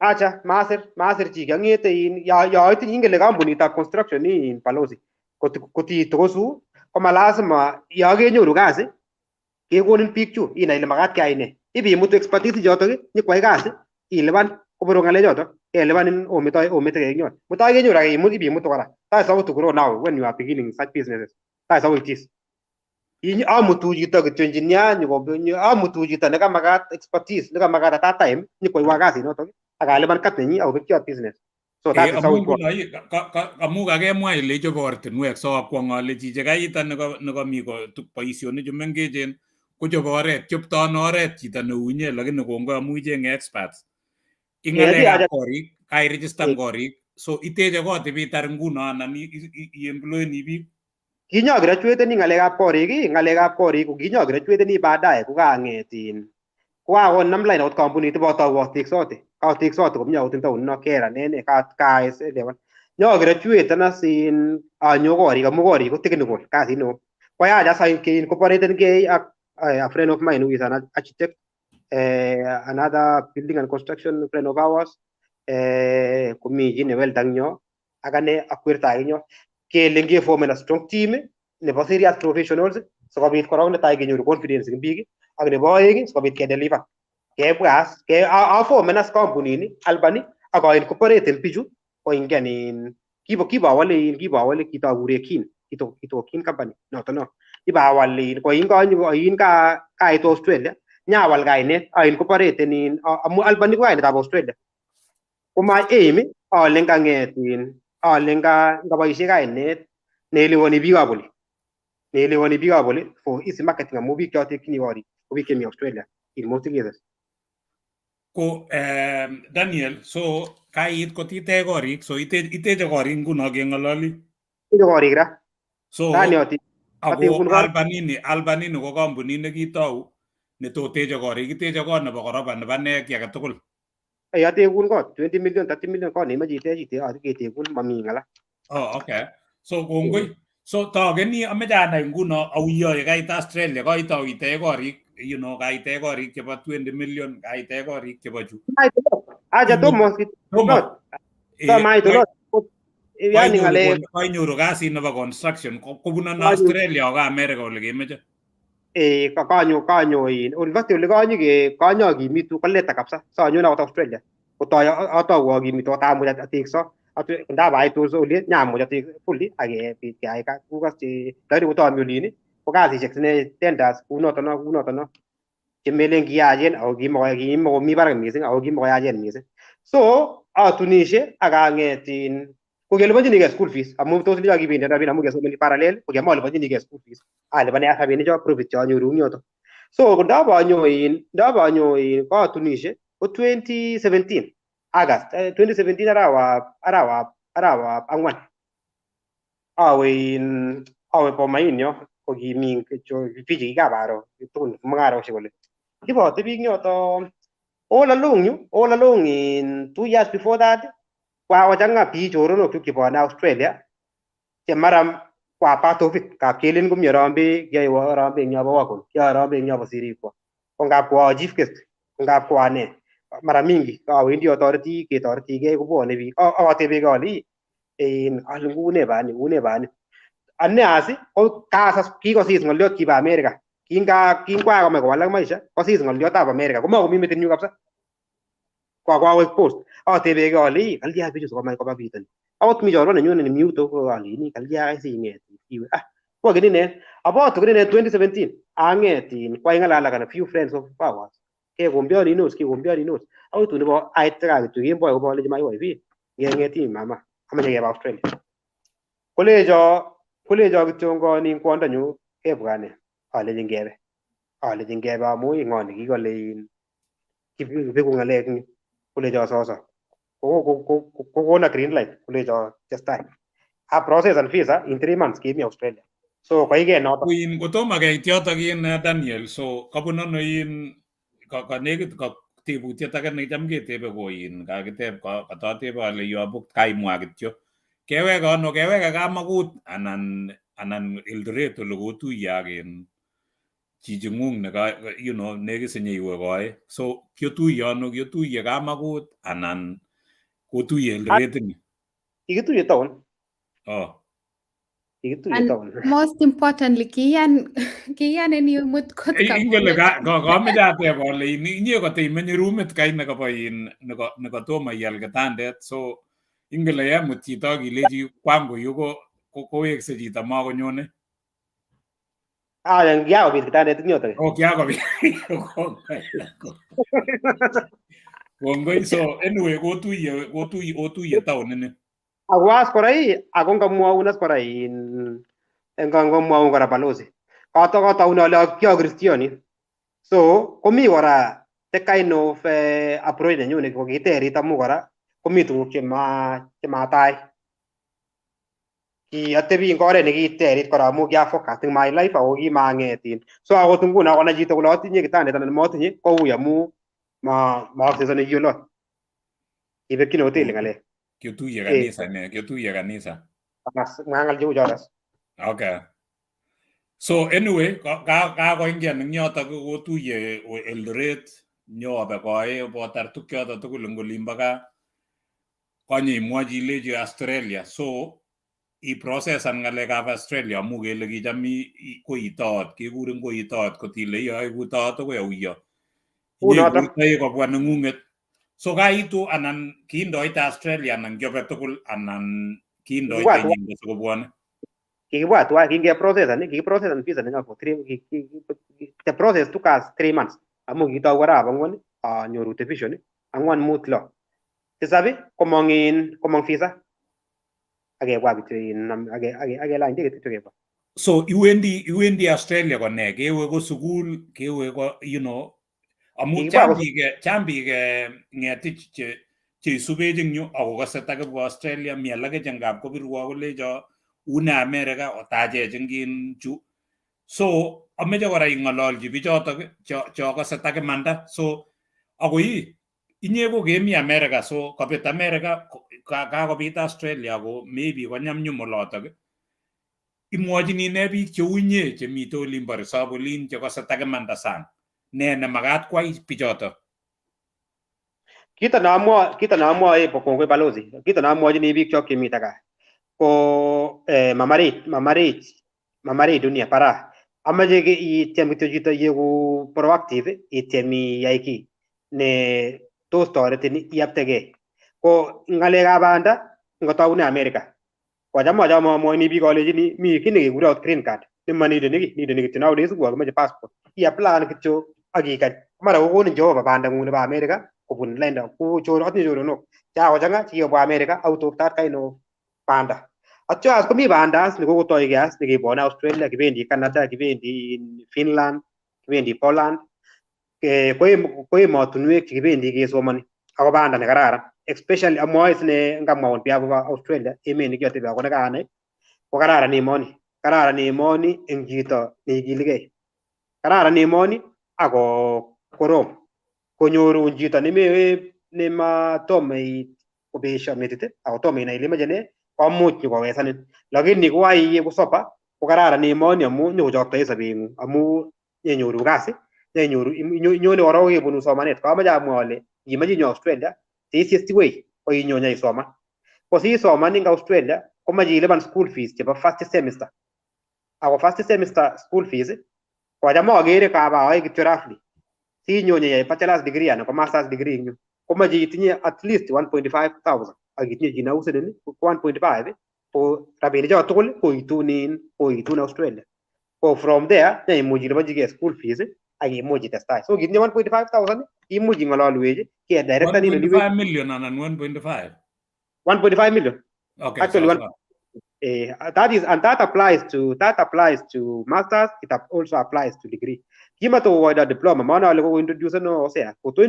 Acha, masir chi, kiang'ete in ya itinye ingele kampunitab construction in balozi kotitokosu koma lazima ya kenyoru kasi kekonin biik chu inai ile makat keyai ne, ibimutu expertise chotok nyikwai kasi ilipan koborok ng'alechotok kelipanin ometoi ometekei eng yon mutai kenyoru ake imut ibimutu kora. That's how to grow now when you are beginning such businesses. That's how it is. Amutu chito kityo engineer nyoko amutu chito nekamakat expertise nekamakat at that time nyikwaiwa kasit notok ak alipan cut nenyi akobekchot business. So that is how Amu it works. nguno amu kakemwa ile ichobe ortinwek, so akwong ale chichi kaita nekomi boisionik chu mengechen kochobe oret, chopto ano oret chito neu inye? Lakini kongoi amu ichenge experts ing ng'alekab korik, kairegistan korik, so iteche kot ibitar nguno anan iemployeni biik? Kinyo graduate ni ngalekab korik, ngalekab korik ko kinyo graduate ni baadaye ko kang'et in kokakonam line akot kampunit ibotou ateksote. Ateksote komye akot en taonit no kera nene kaelewan. Nyo graduate as in anyo korik amu korik ko technical kasit neo. Koyach as incorporatenkei ak a friend of mine who is an architect, another building and construction friend of ours, komi chi ne welder eng yo ak ane ak werto age eng yo. Kele ngeformen a strong team nebo serious professionals sikobit korok netai kenyoru confidence eng biik ak nebo oeng sikobit kedeliver. Kebwa as ke aformen as kampunini Albany ak aincorporaten bichu koingian in kibawale in kibawale kitokure Kin kito Kin company noto no ibawal in ko in ka kait Australia nyawal kainet aincorporaten in amu Albany ko kainetab Australia. Ko my aim ale ngang'et in ale ngaboisie kainet neelewani biikab oli. Neelewani biikab oli for easy marketing amu biik chotekchini korik ko biik chemi Australia in most cases. Ko Daniel, so kait kotitech korik, so iteche korik nguno keng'ololi. Iteche korik ra. So ako Albanini ko kampunit nekitou netoteche korik, iteche kot nebo koropa nebo ne kiy agetugul. Atekun kot 20 million 30 million kot neimache itech itech ketekun mami ng'ala. Oh, okay. So kongoi. So tokeni ameche anai nguno auyo ye kait Australia koitou itech korik, you know, kaitech korik chebo 20 million, kaitech korik chebo chu. Acha tomo. Tomo. Yani ng'alek koinyoru kasit nebo construction kobun ano Australia ak America ole kemeche. Kanyo in university ole kanyo ke kanyo akimitu koleta kabisa so anyone akot Australia kotoi atou akimitu atamuch atekso ndabaitu oli nyamuch atek fully ak kebit keyai kukas che lakini kotomi olin ko kasisiek sine tenders kounoto no kounoto no chemelen kiyachen ako kimokomi barak missing ako kimokoyachen missing. So atunishe ak ang'et in ko keliponchinikei school fees amu tos licho kibendi rabinik amu kesomoni parallel ko kiamoliponchinikei school fees alipane rabinik cho profit cheanyoru eng yoto. So ko ndabanyo in katunishe ko 2017 August 2017 arawab ang'wan awe Bomain yo ko kimi biik chekikabaro tugul mung'arosiek kole kibote biik yoto all along yu all along in 2 years before that kwakochang'a biik choronok chebwone Australia che mara kwa part of it kap kelen komi harambee kiyoiwo harambee eng yobo Wakon kiyoe harambee eng yobo Sirikwa ko ngap koa chief guest ko ngap koa ne mara mingi awendi atoreti ketoretigei kobwone biik akatebegei ale ale une bani une bani ane asi ko kasas kikosis ng'oliot kibo America kingwakomach kowalak maisha kosis ng'oliotab America komakomi metinyu kabisa kwawe post atebegei ale kalya bichu sikomach koba bitoni akot mi chorwa nenyun nemi yuto ko alini kalya kai sing'et iwe ko ine aboto ine 2017 ang'et in kwaing'alal ak a few friends of ours kekombioninos akoi tun nebo ait kaa kityo kemboi kobolechi my wife ngeng'eti mama amache keba Australia kolecho kityongoni kwondonyu kebwane alechin kebe amu ng'o nekikole kibeku ng'alek eng yu kolecho soso kokona green light kolecho testai a process and visa in 3 months kemi Australia. So koige noto in kotomo keit yotok in Daniel, so kabun ano in kanekit tebutiet age necham ketebe ko in kakiteb katatebe ale you are booked kaimwa kityo keweke ano keweke kamakut anan Eldoret ole kotuiye ak in chiching'ung neka you know nekisinye iwe koe so kiotuiye ano kiotuiye kamakut anan kotuiye Eldoret ini kikituiye town. Oh kikituiye town. Most importantly kiyan en imut kot ingele kameche ateb ale inye koteimenye rumit kai nekobo in nekotomo ial kitandet so ingele yemut chito ak ilechi kwangu yu ko kowekse chito makonyone. Kiakobit kitandet eng yotok. Oh kiakobit. Kongoi. So anyway kotuiye town ini. Ako as kora ako ngamwaun as kora ngamwaun kora balozi kataun ale kiakristioni so komi kora the kind of approach nenyun kokiterit amu kora komi tuguk chematai Kiatebi eng oret nekiterit kora amu kia focus eng my life ako kimang'et. So akot nguno konai chito kole atinye kitandet anan motinye koui amu maaksesoni kiolot. Kibekyin hoteli ng'alek. Kiotuye kanisa ne, kiotuye kanisa. Bas, mwa ng'al cheu choto. Okay. So anyway, kakoingian eng yotok kotuye Eldoret, nyobe koe botar tukchoto tugul eng olimbo gaa. Konye imwochi ilechi Australia. So iprosesan ng'alekab Australia amu kele kicham koitoot, kekurin koitoot kotile iyoe kutoot akoi auyo. Inyekurtoi kobwa neng'ung'et. So kaitu anan kindoite Australia anan kiobe tugul anan kindoite inyendet sikobwone. Kikibwa tuwai kingeprosesan, kikiprosesan visa nenyo for three, the process took us 3 months amu kitou arap ang'wan anyoru division ang'wan mut lo tisap komong in komong visa akebwa kityo in akelany ndegeit kityo kebwa. So iwendi Australia ko ne? Kewe ko sukul, kewe ko amu chang biik Ng'etich che cheisubech eng yu akokase takibwa Australia, mi alake che ngap kobirwo kolecho une America otachech eng in chu. So ameche kora ing'ololchi bichotok cho kase takimanda. So akoi inye ko kemi America, so kobit America, kakobit Australia, ako maybe konyumnyum olotok. Imwochini ne biik cheu inye chemite olimbo resop olin chekose takimanda sang? Ne nemakat kwai bichotok? Kito neamwoe, kongoi balozi, kito neamwochini biik chok chemite gaa ko mamarech mamarech mamarech dunia para amache ityem kityo chito ieku proactive, ityem iyai kiy ne tos toretin iyaptegei. Ko ng'alekab banda ngotaune America kocham achame amwochini biik alechini mi kiy nekekure akot green card nemanideni kiy, nideni kityo nowadays ko kakimache passport, iapply kityo ak ikany mara kokonin Jehova bandang'ung nebo America kobun lainda. Ku atinye choronok chakochang'a chekikobwa America out of that kind of banda. Atyo as komi banda as nekokotoige as nekebwone Australia, kibendi Canada, kibendi Finland, kibendi Poland, ko emotinwek chekibendi kesomoni ako banda nekararan. Especially amwoe sine ngamwaun behalf of Australia, emet nekiatebi ako nekaanai ko kararan emoni, kararan emoni eng chito neikiligei, kararan emoni ako korom konyorun chito nemewe nematomo kobesho metit ako tomo inai ile imoche nee, komuch nyokowesanin, lakini koaieku sober ko kararan emoni amu nyokochoktoe sobeng'ung amu nyenyoru kasi, nyenyoru inyone korok kebunu somanet. Kamache amwa ale ngimoche inyo Australia, the easiest way ko inyo nyaisoman. Ko sisoman ing Australia komache ilipan school fees chebo first semester, ako first semester school fees kocham akere kabaoe kityo roughly sinyo nyiyai bachelor's degree anan ko master's degree eng yu komache itinye at least 1.5 thousand ak itinye chi neusenin ko 1.5. Ko rabinik choto tugul koitun in koitun Australia. Ko from there imuch iliponchigei school fees ak imuch itestai. So kitinye 1.5 thousand imuch ing'ololwech kedirectanin. 1.5 million anan 1.5? 1.5 million. Okay. Actually, sawa, one sawa. That is, and that applies to masters, it also applies to degree. Kimatokokoito diploma, maana ale kokointroduce no Hosea koto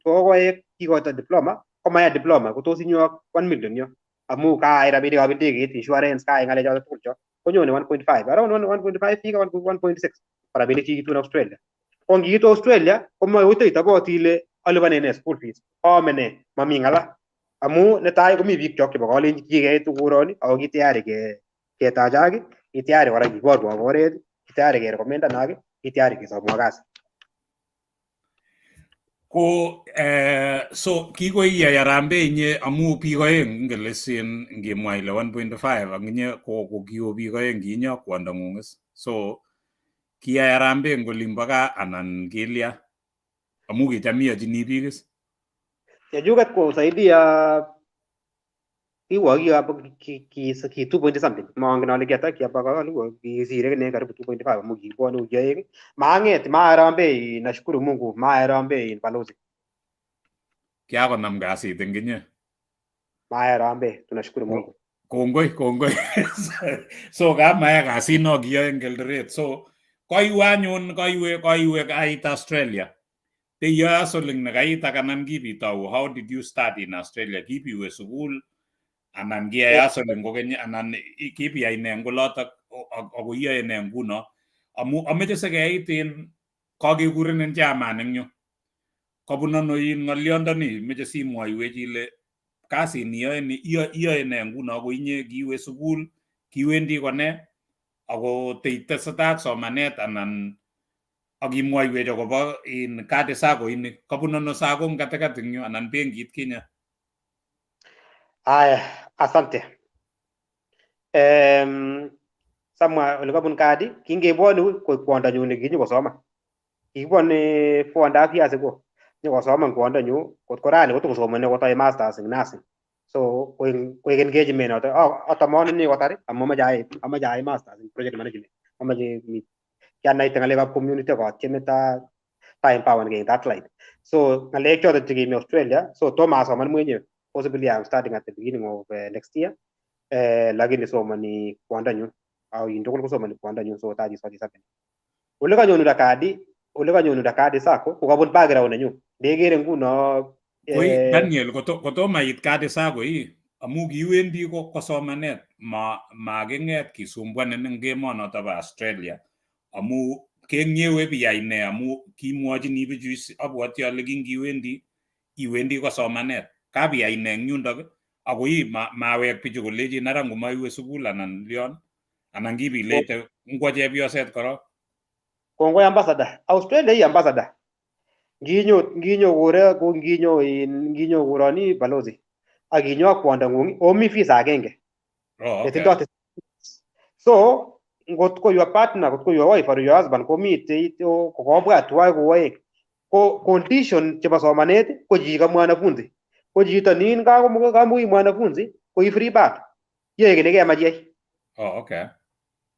kokoek kikoito diploma, komaya diploma kotos inyo ak 1 million yo amu kaai rabinikab ndegeit, insurance, kaai ng'alechoto tugul cho konyone 1.5, around 1.5 fika 1.6 rabinik chekitun Australia. Ko ngiitu Australia komakoi itobot ile alipane nee school fees, aame nee, mami ng'ala amu netai komi biik chok chebo kalenjin kikeitu koroni ako ki tayari ketachak, ki tayari kora kiborwok oret, ki tayari kerekomendanak, ki tayari kesomwok kasi. Ko so kikoiyai harambee inye amu biik oeng ingele sin ngimwa ile 1.5 ak inye ko kio biik oeng kinyo ak kwondong'ung is. So kiyai harambee eng olimbo gaa anan kilya amu kicham iyochini biik is? Chechuket ko zaidi ya kiwo ki ki ki 2 point something, mongen ale kiata kiaba kalipu kisire kine karibu 2.5 amu kibwone ki oeng. Maang'et maharambee, nashukuru Mungu maharambee balozi. Kiakonam kasit eng inye. Maharambee, tunashukuru Mungu. Kongoi, kongoi. So kamaya kasit no kiyoe eng Eldoret. So koiwe anyun koiwe kait Australia. Teiyoe hustling nekait ak anan kibitou? How did you start in Australia? Kibiwe sukul Anan kiyai hustling kokeny anan kipiyai nee eng olotok ako iyoe nee nguno amu ameche sikeit in kakekurenen chairman eng yu. Kobun ano in ng'olyondoni meche simwoiwech ile kasit niyoe ni iyoe nee nguno ako inye kiwe sukul kiwendi kone ako teitesetai ak somanet anan ak imwoiwech akobo in Kadi Sacco ini kobun ano Sacco eng katikati eng yu anan benkit kinye. Aya, asante. Samwa ole kabun Kadi, kingebwonu ko kwondanyun nekinyokosoman. Kikibwone 4.5 years ago. Nyokosoman kwondanyun, kot ko rani kotokosomoni kotoi masters in nursing. So koik engagement noto atamoni inee kotar amu amache ayai masters in project management. Amache kianaite ng'alekab community ak atieme ta empower en that light. So ng'alek choton chekimi Australia, so tomo asoman mwenyewe. Possibly I'm starting at the beginning of next year. Lakini somani kwondanyun au in tugul kosomani kwondanyun, so that is what is happening. Ole kanyonundo Kadi, ole kanyonundo Kadi Sacco ko kabun background nenyun. Ndekere nguno Koi Daniel, kotomo iit Kadi Sacco ii amu kiwendi ko somanet ma making'et kisumbuanin eng emonoto bo Australia amu keng'yewe biyai nee amu kimwochini bichu is abwoti ale kingiwendi iwendi ko somanet kabiyai nee eng yundok ako ii mawek bichu kolechin ara ngomaiwe sukul anan lion anan kibilete ngwo chepyoset korok. Kongoi, ambassador. Australia hii, ambassador. Nginyo kure ko nginyo in nginyo kuroni balozi. Ak inyo ak kwondang'ung omi visa agenge. Netindo. So ngot ko your partner, ngot ko your wife or your husband komitei kokobwa tuwai ko oeng ko condition chebo somanet ko chi ka mwanafunzi ko chito nin kamui mwanafunzi ko i free bird, yoe kiy nekemach iyai.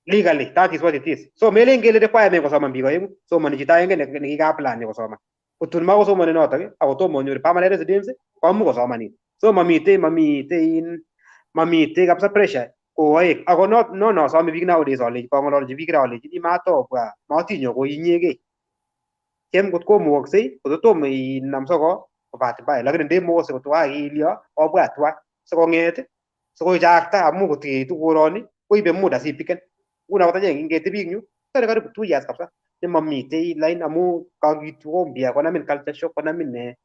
Legally, that is what it is. So melen kele requirement kosoman biik oengu, somoni chito agenge nekika-apply kosoman. Kotun makosomoni notok ako tomo konyor permanent residence komuch kosomanin. So mamite kabisa pressure ko oeng. Ako no asome biik nowadays alechi kong'ololchi biik ra alechini matobwa matinyo ko inyegei. Tyem kot komukoksei kot tomo inam soko ko bahati mbaya, lakini ndemukokse kot kakilyo obwa tuwai sikong'et sikochakta amu kot keitu koroni koibe muda sipiken. Nguno kot achek kingetebi eng yu tore karibu 2 years kabisa nemamitei line amu kakitu ko mpya konamin culture shock, konamin ne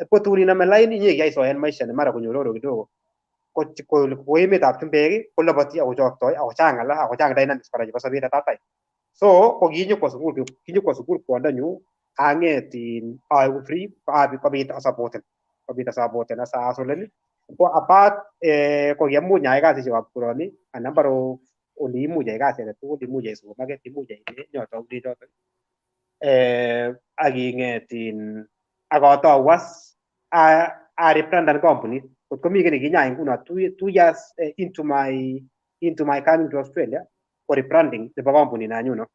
ko tun iname line inyekiyai maisha ne mara konyororo kidogo. Ko emetab chumbek koloboti ako choktoi ako chang ng'ala ako chang dynamics kora chebo sobet at that time. So ko kinyokwo sukul, kinyokwo sukul kwondanyun ang'et in aeku free kobit asupporten asahustlen ko apart ko kiamuch ayai kasisiekab koroni a number of ole imuch iyai kasit age tugul, imuch iyai supermarket, imuch iyai nee nyotoune chotok ak ing'et in ak atou as arebrandan kampunit kot komi kiy nekinyai nguno 2 years into my coming to Australia ko rebranding nebo kampunit nanyun.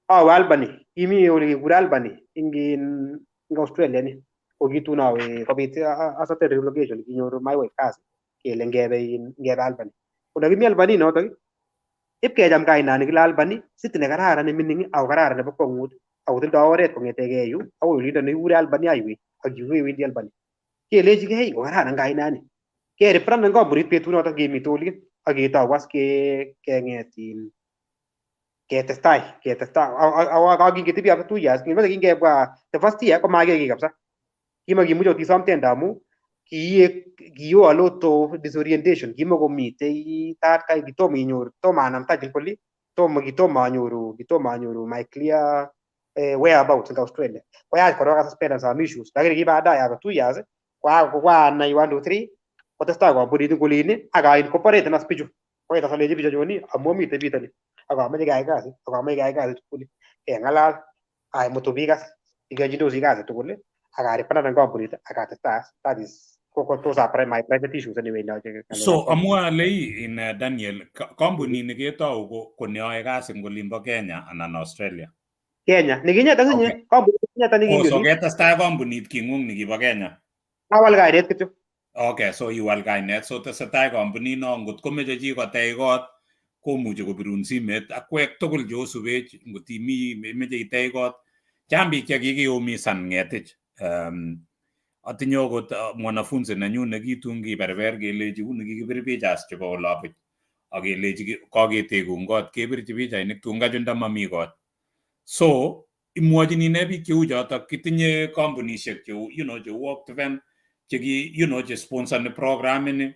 Awe Albany, kimi ole kikure Albany ing ing Australia ni ko kitun awe kobit a certain relocation kinyor my wife kasi kele ngebe in ngebe Albany. Ko ndakimi Albany notok ipkecham kainani kile Albany, city nekararan nemining ako kararan nebo kwongut ako tindoi oret kong'etegei yu akoi olindo nekikure Albany Highway ak yu iwendi Albany. Kelechigei kokararan kainani. Kerebranden kampunit betunotok kemite olin ak ketou as keng'et in ketestai ak kingetebi after 2 years ngimoche kingebwa the first year komakiyai kiy kabisa. Kimakimuchi akot isom tender amu kiek kiyo a lot of disorientation, kimakomitei that kind, kitomo inyoru, tomo anam title koli, tomo kitomo anyoru my clear whereabouts in Australia. Koyach korok asuspend some issues, lakini ki baadaye after 2 years koanai one two three kotestai kampunit ing olin ak aincorporate as bichu. Koit as alechi bichu choni amu amite bitonin ak amoche keyai kasit ak amoche keyai kasit tugul keng'alal aimutu biik as ikochindosi kasit tugul ak arebrandan kampunit ak atestai. That is ko those are my private issues anyway. So amwae ale in Daniel, kampunit neketou ko neyoe kasi eng olimbo Kenya anan Australia? Kenya nikinyet asinye kampunit nikinyet Oh, so ketestai kampunit king'ung nikibo Kenya? Awal kainet kityo. Okay, so iwal kainet, so tesetai kampunit no ngot komeche chi kotech kot komuchi kobirun simet akwek tugul cheosubech ngot imi imeche itech kot. Chang biik chekikiumisan Ngetich. Atinye okot mwanafunzi nenyun nekitun kiberber kelechi uni kikibir pictures chebo olobuch ak kelechi kaketekun kot kebirchi pichainik tun kachunda mami kot. So imwochini ne biik cheu chotok? Kitinye kampunishek cheu cheu Optiven cheki che sponsor program ini,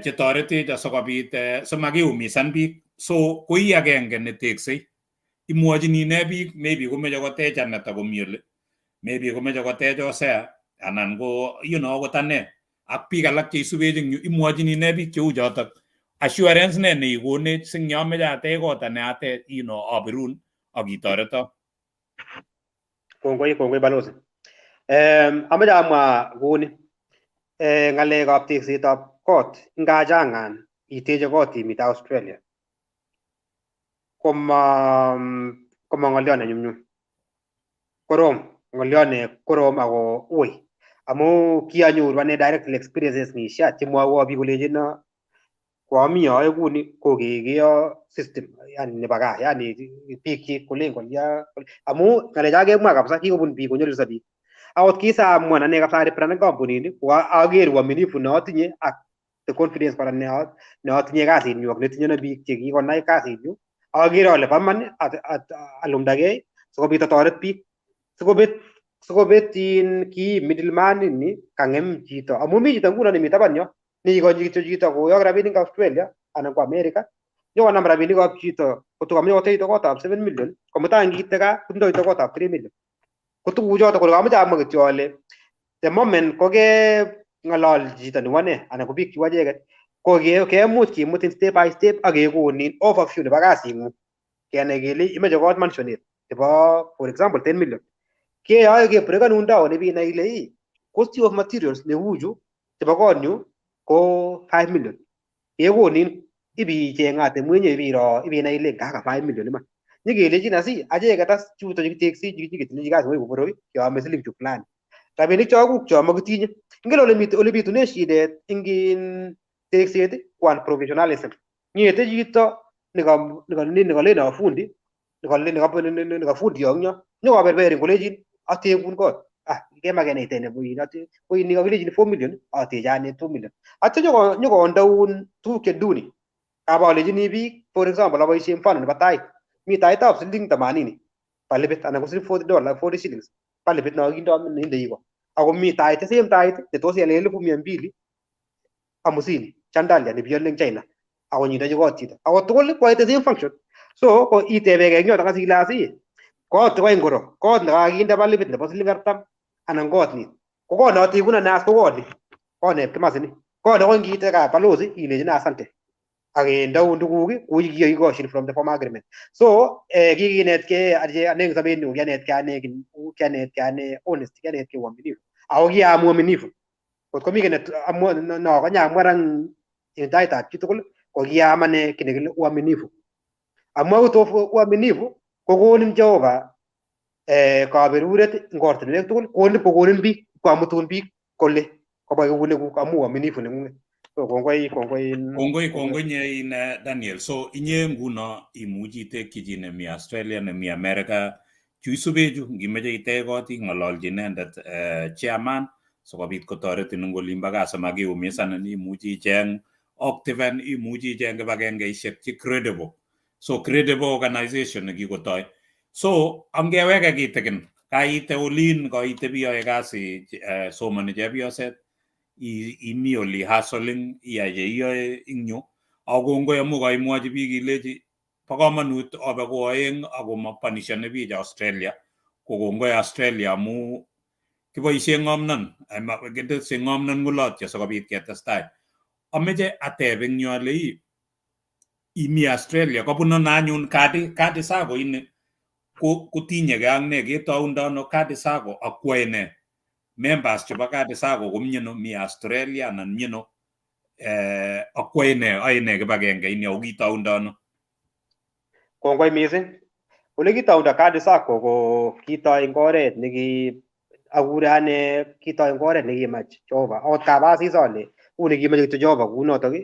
chetoretech asikobit simakiumisan biik. So ko ii agenge neteksei, imwochini ne biik maybe komeche kotech Aneta komi oli, maybe komeche kotech Hosea anan ko akot ane ak biik alak cheisubech eng yu, imwochini ne biik cheu chotok? Assurance ne neikonech sing yomeche atech kot ane atech abirun ak itoreto? Kongoi, kongoi balozi. Amoche amwa kouni, ng'alekab teksetab kot ngachangan iteche kot imite Australia koma ng'olyo ne nyumnyum, korom ng'olyo ne korom ako ui amu kianyoru ane direct experiences nisha chemwowo biik kolechino koami yoe kuni kokekeyo system yani nebo gaa yani biik kolen kolya amu ng'alecha kemwa kabisa kikobun biik konyolilso biik. Akot kisamuan ane kabisa arebranden kampunini ko aker uaminifu neotinye ak the confidence kora neotinye kasinyu ak netinye biik chekikonai kasinyu, akere ale bo iman alumdakei sikobit atoret biik sikobet in kii middleman ini kang'em chito amu mi chito nguno nemi taban yo neikonyi kityo chito koyok rabinik Australia anan ko America nyokonam rabinikab chito kotko kamoche kotech chito kotab 7 million komutai ngiite gaa kotindoi chito kotab 3 million. Ko tuguchoto kole kamoche amwa kityo ale the moment koke ng'ololchi chito neu ane anan ko biik cheu acheket ko kemuch kimutin step by step ak kekonin overview nebo kasing'ung kenai kele imoche kot mansionate nebo for example 10 million keyoe kebrekanun down ibinai ile ii cost of materials neu chu chebo konyu ko 5 million kekonin ibicheng'ate mwenyewe ibiro ibinai ile ngaka 5 million iman nyikelechin asi acheket as chuto chekiteksi chekitilechi kasi koiku boror keome siling chu fulani rabinik chokuk cho makitinye. Ingen ole bitune shidet ing tekset ko unprofessionalism. Ng'ete chito neka neka fundi neka fundi yo nyokoberberin kolechin atekun kot ah kemaken ite koin nikakilechin 4 million ateche ane 2 million atya nyokondeun tuguk che duni. Kabolechini biik for example aboisien mfano nebo tait, mi taitab siling 80 balibit anan ko siling $40, 40 shillings balibit no kindo neindoi ko ako mi tait same tait netos ialen 250,000 chandelier nebiole eng China ako nyindochi kot chito ako tugul koyoe the same function. So ko itebegei eng yotok asile asi kot ko ngoro kot nekakinde balibit nebo siling 40 anan kot ni ko kot notekun ane as ko kot ni kot ne Pkimasini kot ne ngiite kap balozi ilechini asante ak kendeun tuguk kou kikokikoshin from the former agreement. So kikinetkei ane eng sobenyu kianetkei ane kianetkei ane honesty, kianetkei uaminifu ako kiam uaminifu kot komi kiy no konyamwa eng taitab chitugul ko kiam ane kiy nekile uaminifu amu out of uaminifu kokonin Jehova kaberuret eng ortinwek tugul konin kokonin biik kwamutun biik kole kobwa eunekuk amu uaminifu neng'ung'et. So kongoi, kongoi. Kongoi, kongoi nye in Daniel. So inye nguno imuchi itekyi chi nemi Australia, nemi America chu isubechu ngimeche itech kot ing'ololchi inendet chairman sikobit kotoretin eng olimbo gaa simakiumisanin. Imuchi icheng Optiven, imuchi icheng kibagengeishek che credible, so credible organization nekikotoi. So angeweke kitikin kaite olin kaitebi yoe kasi, somani chepyoset, imi oli hustling iyai cheiyoe ing yu ako kongoi amu kaimwochi biik ilechi bo komonut obe ko oeng ako mapunishoni biich Australia. Ko kongoi Australia amu kiboisien ng'omnon kitese ng'omnon ng'ulotyo sikobit ketestai. Ameche ateb eng yu ale ii imi Australia kobun ano anyun Kadi Sacco ini ko kotinyegei ak nee? Ketoundo ano Kadi Sacco ak kwoe nee? Members chebo Kadi Sacco komiano, mi Australia anan miano ak kwoe nee, oe nee kibagenge ini ako kitoundo ano? Kongoi mising. Ole kitoundo Kadi Sacco ko kitoi eng oret neki akure ane kitoi eng oret nekimach Jehova. Akot kabasis ale uni kimache kityo Jehova kunotok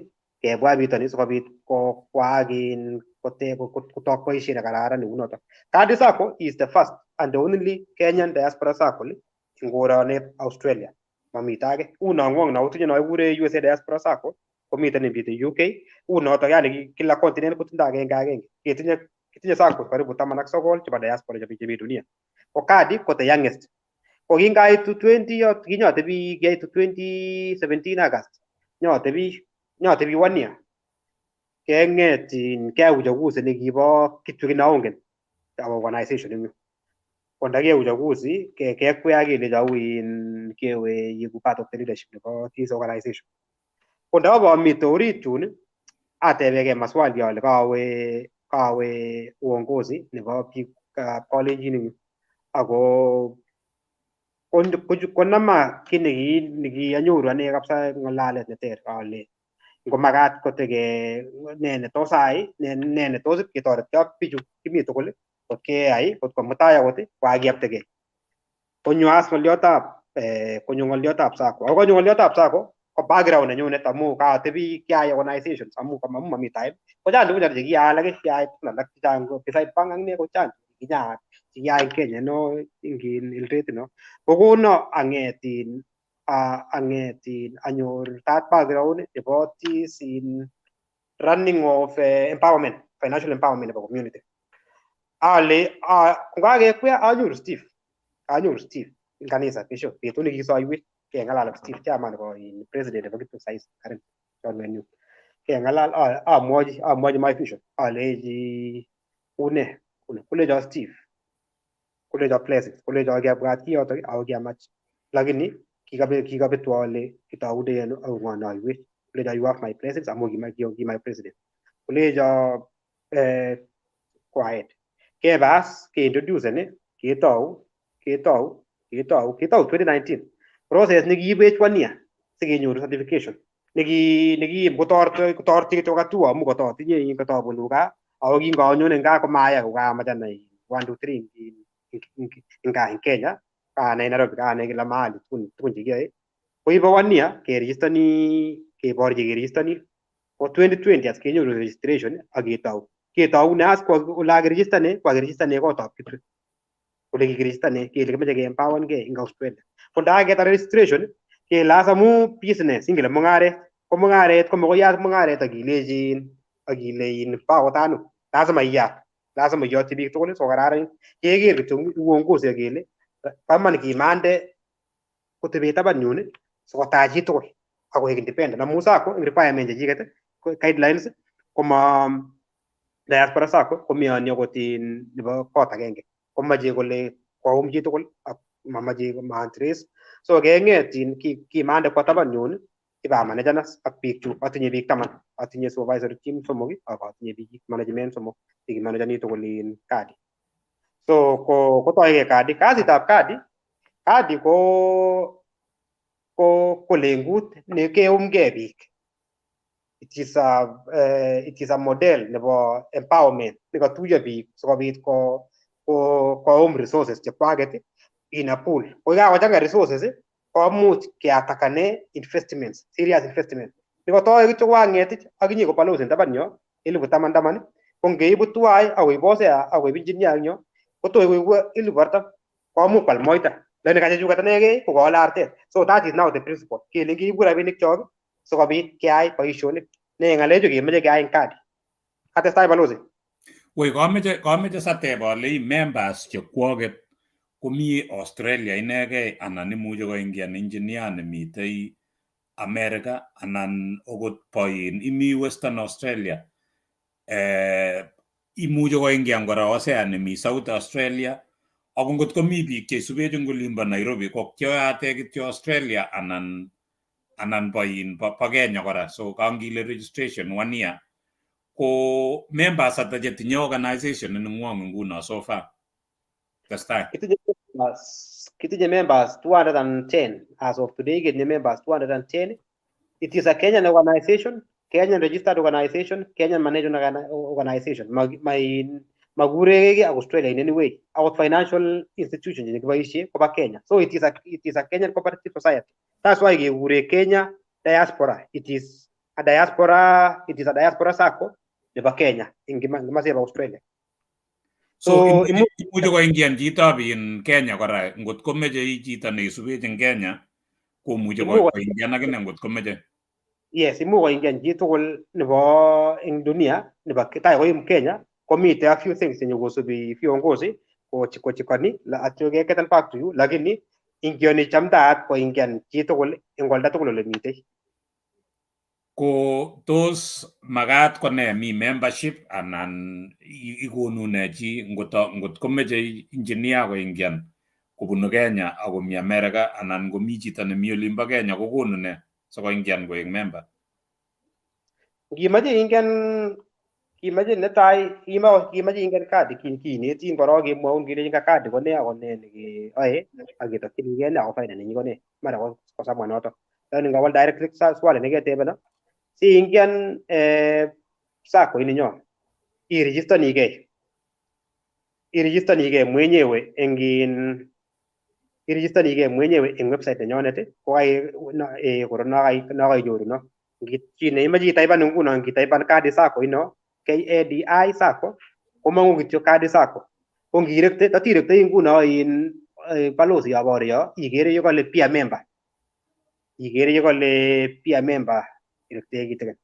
kebwa bitoni sikobit koaak in kotok boisiet nekararan neunotok. Kadi Sacco is the first and the only Kenyan diaspora circle ing koronep Australia. Mamite age. Uno ngwong no otinye no kikure USA Diaspora Sacco, komiten nemite UK, unotok yani kila continent kotindo agenge agenge. Ketinye SACCOs karibu 19 chebo diaspora chemi dunia. Ko Kadi ko the youngest. Ko kingaitu 20 kinyotebi kiaitu 2017 August. Nyotebi 1 year. Keng'et keyai uchaguzi nekibo kityo kiy neongen ab organization eng yu. Ko ndakiyai uchaguzi kekwei ak kelecho uin kewe iegu part of the leadership nebo this organization. Ko ndabomite orit yun atebegei maswali ale kawe uongozi nebo biikab Kalenjin eng yu. Ako konama kiy nekianyoru ane kabisa ng'alalet neter ale ngomakat koteke ne netos ayai, ne netos ketoretkei ak bichu kimi tugul kot keyai kot ko mutai akot kokakiyaptegei. Konyo as ng'olyotab konyo ng'olyotab SACCO. Ako konyo ng'olyotab SACCO ko background nenyunet amu katebi kiayai organizations amu mami time. Ko chang tugun chekiyai alak, kiyai tugun alak chechang beside bank ak ne ko chang chekiyai en Kenya no ing Eldoret no. Kokono ang'et ang'et anyor that background nebo this in running of empowerment, financial empowerment nebo community. Ale kokakekwea anyoru Steve en kanisa kesho betut nekisoiwech keng'alal ak Steve, chairman nebo president nebo Kiptum sais current chorwenyun. Keng'alal amwochi my vision alechi une kolecho Steve, kolecho blessings, kolecho kiabwat kiyotok ako kiamach lakini kikabetwo ale kitoune ano ako ng'o noiwech. Kolecho you have my blessings amu ki my president. Kolecho go ahead. Kebe as keintroducen ketou 2019. Process nekiibwech 1 year sikenyoru certification nekiim kotoreti kityo hatua amu kototinye kotobunu gaa ako kingonyone eng gaa komayai kokamach anai 1 2 3 eng gaa eng Kenya, kanai Nairobi, kanai kila mahali tugun chekiyoe. Koibe 1 year kerejistani, keborchi kerejistani. Ko 2020 as kenyoru registration ak ketou. Ketoune as ole kakirejistane, kokakirejistane kotab Kitwek. Ole kikirejistane kele kimoche keempowerngei eng Australia. Ko ndakaketar registration kele as amu business ingele mung'aret ko mung'aret ko makoi iyat mung'aret ak ilechi ak ile bo akot anum. Lazima iyat. Lazima iyotyi biik tugul sikokararanit. Keker kityo uongozi kele bo iman kimande kotebe taban yun sikotach chitugul akoek independent amu SACCO eng requirement chechiket guidelines koma diaspora SACCO komiyoni akot nebo kot agenge komoche kole koum chitugul ak momoche ma interest so keng'et kimande kwo taban yun ibamanajan as ak biikchuk. Atinye biik 10, atinye supervisory team somok ak atinye biik management somok chekimanajani tugul Kadi. So ko kotoige Kadi. Kasitab Kadi, Kadi ko lengut ne keumgei biik. It is a model nebo empowerment nekotuiyo biik sikobit ko koum resources chekwaket in a pool. Ko kakochang'a resources komuch keatakane investments, serious investment. Nekotoi kityo koang'et ak inye ko balozi en taban yo 10,000 taman ko ngeibu tuwai ak koib Hosea ak koib engineer eng yo kotoi koibu 40,000 komuch kwal moita. Lakini kachechuket anegei ko kaale artet. So that is now the principle. Kele kiibu rabinik chok sikobit keyai boisionik. Ne ng'alechu kemoche keyai eng Kadi. Katestai balozi. Woi, kameche sateb ale members chekwoket komi Australia inegei anan imuche koingian engineer nemitei America anan okot boin imi Western Australia, imuche koingian kora Hosea nemi South Australia, ako ngot komi biik cheisubech eng olimbo Nairobi ko kyoyate kityo Australia anan boin bo Kenya kora. So kangile registration 1 year ko members ata chetinye organization ningwong nguno so far? Testai. Kitinye members 210 as of today. Kitinye members 210. It is a Kenyan organization, Kenyan registered organization, Kenyan managed organization. Makurekei ak Australia in any way. Akot financial institution chekiboisie koba Kenya. So it is a Kenyan cooperative society. That's why kekure Kenya diaspora. It is a diaspora SACCO nebo Kenya eng komoseb Australia. So imuche koingian chitob in Kenya kora ngot komeche chito neisubech eng Kenya. Komuche koingian akine ngot komeche. Yes, imuch koingian chitugul nebo eng dunia nebo tai koim Kenya komite a few things chenyokosubi viongozi kochikoni atyo kegetan back to you, lakini ingioni chamdaat koingian chitugul eng olda tugul ole mitei. Ko tos makat kone mi membership anan ikonu ne chi ngot komeche engineer koingian kobunu Kenya akomi America anan komi chito nemi olimbo Kenya kokonu ne sikoingian koek member? Ngimache ingian, kimache netai kimache ingian kadi kinetin korok kemwaun kelechin ka kadi ko ne ako ne nekeyoe ak ketokchinigei ne ako faida nenyi ko ne, mara kosamwa notok. Lakini ngawal directly swali neketebena, siingian SACCO ininyo iregistanigei, iregistanigei mwenyewe eng in iregistanigei mwenyewe eng website nenyonet ko koro no kainyoru no. Chi neimache itaipan nguno ngitaipan Kadi SACCO ino KADI SACCO komong'u kityo Kadi SACCO. Ko ngirekte tatirektoi nguno in balozi yobore yo ikere yekole be a member. Ikere yekole be a member irektei kitikin.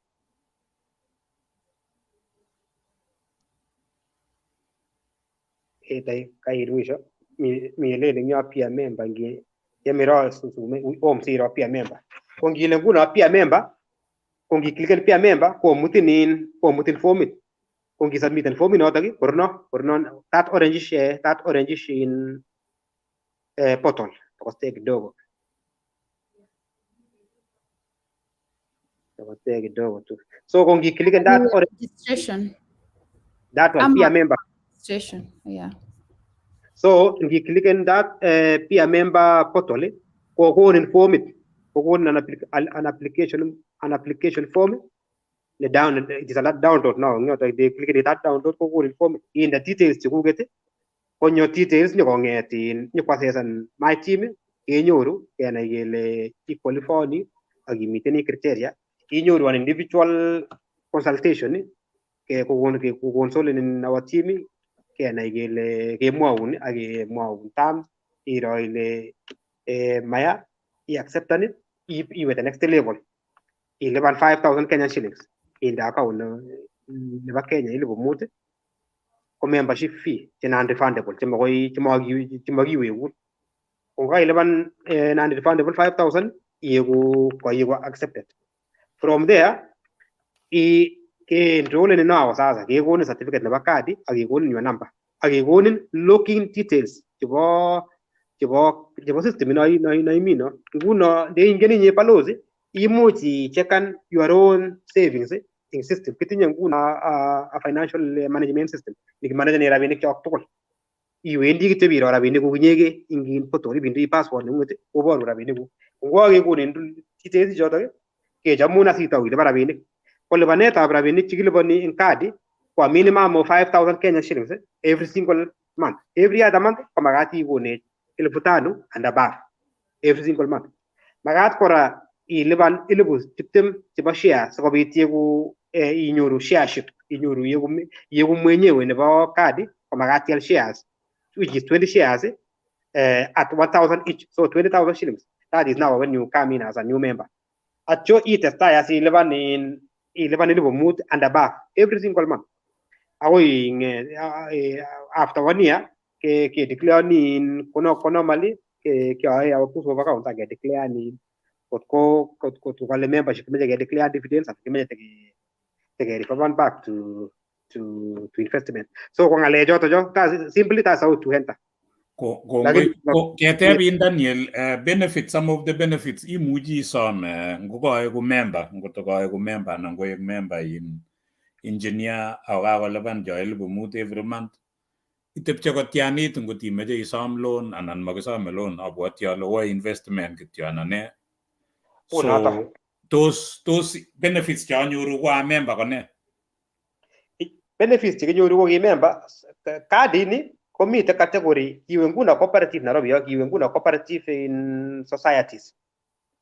Tai mwisho mi lele eng yo be a member ngi yemiro susume om siro be a member. Ko ngile nguno be a member ko ngikliken be a member komutin in komutin formit. Ko ngisubmiten formit notok korno that orangish that orangish in portal takoste kidogo. Takoste kidogo tu. So ko ngikliken that orange registration that one be a member. Registration, yeah. So ngikliken that be a member portal kokonin formit, kokonin an application form ne down it is a lot download now ngyoto they click that download kokonin form in the details chekuket konyo details nyokonget in nyokwasesan my team kenyoru kenai kele iqualify ak imiten criteria inyoru an individual consultation ke kokon ke console in our team kenai kele kemwoun ak kemwoun terms iro ile maya i acceptan iwe the next level ilipan 5,000 Kenyan shillings inde account nebo Kenya 5,000 ko membership fee che non-refundable chemakiwekun. Ko kailipan non-refundable 5,000 iegu koiegu accepted. From there ke-enrollenin now sasa kekonin certificate nebo kadi ak kekonin your number ak kekonin login details chebo system ino imi no. Nguno ndeingen inye balozi imuch ichekan your own savings eng system. Kitinye nguno a financial management system nekimanageni rabinik chok tugul. Iwendi kityo biro rabinikuk inyegei ing portal ibindoi password neng'ung'et koboru rabinikuk. Ko kakekonin details ichotok kechomun asitau ilipan rabinik. Ko lipanetab rabinik chekiliponi eng kadi ko a minimum of 5,000 Kenya shillings every single month. Every other month ko makat ikonech 5,000 and above every single month. Makat kora ilipan 20,000 chebo share sikobit iegu inyoru shareship, inyoru iegu mwenyewe nebo kadi ko makat ial shares which is 20 shares at 1,000 each, so 20,000 shillings. That is now when you come in as a new member. Atyo itestai asilipan in ilipan 5,000 and above every single month. Akoi after 1 year ke declare ni kono normally ke keyoe our proof of account ak ke declare ni kotko kale membership kimeche ke declare dividends ak kimeche teke refund back to investment. So ko ng'alechoto cho simply that's how to enter. Ketebin Daniel benefits, some of the benefits imuchi isom ngokoeku member, ngot koeku member anan koek member in engineer ako kakolipan cho 5,000 every month itepche kotianit ngot imeche isom loan anan makisome loan abwoti ale woi investment kityo anan ne. So tos benefits cheanyoru ko a member ko ne? Benefits chekinyoru ko ki member kadini komite category kiwe nguno cooperative Nairobi yo kiwe nguno cooperative in societies.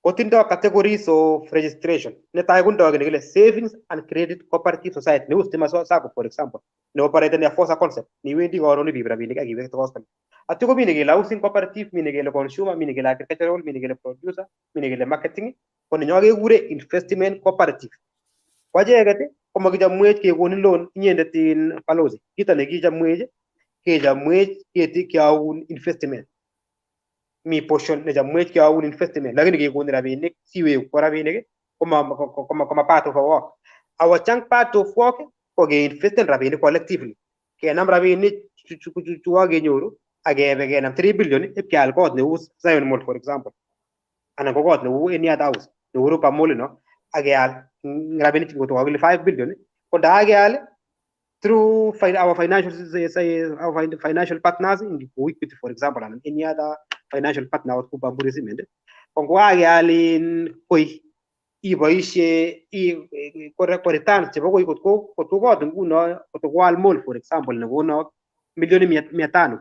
Kotindo categories of registration. Netai kotindo kiy nekile Savings and Credit Cooperative Society neu Stima Sacco, for example, ne operate a FOSA concept. Niwendi koron ibiib rabinik ak iwekte customer. Atyo komi nekele housing cooperative, mi nekele consumer, mi nekele agricultural, mi nekele producer, mi nekele marketing. Ko nenyo kekure investment cooperative. Ko acheket komakichomwech kekonin loan inyendet in balozi. Kito nekichomwech, kechomwech keti keyoun investment. Mi portion nechomwech keyoun investment, lakini kekonin rabinik siweku ko rabinik koma part of our work. Our chunk part of work ko keinvesten rabinik collectively. Kenam rabinik chu kakenyoru ak kebe kenam 3 billion ip keal kot neu Zion Mall, for example. Anan ko kot neu any other house neu Rupa Mall no ak keal rabinik chu kokile 5 billion ko ndakakeal through our financial, say, our financial partners in Equity, for example, and any other financial partner ko Bamburi Cement, ko ngokakeal in koi iboishe ko returns chebo koi kotko kot nguno kotko koal mall, for example, nekonok milioni 500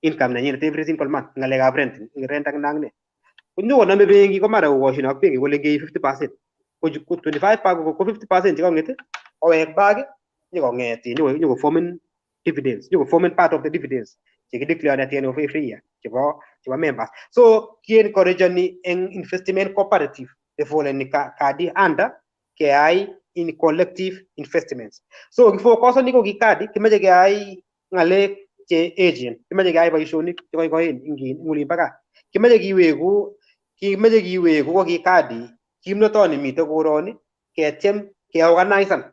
income nenyinet every single month, ng'alekab rent ak ne konyokonome benki ko mara kokoshin ak benki kole ngeib 50% ko 25 ko 50% chekong'et kowek back nyokong'et nyokoformen dividends, nyokoformen part of the dividends chekideclare at the end of every year chebo members. So kiencourageni eng investment cooperative devoleni kadi under keyai in collective investments. So kifocusoni ko ki kadi kimeche keyai ng'alek che echen, kimeche keyai boisionik chekoikoen eng olin bo gaa. Kimeche kiweku ko ki kadi kimnotoni mitei koroni ketyem keorganisan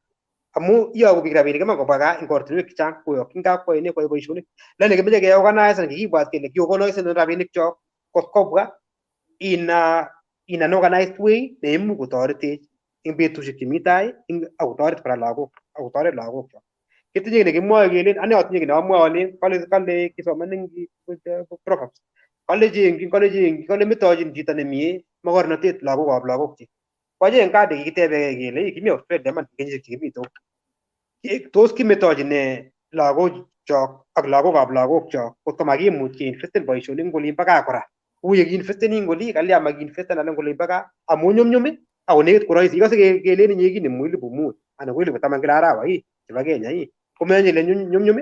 amu iyoku biik rabinik iman kobwa gaa eng ortinwek chechang, koyokyin kapkoinik, koyai boisionik, lakini kimeche keorganisan. Kikibwat kele kiorganisan rabinik chok kot kobwa in an organized way neimuch kotoretech eng betusiek chemi tai akotoret kora lagok akotoret lagok chok. Kitinye kiy nekimwoe kelen ane atinye kiy neamwoe alen kale kisoman eng Proverbs, kale chengchin kale chengchin kale metochin chito nemie mokornotet lagokab lagokchik. Ko achek eng kadi kikitebekei kele kimi Australia iman kenyisiek chekimito tos kimetochi ne lagokchok ak lagokab lagokchok kotko makimuch keinvesten boisionik eng olin bo gaa kora kou ye kiinvesteni eng oli? Kalya makiinvesten anan eng olin bo gaa amu nyumnyum ako nekit ko rahisi. Ikose kelen inye kinemu 5,000 anan ko 10,000 kila arawa ii chebo Kenya ii komenye ile nyumnyum,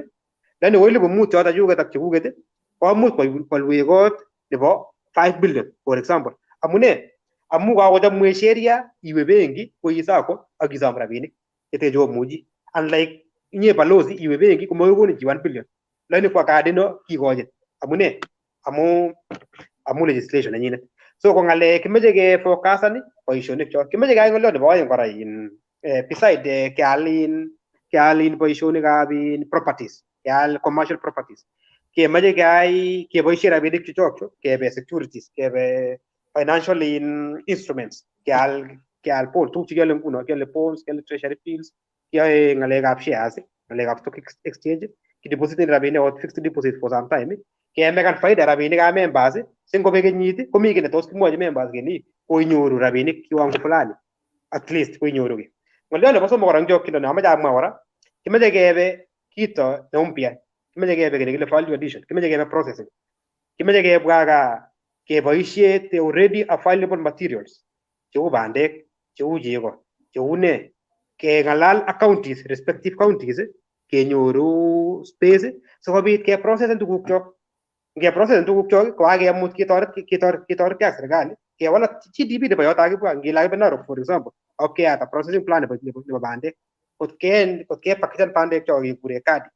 lakini ko 5,000 choto chuket ak chekuket komuch koalwech kot nebo 5 billion, for example. Amune? Amu kakochomwech sheria iwe benki ko ii SACCO ak isom rabinik chete chomuchi, unlike inye balozi iwe benki komakokonin chi 1 billion, lakini kwa kadi no kikochin. Amune? Amu legislation nenyinet. So ko ng'alek kimeche kefocusan boisionik chok kimeche keyai. Ng'oliot nebo oeng kora in beside keal in boisionikab in properties, keal commercial properties, kemoche keyai keboisien rabinik chuchok chu kebe securities, kebe financial in instruments, keal bond, tuguk chekiole nguno, kiole bonds, kiole treasury bills, kiyoe ng'alekab shares, ng'alekab stock exchange, kidepositen rabinik ot fixed deposit for some time, kemekan faida rabinikab members si ngobek kenyit komi kiy netos kimwochi members kele koinyoru rabinik kiwango fulani, at least koinyoru kiy. Ng'oliot nebo somok kora eng chokchindo neamache amwa kora, kimeche kebe kito ne mpya, kimeche kebe kiy nekile value addition, kimeche kebe processing, kimeche kebwa gaa keboisie the already available materials cheu bandek, cheu chego, cheu ne, keng'alal ak counties, respective counties, kenyoru space sikobit keprocesen tuguk chok. Ngeprocesen tuguk chok ko kakemuch ketoret ak serikali kewal GDP nebo yoto akibwa. Ngele akibe Narok, for example, ak keat a processing plant nebo bandek, kot kepakejan bandek chok kekure kadi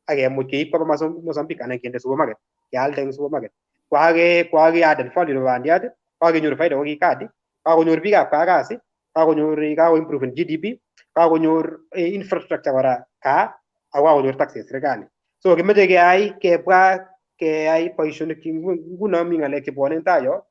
ak kemuch keib koba Mozambique anan kende supermarket kealde eng supermarket, kwake add value nebo bandiat, kakenyor faida ko ki kadi kakonyor biikab kaa kasi, kakonyor kako improve GDP, kakonyor infrastructure kora kaa ako kakonyor taxes serikali. So kimeche keyai kebwa keyai boisionik. Nguno mi ng'alek chebwone en tai yo,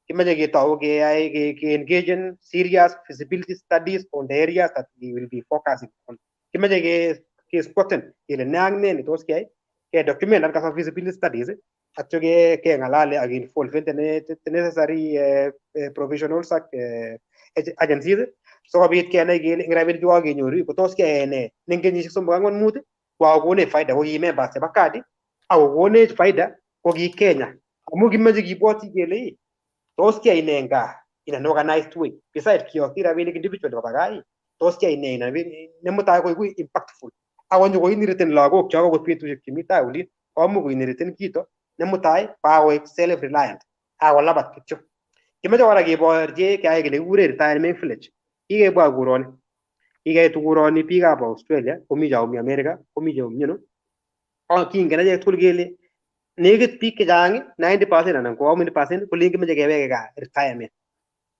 kimeche ketou keyai ke engage in serious feasibility studies on the areas that we will be focusing on. Kimeche ke squatten kele ne ak ne netos keyai, ke document kasa feasibility studies, atyo keng'alale ak involve the necessary professionals ak agencies sikobit kenai kele eng rabinik chu kakenyoru kotos keyae ne eng kenyisiek 3, 4, 5 kokakonech faida ko ki members chebo kadi ak kokonech faida ko ki Kenya, amu kimeche kibwoti kele Tos kiyai nee en gaa in an organized way beside kiyokti rabinik individually koba gaa, tos kiyai nee ne mutai koiku impactful akonyo koinheriten lagok chok akot betusiek chemi tai olin komuch koinheriten kito ne mutai bakoik self reliant akolabat kityo. Kimoche kora keborye keyai kiy nekikure retirement village. Kikebwa kuroni, kikeitu kuroni biikab Australia, komi chomi America, komi chomi ano. Ak kingen achek tugul kele nekit biik chechang 90% anan ko how many percent kolen kimoche keweke gaa retirement.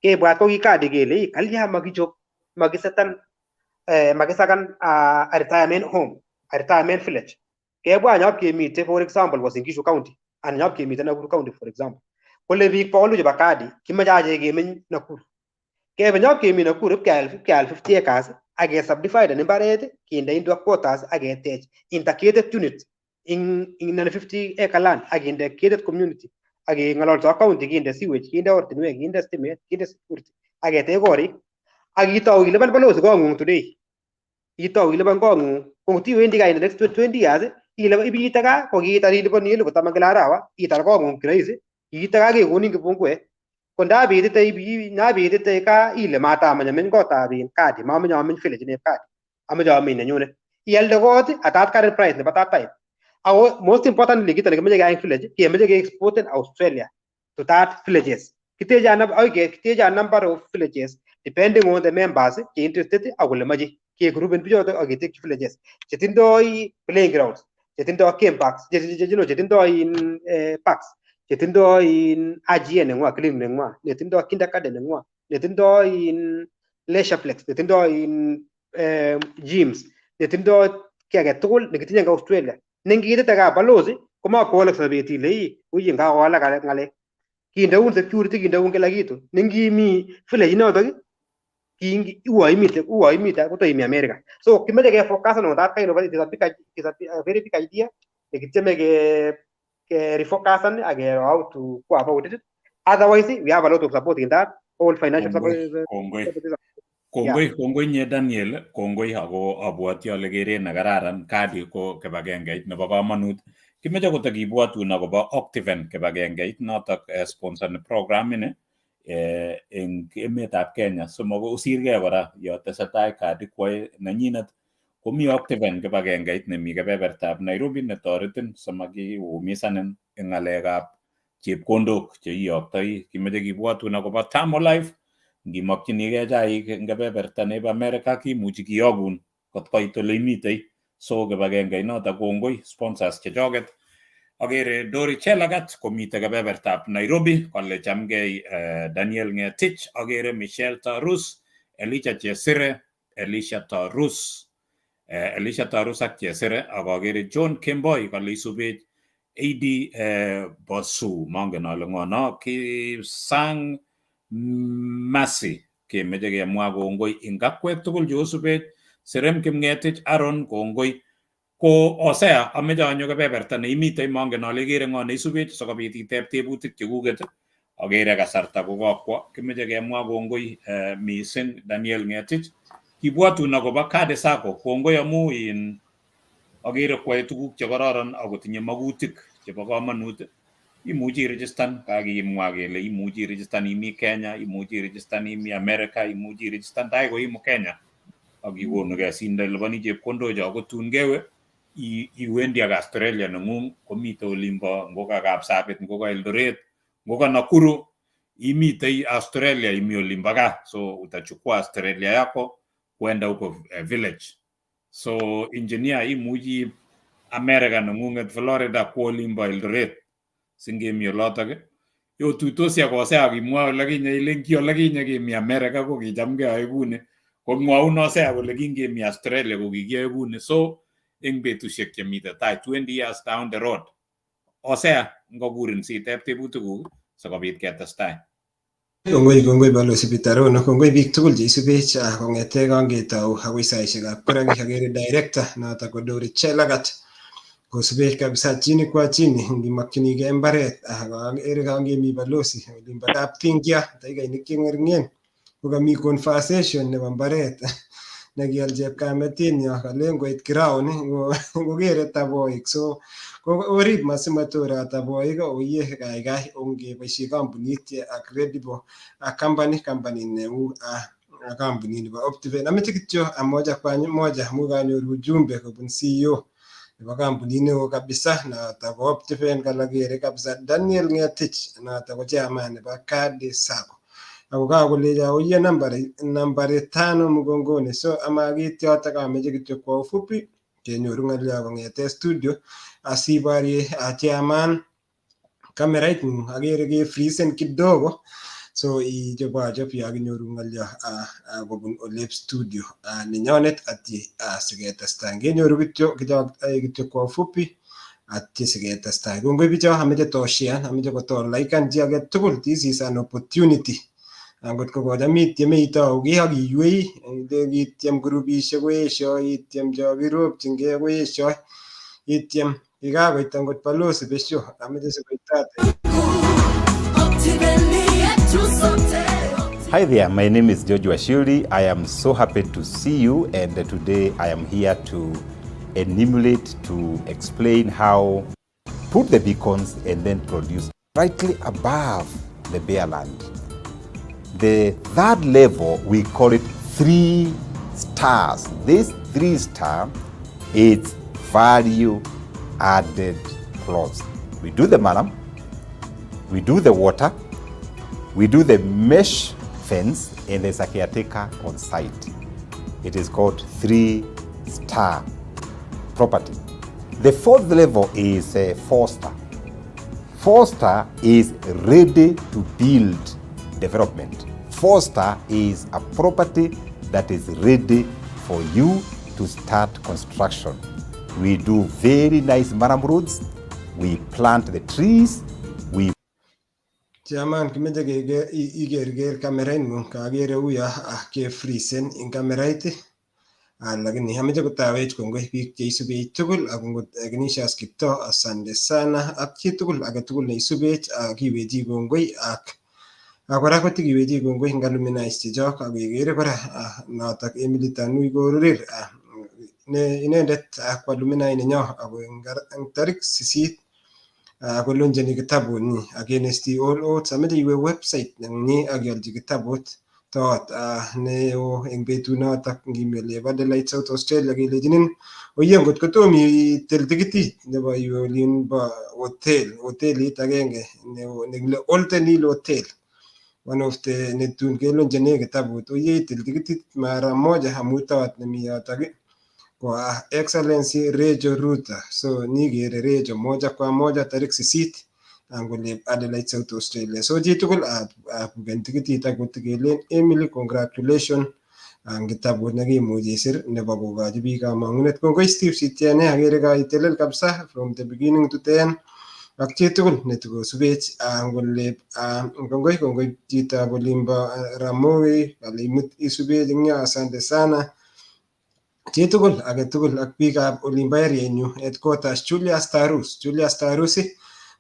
Kebwat ko kikadi kele kalya makichop makisetan makisakan a retirement home, a retirement village. Kebwa nyop kemite for example Uasin Gishu County anan nyop kemite Nakuru County for example. Kole biik bokolu chebo kadi kimoche achek kemeny Nakuru. Kebe nyop kemi Nakuru ipkeal 50 acres ak ke subdivide mbaret kinde into quarters ak ketech integrated unit in 50 acre land ak kinde gated community ak keng'ololso ak county kinde sewage, kinde ortinwek, kinde stimet, kinde security ak ketech korik ak itou ilipan balozi kong'ung today. Itou ilipan kong'ung ko ngotiwendi gaa in the next 20 years ibiite gaa ko kiitar iliponi 10,000 kila arawa itar kong'ung kirahisi iite gaa kekonin kifunguet. Ko ndabitite gaa ile matamach ameny kotab in kadi, mamoche ameny village neb kadi, amoche ameny nenyunet. Ialde kot at that current price nebo that time. Ako most importantly kito nekimoche keyai en village, kemoche ke-exporten Australia to that villages. Kiteche a number of villages depending on the members che interested ak ole moche. Kegroupen bichoto ak ketekyi villages chetindoi playing grounds, chetindoi game parks, chetindoi in parks, chetindoi in IGN neng'wa, clinic neng'wa, netindoi kindergarten neng'wa, netindoi in leisureplex, netindoi in gyms, netindoi kiy agetugul nekitinye en Australia. Ne ngiitite gaa balozi komakowalak sobet ile ii uyi kakowalak ng'alek. Kindeun security, kindeun kila kitu. Ne ngimi village inotok uo imite koto imi America. So kimoche ke focus on that kind of, it is a big, it is a very big idea nekityeme ke refocusan ak kero how to go about it. Otherwise we have a lot of support in that all financial support. Kongoi. Kongoi, kongoi nye Daniel, kongoi ako abwoti ale keret nekararan kadi ko kibagengeit nebo komonut. Kimoche kotakibwotun akobo Optiven kibagengeit notok sponsor program ini eng emetab Kenya simokosirgei kora yo tesetai kadi kwoe nenyinet komi Optiven kibagengeit nemi kebebertab Nairobi netoretin simakiumisanin eng ng'alekab chepkondok cheiyoktoi. Kimoche kibwotun akobo Tamolife, ngimokchinigei chaik eng kebeberta nebo America kimuchi kiyokun kot koit ole imitei. So kibagengeit notok kongoi sponsors chechoket. Agere Dori Chelagat komite kebebertab Nairobi kole chamgei Daniel Ngetich. Agere Michelle Tarus, Elisha Chesire, Elisha Tarus, Elisha Tarus ak Chesire ak agere John Kemboi kole isubech AD Bosu, mongen ale ng'o no Kisang Masi kemeche kemwa kongoi eng akwek tugul cheosubech Serem Kimngetich Aaron kongoi. Ko Osea ameche anyo kebeberta neimitei, mongen ale ikere ng'o neisubech sikobit iteb tebutik chekuket. Agere kasarta kokokwo, kimoche kemwa kongoi mising Daniel Ngetich. Kibwotun akobo Kadi Sacco, kongoi amu in agere kwoe tuguk chekororon akotinye makutik chebo komonut. Imuchi iregistan, kakimwa kele imuchi iregistan imi Kenya, imuchi iregistan imi America, imuchi iregistan tai koimu Kenya ak ikonugei sinde iliponi chepkondocho ako tun kewe iwendi ak Australia neng'ung komite olimbo ngoka Kapsabet, ngoka Eldoret, ngoka Nakuru, imitei Australia imi olimbo gaa, so utachukua Australia yako kwenda huko village. So engineer imuchi America neng'ung'et Florida kwo olimbo Eldoret singemi olotok yotuitosi ak Hosea akimwoe olekinye ilen ki olekinye kimi America ko kicham keyoe kuni, komwoun Hosea kole kingemi Australia ko kikiyoe kuni. So eng betusiek chemite tai 20 years down the road, Hosea ngokurin siteb tebutikuk sikobit ketestai. Kongoi, kongoi Balozi Peter Rono, kongoi biik tugul cheisubech kong'ete kangetou akoi saisiekab koraki. Akere director notok ko Dori Chelagat kosubech kabisa chini kwa chini ngimokchinigei mbaret. Akere kangemi balozi olimbo Kaptingia dakikainik cheng'ering'en kokami conversation nebo mbaret. Nekial chepkametinyo kalen koit ground kokere taboik, so orip masimatora taboik. Oye, kaikai ongeboisie kampunit ak credible company, company neu kampunit nebo Optiven. Ameche kityo moja kwa moja amu kanyoru ujumbe kobun CEO nebo kampunit neo kabisa noto ko Optiven, kalakere kabisa Daniel Ngetich, noto ko chairman nebo Kadi Sacco, ako kakolecho oye nambari 5 mgongoni. So ama kit yoto kameche kityo kwa ufupi kenyoru ng'olyo kong'ete studio asiborie chairman kamerait ng'ung, akere kefreezen kidogo, so ichobochob yo kinyoru ng'olyo kobun olep studio nenyonet atye siketestai kenyoru kityo kityo kwa ufupi atye siketestai. Kongoi bicho, ameche toshean, ameche kotolaikan chi age tugul. This is an opportunity. Angot ko kocham itieme itou kiy ak iywei, kitiem grupishek koesio, itiem cho kiropchingei koesio, itiem kikakoit angot balozi besio, ameche sikoitate. Hi there, my name is George Wachiuri. I am so happy to see you, and today I am here to enumerate, to explain how put the beacons and then produce rightly above the bare land. The third level, we call it 3 stars. This 3 star is value added plots. We do the murram, we do the water, we do the mesh fence, and there's a caretaker on site. It is called 3-star property. The fourth level is a 4-star. 4-star is ready to build development. 4-star is a property that is ready for you to start construction. We do very nice murram roads. We plant the trees. We Chairman, kimeche ikerker kameraing'ung, kakere uyo kefreezen eng kamerait, lakini ameche kotawech kongoi biik cheisubech tugul ak ngot Ignatius Kiptoo, asante sana, ak chitugul agetugul neisubech kiwechi kongoi, ak kora kotikiwechi kongoi eng alumni chechok, ak kekere kora notok Emily Tanui Korir ne inendet ko alumni nenyo, ako eng tarik 8 koloncheni kitabutnyi Against All Odds. Ameche iwe website nenyi ak iolchi kitabut tot neo eng betunotok ngimi olep Adelaide, South Australia, kelechinin oye ngot kotom itil tikitit nebo iwe olin bo hotel, hotelit agenge nekile Olten Hill Hotel, one of the netun kelonchene kitabut, oye itil tikitit mara moja amu tot nemi yotok ko Excellency Rejo Ruto. So nikere Rejo moja kwa moja tarik 8 angolep Adelaide, South Australia. So chitugul abuken tikitit ak kotikelen Emily, congratulation ang kitabut nekimuch isir nebo kokochi biik kamang'unet. Kongoi Steve Sitiene, akere kaitelel kabisa from the beginning to the end, ak chitugul netikosubech angolep kongoi kongoi chitab olimbo Ramogi kale imut isubech eng yo, asante sana chitugul agetugul ak biikab olimbo area headquarters Julius Tarus, Julius Tarus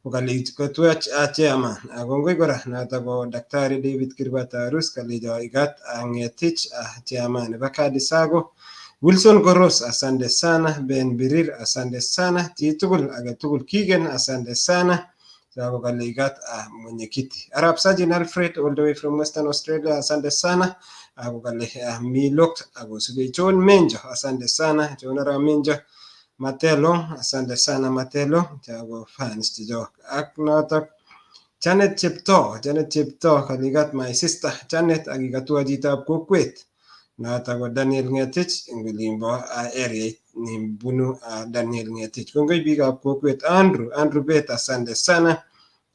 kokale kotwach chairman. Kongoi kora noto ko Daktari David Kirwa Tarus, kalecho ikat Ngetich chairman nebo Kadi Sacco, Wilson Koros, asante sana, Ben Birir, asante sana, chitugul agetugul, Kigen, asante sana, sako kale ikat mwenyekiti Arab Sajin Alfred all the way from Western Australia, asante sana, ako kale Milok akosube John Menjo, asante sana John Arap Menjo, Matelo, asante sana Matelo, chako fans chechok ak notok Janet Cheptoo, Janet Cheptoo kalikat my sister Janet ak ikatua chitab kokwet notok ko Daniel Ngetich eng olimbo area nibunu Daniel Ngetich. Kongoi biikab kokwet. Andrew, Andrew Bet, asante sana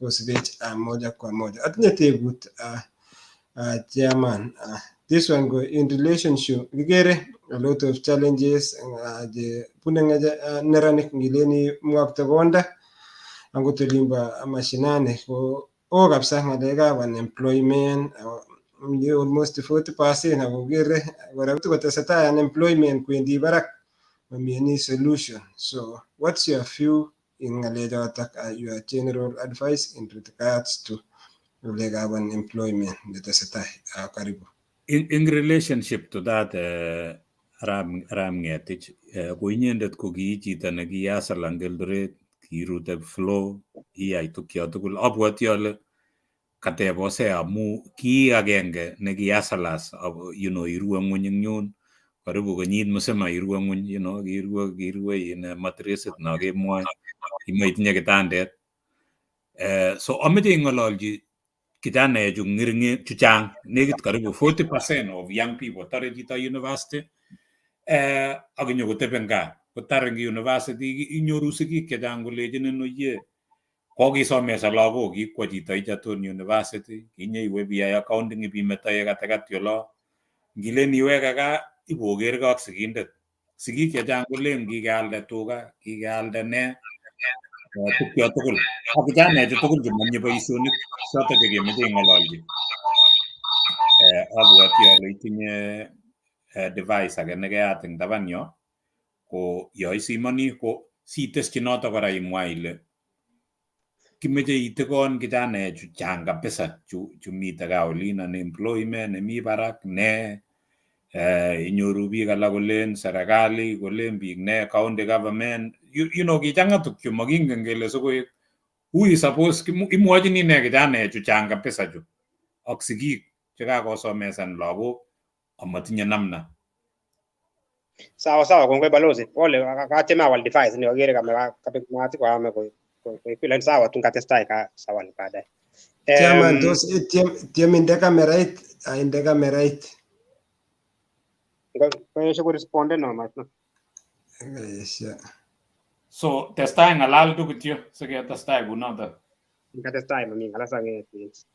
kosubech moja kwa moja. Atinye tebut, chairman. This one go in relationship, kikere a lot of challenges je bune neranik ngileni mwakta konda angot olimbo mashinani ko oo kabisa ng'alekab unemployment, almost 40%, ako kere kora kotesetai unemployment kwendi barak, mami any solution. So what's your view in ng'alechotok, your general advice in regards to ng'alekab unemployment netesetai? Karibu. In relationship to that, Arap Ngetich. Ko inyendet ko ki chito ne kiasal eng Eldoret, kirute floor, iyai tukyo tugul. Abwoti ale kateb Hosea amu ki agenge ne kiasalas, irue ng'weny eng yun, karibu kenyit mzima irue ng'weny, kirue in matresit no kemwoe, kimaitinye kitandet. So ameche ing'ololchi kijanaechu ng'ering'en chuchang, nekit karibu 40% of young people tore chito university ak inyokotebi eng gaa, kotar eng university inyoru sigik chechang kolechinin oye kokisomesan lagok, kikwo chito Egerton University, kinyeiwe biyai accounting ibimetoi katikati olo, ngilen iweke gaa ibokergei ak sigindet. Sigik chechang kolen kikealde tuga, kikealde ne, tukyo tugul. Ak kijanaechu tugul chemonye boisionik choto chekemoche ing'ololchi. Abwoti ale itinye device age nekeyat eng taban yo, ko yo isimoni ko sitesyi noto kora imwa ile kimeche itikon kijanaechu chang kabisa chu mite gaa olin unemployment nemi barak ne inyoru biik alak kolen serikali kolen biik ne county government kichang'a tukchu makingen kele sikoek who is suppose imwochini ne kijanaechu chang kabisa chu ak sigik chekakosomesan lagok amatinye namna. Sawa sawa, kongoi balozi. Pole, katyeme awal device ni akere kabek maat koame koik sawa tun katestai ka sawa ni baadaye. Chairman, tos tyem inde kamerait, inde kamerait. Koesho koresponden no mat. Koesho. So testai ng'alal tu kityo siketestai kunoto. Katestai mami ng'ala sange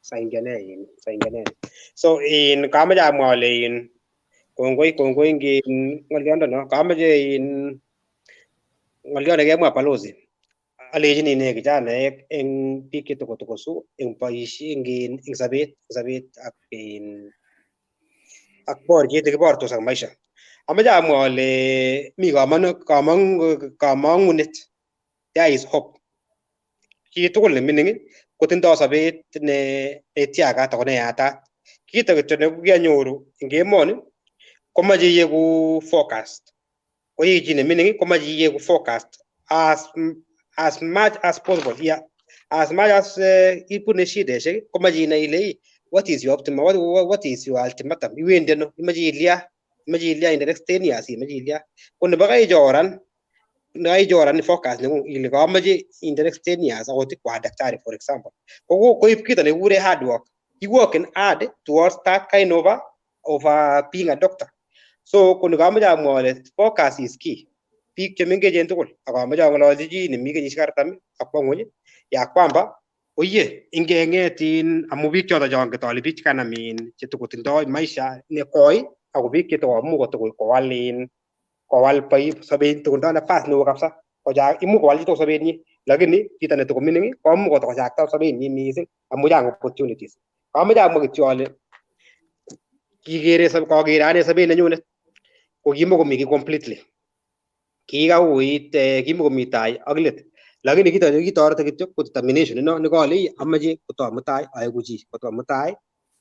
saingene. So in kameche amwa ale in kongoi ngin ng'olyondo no kameche in ng'olyo nekemwa balozi. Alechini ne kijanaek eng biik chetokotokosu eng boisiet eng sobet ak in ak boriet nekibortos ak maisha. Amache amwa ale mi kamang'unet. There is hope. Chi tugul nemining kotindoi sobet ne tiagat ako neyatat. Kito kityo nekianyoru eng emoni komache iyeku focused. Ko ye chi nemining komache iyeku focused as much as possible. Yeah. As much as ibune shideshek komache inai ile what is your optimum, what is your ultimatum. Iwendi ano, imache ilya in the next 10 years, imache ilya. Ko nebo kaichoran focus nengung ile kamache in the next 10 years akot kwa daktari for example. Ko koib kito nekikure hard work. You working hard towards that kind of being a doctor. So ko nekamache amwa ale focus is key. Biik chemengechen tugul ak amache ang'ololchi chi nemi kenyisiek 40 ak kwo ng'weny ya kwamba oye ingeng'etin amu biik choto chonget ale biik chekanam chetokotindoi maisha nekoi ako biik chetokomuch kotokowal kowal sobet tokotindoi nafas neo kabisa imuch kowal chitugul sobenyi lakini chito netokomining komuch kotokochakta sobenyi mising amu chang opportunities. Kameche amwa kityo ale kikere kokere ane sobet nenyunet ko kimokomi kiy completely. Kikauit kimokomi tai ak let lakini kito nekitoreto kityo ko determination ino nekale amache koto mutai aeku chi koto mutai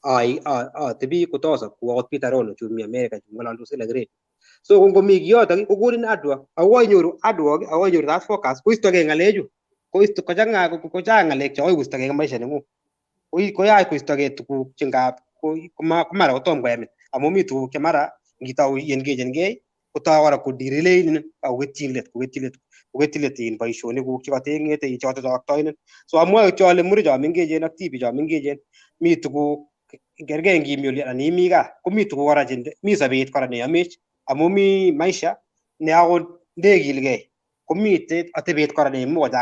atebi kotosob kou akot Peter Rono chu mi America chu ng'ololdos kila grade. So kongomi kiyotok kokonin hard work ako inyoru hard work ako inyoru that focus koistogei ng'alechu koisto kochang'a kochang ng'alek che akoi koistogei eng maisha neng'ung. Koyach koistogei tuguk che ngap komara kotom koyamin amu mi tuguk che mara ngitou iengagenkei kotou kora koderailinin ak koketyin let in boisionikuk chekateng'ete ichoto choktoinin. So amwoe kityo ale muren cho mengechen ak tibik cho mengechen mi tuguk kerkei ngimi oli anan imi gaa komi tuguk kora mi sobet kora neyomech amu mi maisha ne akot ndekilgei komite atebet kora neimuch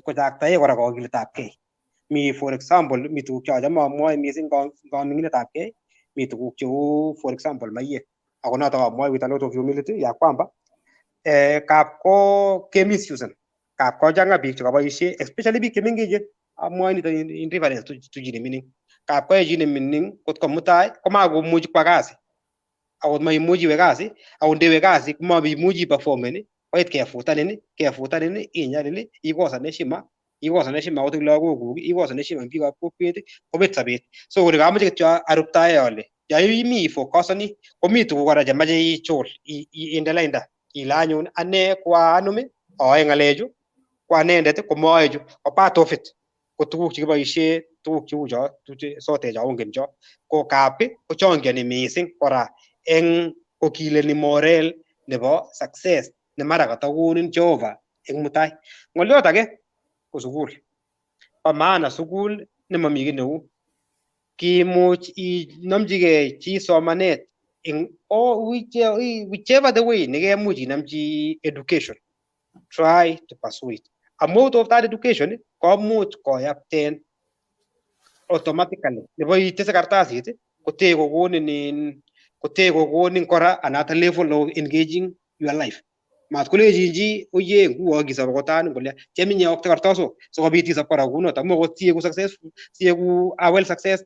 kochaktae kora kokiletabkei. Mi for example mi tuguk cheachome amwoe mising kaming'inetabkei mi tuguk cheu for example maiyek ako notok amwoe with a lot of humility ya kwamba kap ko kemisusen kap kochang'a biik chekaboisie especially biik chemengechen amwoe nito in reference to chi nemining. Kap koyoe chi nemining kot ko mutai komakomuchi kwa kasi akot maimuchi iwe kasi akot ndewe kasi komaimuchi iperformen koit kefutanin inyalil ikosan heshima akot eng lagokuk ikosan heshima eng biikab kokwet kobet sobet. So kor kamoche kityo aruptae ale Yo imi ifocusoni komi tuguk kora chemache ichul, inde lainda ile anyun ane kwa anum aae ng'alechu, ko anendet komae chu, ko part of it ko tuguk chekiboishe, tuguk cheu cho sote cho ongen cho. Ko kapi kochangiani mising kora eng kokileni morale nebo success ne mara katakonin Jehova eng mutai. Ng'oliot age ko sukul. Pa maana sukul nemami kiy neu kimuch inomchigei chi somanet eng whichever the way nekemuch inomchi education, try to pursue it. Amu out of that education komuch koyapten automatically nebo itese kartasit kote kokonin in kote kokonin kora another level of engaging your life. Mat kolechin chi oye nguo kisop kotan kolya cheminye okte kartasok sikobit isop kora kunoto amu akot sieku successful, sieku a well success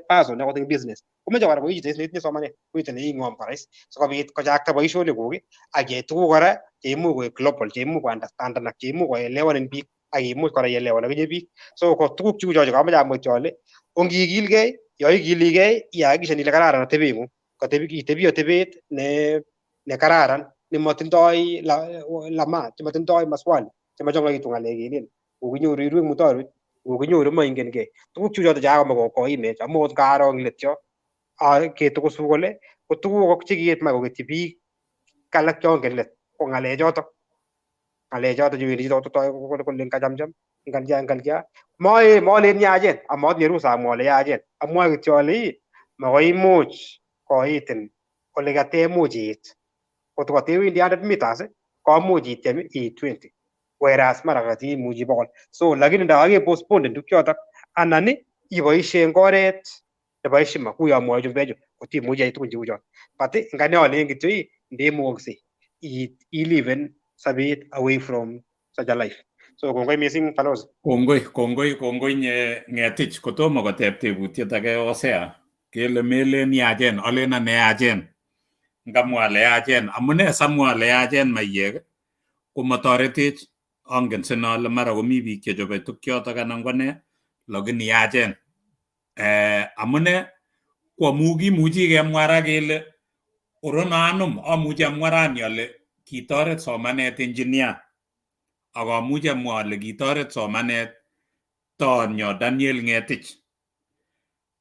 person akot eng business komoche kora koi chito netinye somanet, ko chito neing'om kora is sikobit kochakta boisionikuk ak iyai tuguk kora cheimuch koek global, cheimuch kounderstandanak, cheimuch koelewanin biik ak imuch kora ielewan akinye biik. So ko tuguk cheu cho chekamoche amwachi ale ongikilgei, yo ikiligei ihakikishan ile kararan atebeng'ung, itebi atebet ne kararan nemotindoi lama, chemotindoi maswali chemachang'aitu ng'alek kelen kokinyoru irue eng mutorot, kokinyoru moingen kei tuguk cheu choto chekakomach koimech amu akot ngaro eng let yo ketokosu kole ko tuguk chekiit mach koketyi biik alak chongen let ko ng'alechoto chewendi chito kototoi kole ngachamcham ngalya ngalya moe molen yachen amatinye ruhusa amwa ale yachen, amwoe kityo ale makoi imuch koitin ole katemuch iit. Kot katewendi 100 meters komuch ityem iit 20, whereas mara katimuchi 100. So lakini ndakakepostponden tukchotok anan iboishe eng oret nebo heshima kuyo mwoe chumbechu kotimuchi iyai tugun cheu chon. But eng ane alen kityo ndemukokse iliven sobet away from such a life. So kongoi mising balozi. Kongoi, kongoi, kongoi nye Ng'etich. Kotomo koteb tebutiet age Hosea, kele melen yachen, alen ane yachen. Ngamwa ale yachen, amune samwa ale yachen maiyek komotoretech. Angen sine ale mara komi biik chechobe tukchotok anan ko nee, lakini yachen. Amune ko amu kimuchi kemwa ra kele orono anum amuchi amwa rani ale kitoret somanet engineer ak amuchi amwa ale kitoret somanet toonyo Daniel Ng'etich.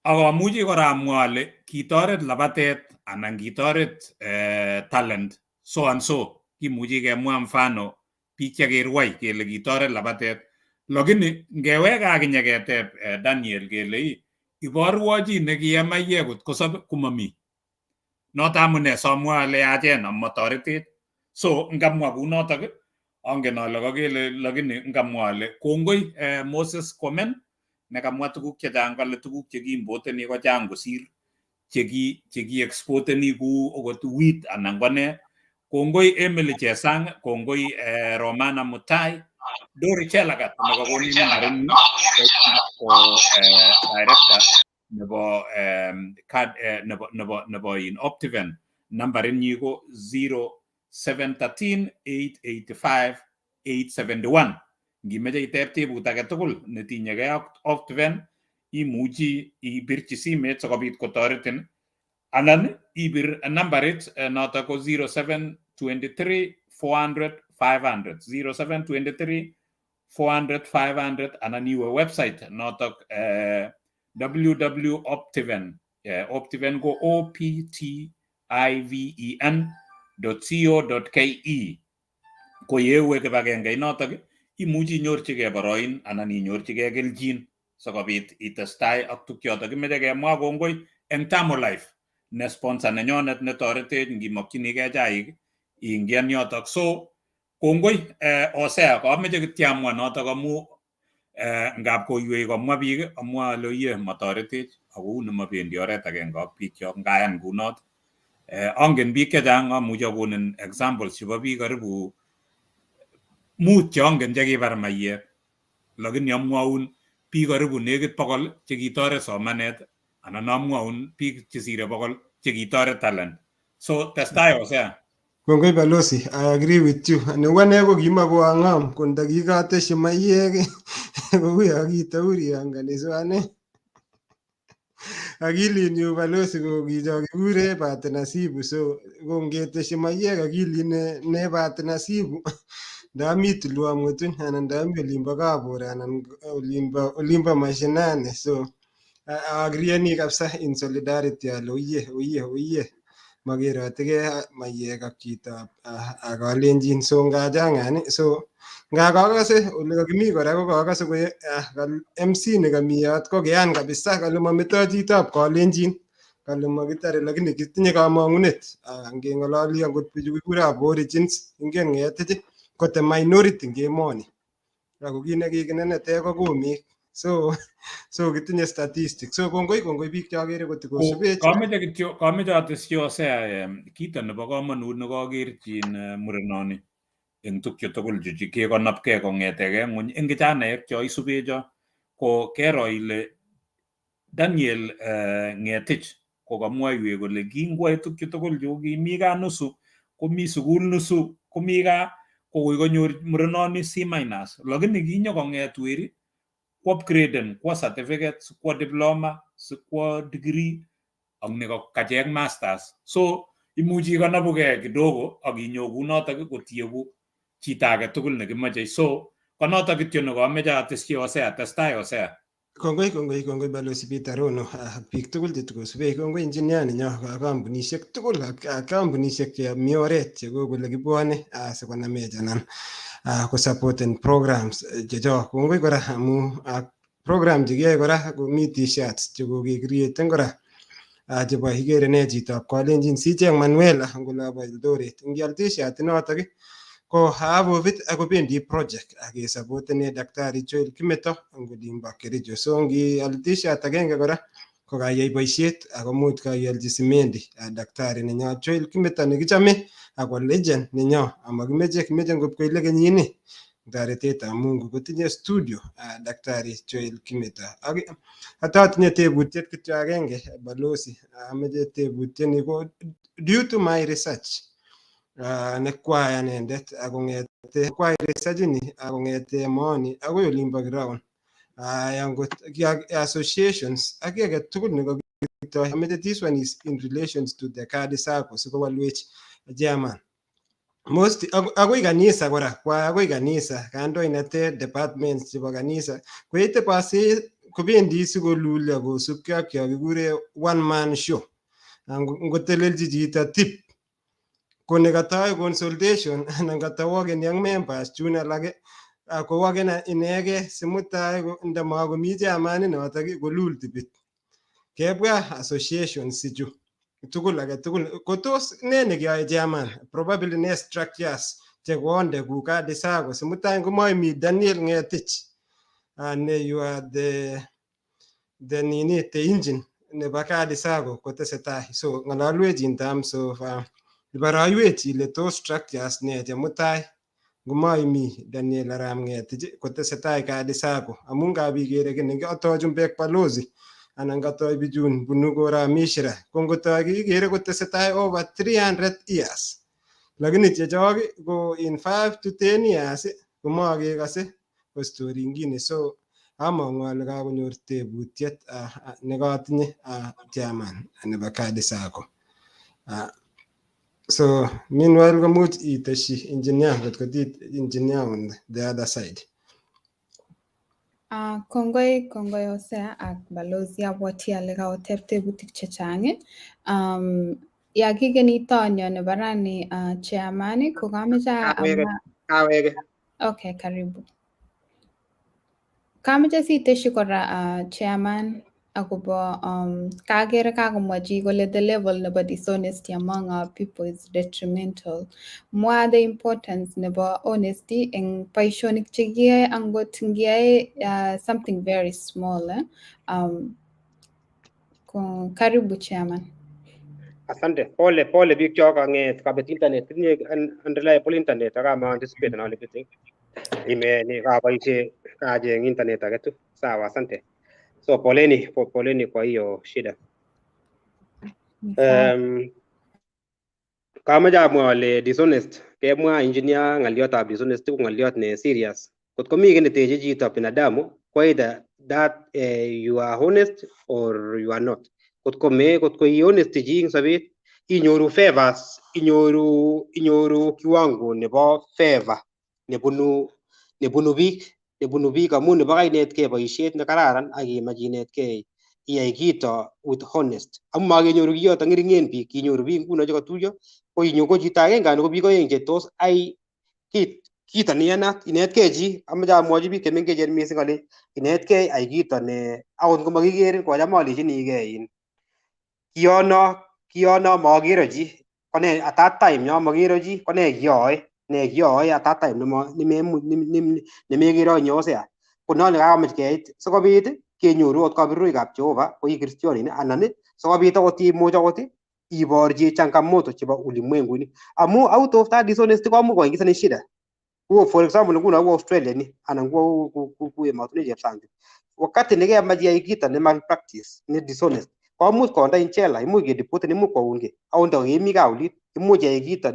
Ak amuchi kora amwa ale kitoret labatet anan kitoret talent so and so. Kimuchi kemwa mfano biik chekirwai kele kitoret labatet. Lakini ngewek akinye keteb Daniel kele iborwo chi nekiye maiyek kot kosob komomi. Noto amune somwa ale yachen amotoretech. So ngamwa kunotok angen ale kakele lakini ngamwa ale kongoi Moses Komen nekamwa tuguk chechang, kale tuguk chekiimpoteni kochang kosir cheki exporteni kou okot wheat anan ko nee. Kongoi Emily Chesang, kongoi Romana Mutai, Dori Chelagat nekakonin nambarinyi ko director nebo card nebo in Optiven, nambarinyi ko 0713 885 871. Ngimeche iteb tebut age tugul netinyegei ak Optiven imuchi ibirchi simet sikobit kotoretin anan ibir nambarit notok ko 0723 400 500, 0723 400 500, anan iwe website notok www.optiven, Optiven ko optiven.co.ke. Ko yewe kibagenge inotok imuchi inyorchigei boroin anan inyorchigei kelchin sikobit itestai ak tukchotok. Kimeche kemwa kongoi eng Tamolife ne sponsor nenyonet netoretech ngimokchinigei chaik ingian yotok. So kongoi Hosea, kameche kityo amwa notok amu ngap koiwei komwa biik amwa ale iye motoretech ako uu nemobendi oret agenge ak biikchok ngayan kunot. Angen biik chechang, amuchi akonin examples chebo biik karibu 5 cheongen chekibar maiyek, lakini amwaun biik karibu nekit 100 chekitoret somanet anan amwaun biik chesire 100 chekitoret talent. So testai Hosea. Kongoi balozi, I agree with you. Neu ane ko kimakoang'am ko ndakikatesyi maiyek kouyo kitauri angali so ane. Akilinyu balozi ko kicho kikure bahati nasibu, so ko ngeteshi maiyek akilit ne bahati nasibu ndami tulwa ng'etuny anan ndami olimbo Kabor anan olimbo mashinani. So agreeni kabisa in solidarity ale oye oye oye makerotekei maiyek ak chitab kalenjin. So ngachang'an, so nga kakase ole kakimi kora ko kakase ko MC nekami yot ko kian kabisa kale mametoi chitab kalenjin, kale makitare, lakini kitinye kamang'unet ngeng'ololi angot bichu kikure aborigines, ingen Ng'etich ko the minority eng emoni ako kit nekikinenetech ko kumik, so kitinye statistics. So kongoi, kongoi biik chokere kotikosubech. Kameche kityo, kameche atesyi Hosea kito nebo komonut nekakerchin murenoni eng tukchu tugul chu kekonopkei kong'etegei ng'weny eng kijanaek cho isubecho ko kero ile Daniel Ng'etich kokamwoiwech kole kingwoe tukchu tugul chu kimi gaa nusu, komi sukul nusu, komi gaa, kokoi konyor murenoni C-, lakini kinyo kong'et weri kwo upgraden, kwo certificate, kwo diploma, sikwo degree ak ne kacheng masters. So imuchi ikonobugei kidogo ak inyo kunotok kotieku chito age tugul nekimoche. So konotok kityo nekameche atesyi Hosea. Testai, Hosea. Kongoi, kongoi, kongoi Balozi Peter Rono ak biik tugul chetukosubech. Kongoi engineer nenyo, kampunishek tugul ak kampunishek chemi oret chekokole kibwone sikonamech anan kosupporten programs chechok. Kongoi kora amu program chekiyoe kora komi T-shirts chekokecreaten kora chebo ikere ne chitab kalenjin sicheng Manuela ngolobo Eldoret. Ngial T-shirt inotok ko half of it akobendi project akesupportene Daktari Joel Kimeto eng olimbo Kericho. So ngial T-shirt agenge kora ko kaiyai boisiet akomuch kaialchi simendi daktari nenyo Joel Kimeto nekichome ako legend nenyo amakimeche kimeche ngotkoile kenyini toretetab Mungu kotinye studio Daktari Joel Kimeto. Ak atatinye tebutiet kityo agenge, balozi. Ameche tebutiet ko due to my research nekwai anendet akong'ete kwai research ini akong'ete emoni akoi olimbo ground angot associations ak kiy age tugul nekakitoi. Ameche this one is in relations to the Kadi Sacco sikowalwech chairman most akoi kanisa kora kwa akoi kanisa kandoinatet departments chebo kanisa koite pasi kobendi sikolulyo kosubkei ak yo kikure one man show. Ngotelelchi chito tip ko nekatoi consultation anan katawokeni ak members chun alak kowoken inegei simutai ndamakomi chairman inotok kolul tipit. Kebwa associations ichu tugul age tugul ko tos ne nekiyoe chairman probably ne structures chekonde ku Kadi Sacco simutai ngomoimi Daniel Ng'etich ne you are the nini, the engine nebo Kadi Sacco kotesetai. So ng'ololwech in terms of iboroiwech ile tos structures ne chemutai ngomoimi Daniel Arap Ng'etich kotesetai Kadi Sacco amun ngap ikere kiy nekatoi chumbek balozi anan katoi bichun bunu korab Mishra ko ngotoi kikere kotesetai over 300 years, lakini chechok ko in 5 to 10 years komakekase ko story ingine. So among'u ale kakonyor tebutiet nekotinye chairman nebo Kadi Sacco. So meanwhile komuch iteshi engineer ngot ko engineer on the other side. Kongoi, kongoi Hosea ak balozi. Abwati ale kaoteb tebutik chechang. Ya kikeni tonyo nebo rani chairman ko kameche Kawege, kawege. Okay, karibu. Kameche siteshi kora chairman akobo kakere kakomwa chi kole the level nebo dishonesty among our people is detrimental. Mwa the importance nebo honesty eng boisionik chekiyoe angot ngiyoe something very small. Eh? Ko, karibu chairman. Asante. Pole pole biik chok ang'et kabet internet. Tinye unreliable internet ak ama anticipate ale bete. Ime ni kaboisie kacheng internet age tu. Sawa, asante. So poleni, poleni kwa hiyo shida. Ni sawa. Kamoche amwa ale dishonest, kemwa engineer ng'oliotab dishonest ko ng'oliot ne serious. Kot komi kiy neteche chito binadamu ko either that you are honest or you are not. Kotko me kotko i honest chi eng sobet inyoru favors, inyoru kiwango nebo favor nebunu biik amu nebo kainetkei boisiet nekararan ak imach inetkei iyai kito with honest amu makenyoru kiyoto ng'ering'en biik. Kinyoru biik nguno chekatuiyo ko inyo ko chito agenge anan ko biik oeng che tos ai kit kito neyanat inetkei chi. Amoche amwochi biik chemengechen mising ale inetkei ai kito ne akot ngomakikerin kocham alechinigei in kiyono makero chi kone at that time yo makero chi kone kiyoe ne kiyoe at that time nemekero inye Hosea. Ko non nekakamach keit sikobit kenyoru akot kaberurikab Jehova ko i kristionin anan sikobit akot imuch akot iborchi changamoto chebo ulimwengu ini amu out of that dishonesty komuch koingisanin shida. Ku for example nguno ku Australia ni anan ku emotinwek chebo sang, wakati nekemach iyai kito ne malpractice ne dishonest komuch kondein jela, imuch kedeporten, imuch koun kiy akot ndo kemi kaa olin. Imuch iyai kito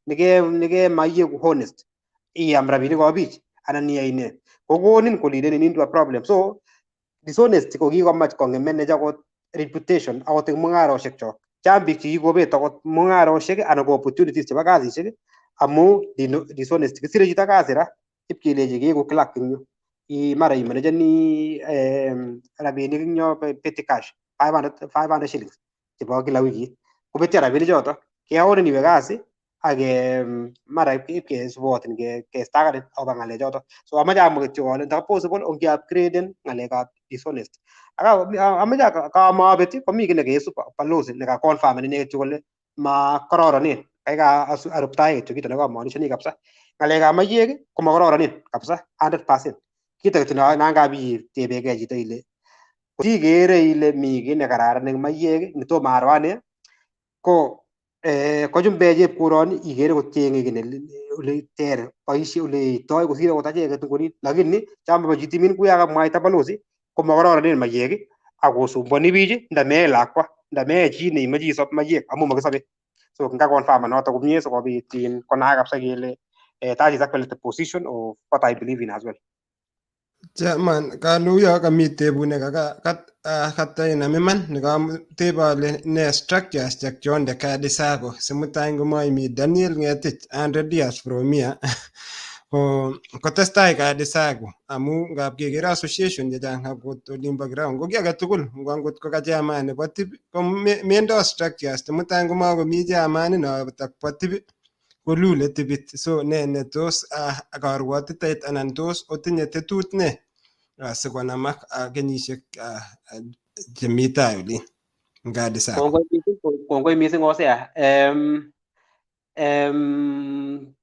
nekemaiyeku honest, iam rabinikab biich anan iyai ne kokonin koleadenin into a problem. So dishonesty ko kikomach kong'emenech akot reputation akot eng mung'arosiek chok. Chang biik chekikobet akot mung'arosiek anan ko opportunities chebo kasisiek amu dishonesty. Kisire chito kasi ra ipkelechi keeku clerk eng yu, mara imanejeni rabinik eng yo petty cash 500 shillings chebo kila wikit, kobetyo rabinik choto keonin iwe kasi ak mara ipkesupotin kestakanin akobo ng'alechoto. So amache amwa kityo ale nda possible onge upgraden ng'alekab dishonest. Amache kamabet komi kiy nekesub balozi nekaconfirmen ine kityo kole makororonen. Kaikai aruptae kityo kito nekamonishoni kabisa. Ng'alekab maiyek komakororonen kabisa 100%. Kito kityo nangap itebekei chito ile kotikere ile mi kiy nekararan eng maiyek netomo aro ane ko kochumbek chepkuroni ikere kochenge kiy ole ter boisie ole eitoi kosir akot acheket ngolin, lakini chamo chi timin kuya kamwaita balozi komakororonen maiyek akosumbuani biich ndamee lakwa ndamee chi neimoche isop maiyek amu makisobe. So ngaconfirman noto komie sikobit konaak kabisa kele that is actually the position of what I believe in as well. Chairman, kaluyo kami tebune katainam iman nekatebe ale ne structures che kionde Kadi Sacco simutai ngomaimi Daniel Ngetich 100 years from here ko kotestai Kadi Sacco amu ngap keker association chechang akot olimbo ground ko kiy agetugul ngo angot ko ka chairman nebo TIP ko mendo structures chemutai ngomakomi chairman inotok bo TIP kolule tipit. So ne tos karwotitoet anan tos otinye tetut ne sikonamak kenyisiek chemi tai olin Kadi Sacco? Kongoi mising Hosea.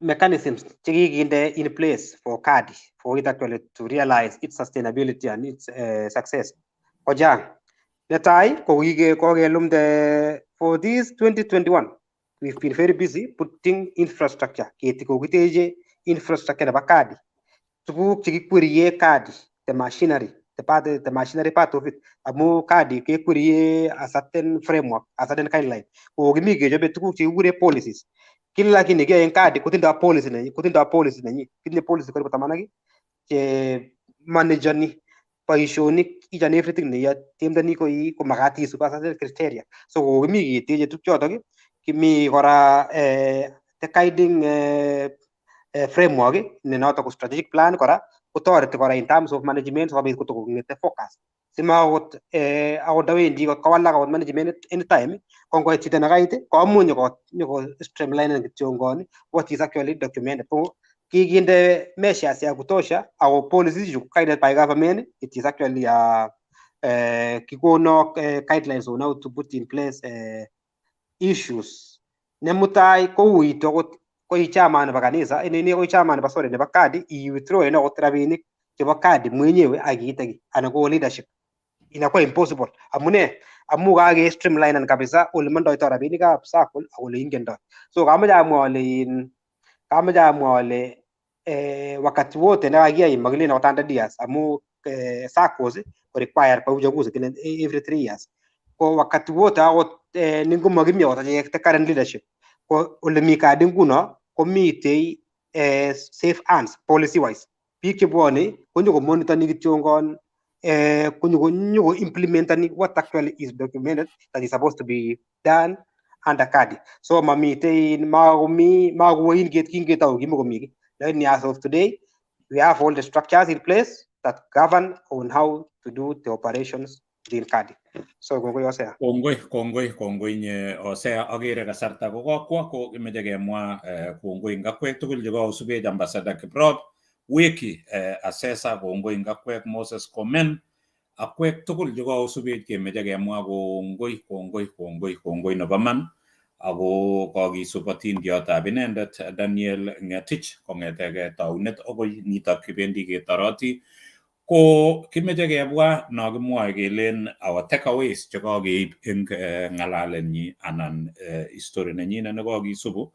Mechanisms chekikinde in place for Kadi for it actually to realize its sustainability and its success kochang. Netai ko kokelumde for this 2021 we've been very busy putting infrastructure keti kokiteche infrastructure nebo Kadi, tuguk chekikwerie Kadi, the machinery, the machinery part of it, amu Kadi kekwerie a certain framework, a certain guideline. Kokimi kechobe tuguk chekikure policies. Kila kiy nekiyoe en Kadi kotindo policy nenyi, kotindo policy nenyi. Tinye policy karibu 10 ak che manageni boisionik, each and everything neitemdeni koi komakat isub a certain criteria. So kokimi keteche tuguk kimi kora the guiding framework ne noto ko strategic plan kora kotoreti kora in terms of management sikobit kotokong'ete focus sima akot akot ndawendi kot kowalak akot management anytime ko ngoit chito nekait komuch nyoko streamline kityongon what is actually documented. Ko kikinde measures ya kutosha ako policies chu guided by government. It is actually kikono guidelines on how to put in place issues. Nemutai kouitu akot koi chairman nebo kanisa ini koi chairman nebo, sorry, nebo Kadi i withdraw akot rabinik chebo Kadi mwenyewe ak iite kiy anan ko leadership inakuwa impossible. Amune amu kake streamline kabisa ole mondoito rabinikab sacco ak ole ingendoi. So kamoche amwa ale in kamoche amwa ale wakati wote nekakiyai makilen akot 100 years amu SACCOs ko required kwa uchaguzi kila every 3 years. Ko wakati wote akot ningomokimi akot achek the current leadership ko ole mi Kadi nguno komitei safe hands policy wise. Biik chebwone konyo komonitoni kityongon. Kunyuko implementani what actually is documented that is supposed to be done under CADI. So mamite makomi makoin ket kingetau kimokomi, lakini as of today we have all the structures in place that govern on how to do the operations within CADI. So kongoi, Hosea. Kongoi, kongoi, kongoi nye Hosea. Akere kasarta ko kokwo, ko kimeche kemwa kongoi eng akwek tugul chekosubech: Ambassador Kiprop Weki, Asesa, kongoi eng akwek, Moses Komen, akwek tugul chekosubech kemeche kemwa kongoi, kongoi, kongoi, kongoi nebo man. Ako kokisub atindiotab inendet Daniel Ngetich kong'etegei taunet akoi nitok kibendi ketoroti. Ko kimeche kebwa no kimwoe kelen our takeaways chekokeib eng ng'alalenyi anan history nenyinet nekokisubu,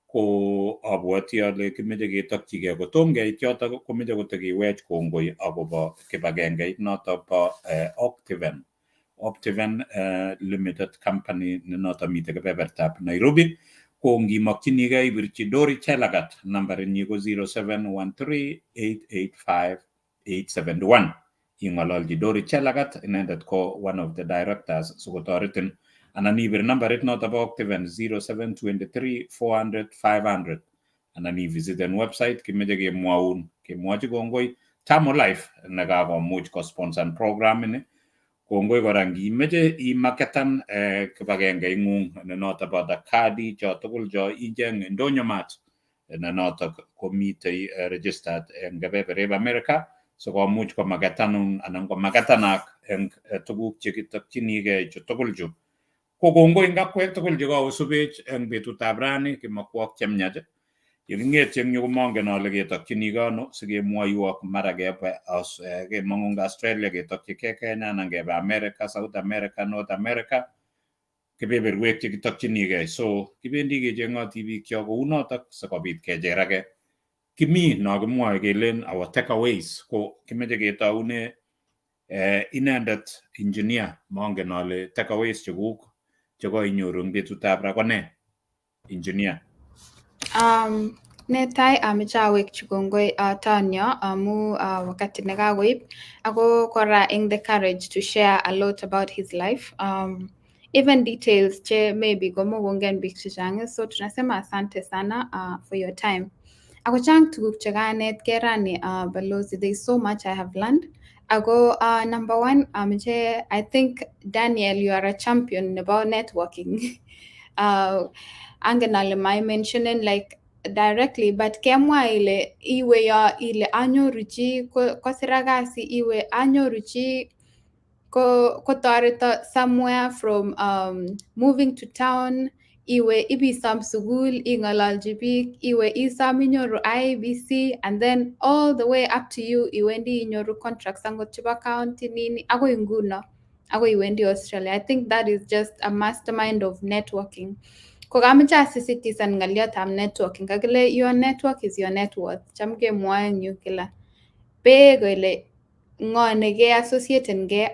ko abwoti ale kimeche ketokchigei. Kotom keit yotok, komeche kotokiwech kongoi akobo kibagengeit notok bo Optiven Limited Company ne noto mitei kebebertab Nairobi. Ko ngimokchinigei ibirchi Dori Chelagat, nambarinyi ko 0713 885 871. Ing'ololchi Dori Chelagat, inendet ko one of the directors, sikotoretin, anan ibir nambarit noto bo Optiven, 0723 400 500, anan ivisiten website. Kimeche kemwoun, kemwochi kongoi Tamo Life nekakomuch kosponsan program ini. Kongoi kora ngimeche imaketan kibagenge ing'ung ne noto bo Dakadi cho tugul cho icheng Ndonyo Mart ne notok komitei registered eng kebebereb America, sikomuch komaketanun anan komaketanak eng tuguk chekitokchinigei chu tugul chu. Ko kongoi eng akwek tugul chekosubech eng betutab rani. Kimakwok chemiach yeking'etyi eng yu, komongen ale ketokchinigei ano sikemwoiwok. Mara kebe kemong'u eng Australia ketokchigei Kenya, anan kebe America, South America, North America, kebeberwek chekitokchinigei. So kibendi kecheng'oti biikchok kounotok sikobit kecherake. Kimi no kimwoe kelen our takeaways, ko kimeche ketoune inendet engineer. Mongen ale takeaways chekuk chekoinyoru eng betutab ra ko nee, engineer? Netai ameche awekchi kongoi Tonyo amu wakati nekakoib ako kora eng the courage to share a lot about his life, even details che maybe komokongen biik chechang. So tunasema asante sana for your time. Ako chang tuguk chekanetkei rani, Balozi. There is so much I have learned. Ako number one, ameche, I think Daniel, you are a champion nebo networking. Angen ale maimentionen like directly, but kemwa ile iwe yo ile anyoru chi kosira kasi, iwe anyoru chi ko kotoreto somewhere from moving to town, iwe ibisom sukul ing'ololchi biik, iwe isom inyoru IEBC, and then all the way up to you iwendi inyoru contracts angot chebo county nini, akoi nguno akoi iwendi Australia. I think that is just a mastermind of networking. Ko kameche asisitisan ng'oliotab networking. Kakile your network is your net worth. Cham kemwoe eng yu kila pee kele ng'o neke associatengei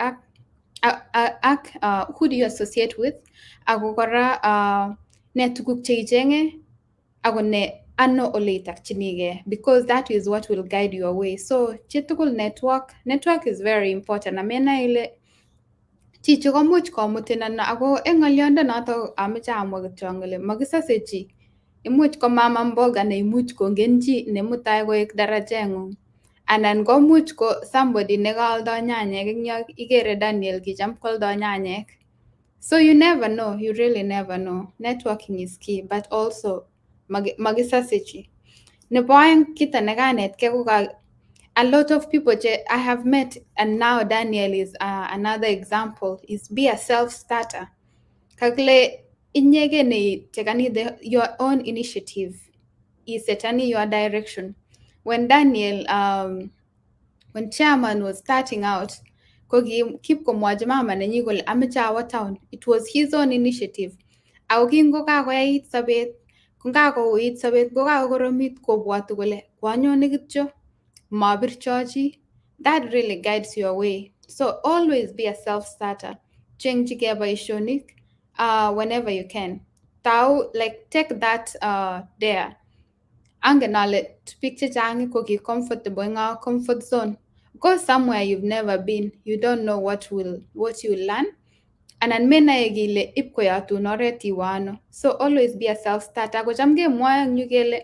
ak, who do you associate with, ako kora ne tuguk cheicheng'e, ako ne ano ole itokchinigei, because that is what will guide your way. So chitugul, network, network is very important. Amenai ile chichi komuch komutin ano. Ako eng ng'oliondo noto ameche amwa kityo ale makisase chi. Imuch ko mama mboga neimuch kongen chi nemutai koek darajeng'ung, anan komuch ko somebody nekaoldo nyanyek eng yo. Ikere Daniel kicham kwoldo nyanyek. So you never know, you really never know. Networking is key, but also makisase chi. Nebo oeng, kito nekanetkei ko a lot of people che I have met, and now Daniel is another example, is be a self-starter. Kakile inyeke ne tekani your own initiative, isetani your direction. When Daniel, when chairman was starting out, ko kip komwochi mama nenyi kole ameche awo town. It was his own initiative. Ako kingokakoyait sobet, kongakouit sobet, kokakokoromit, kobwoti kole kwanyone kityo mabircho chi. That really guides your way. So always be a self-starter. Chengchigei boisionik whenever you can. Tau, like, take that dare. Angen ale biik chechang ko ki comfortable eng our comfort zone. Go somewhere you've never been. You don't know what you will learn. Anan menae kele ipkoyotun oret iwe ano. So always be a self starter. Ako cham kemwoe eng yu kele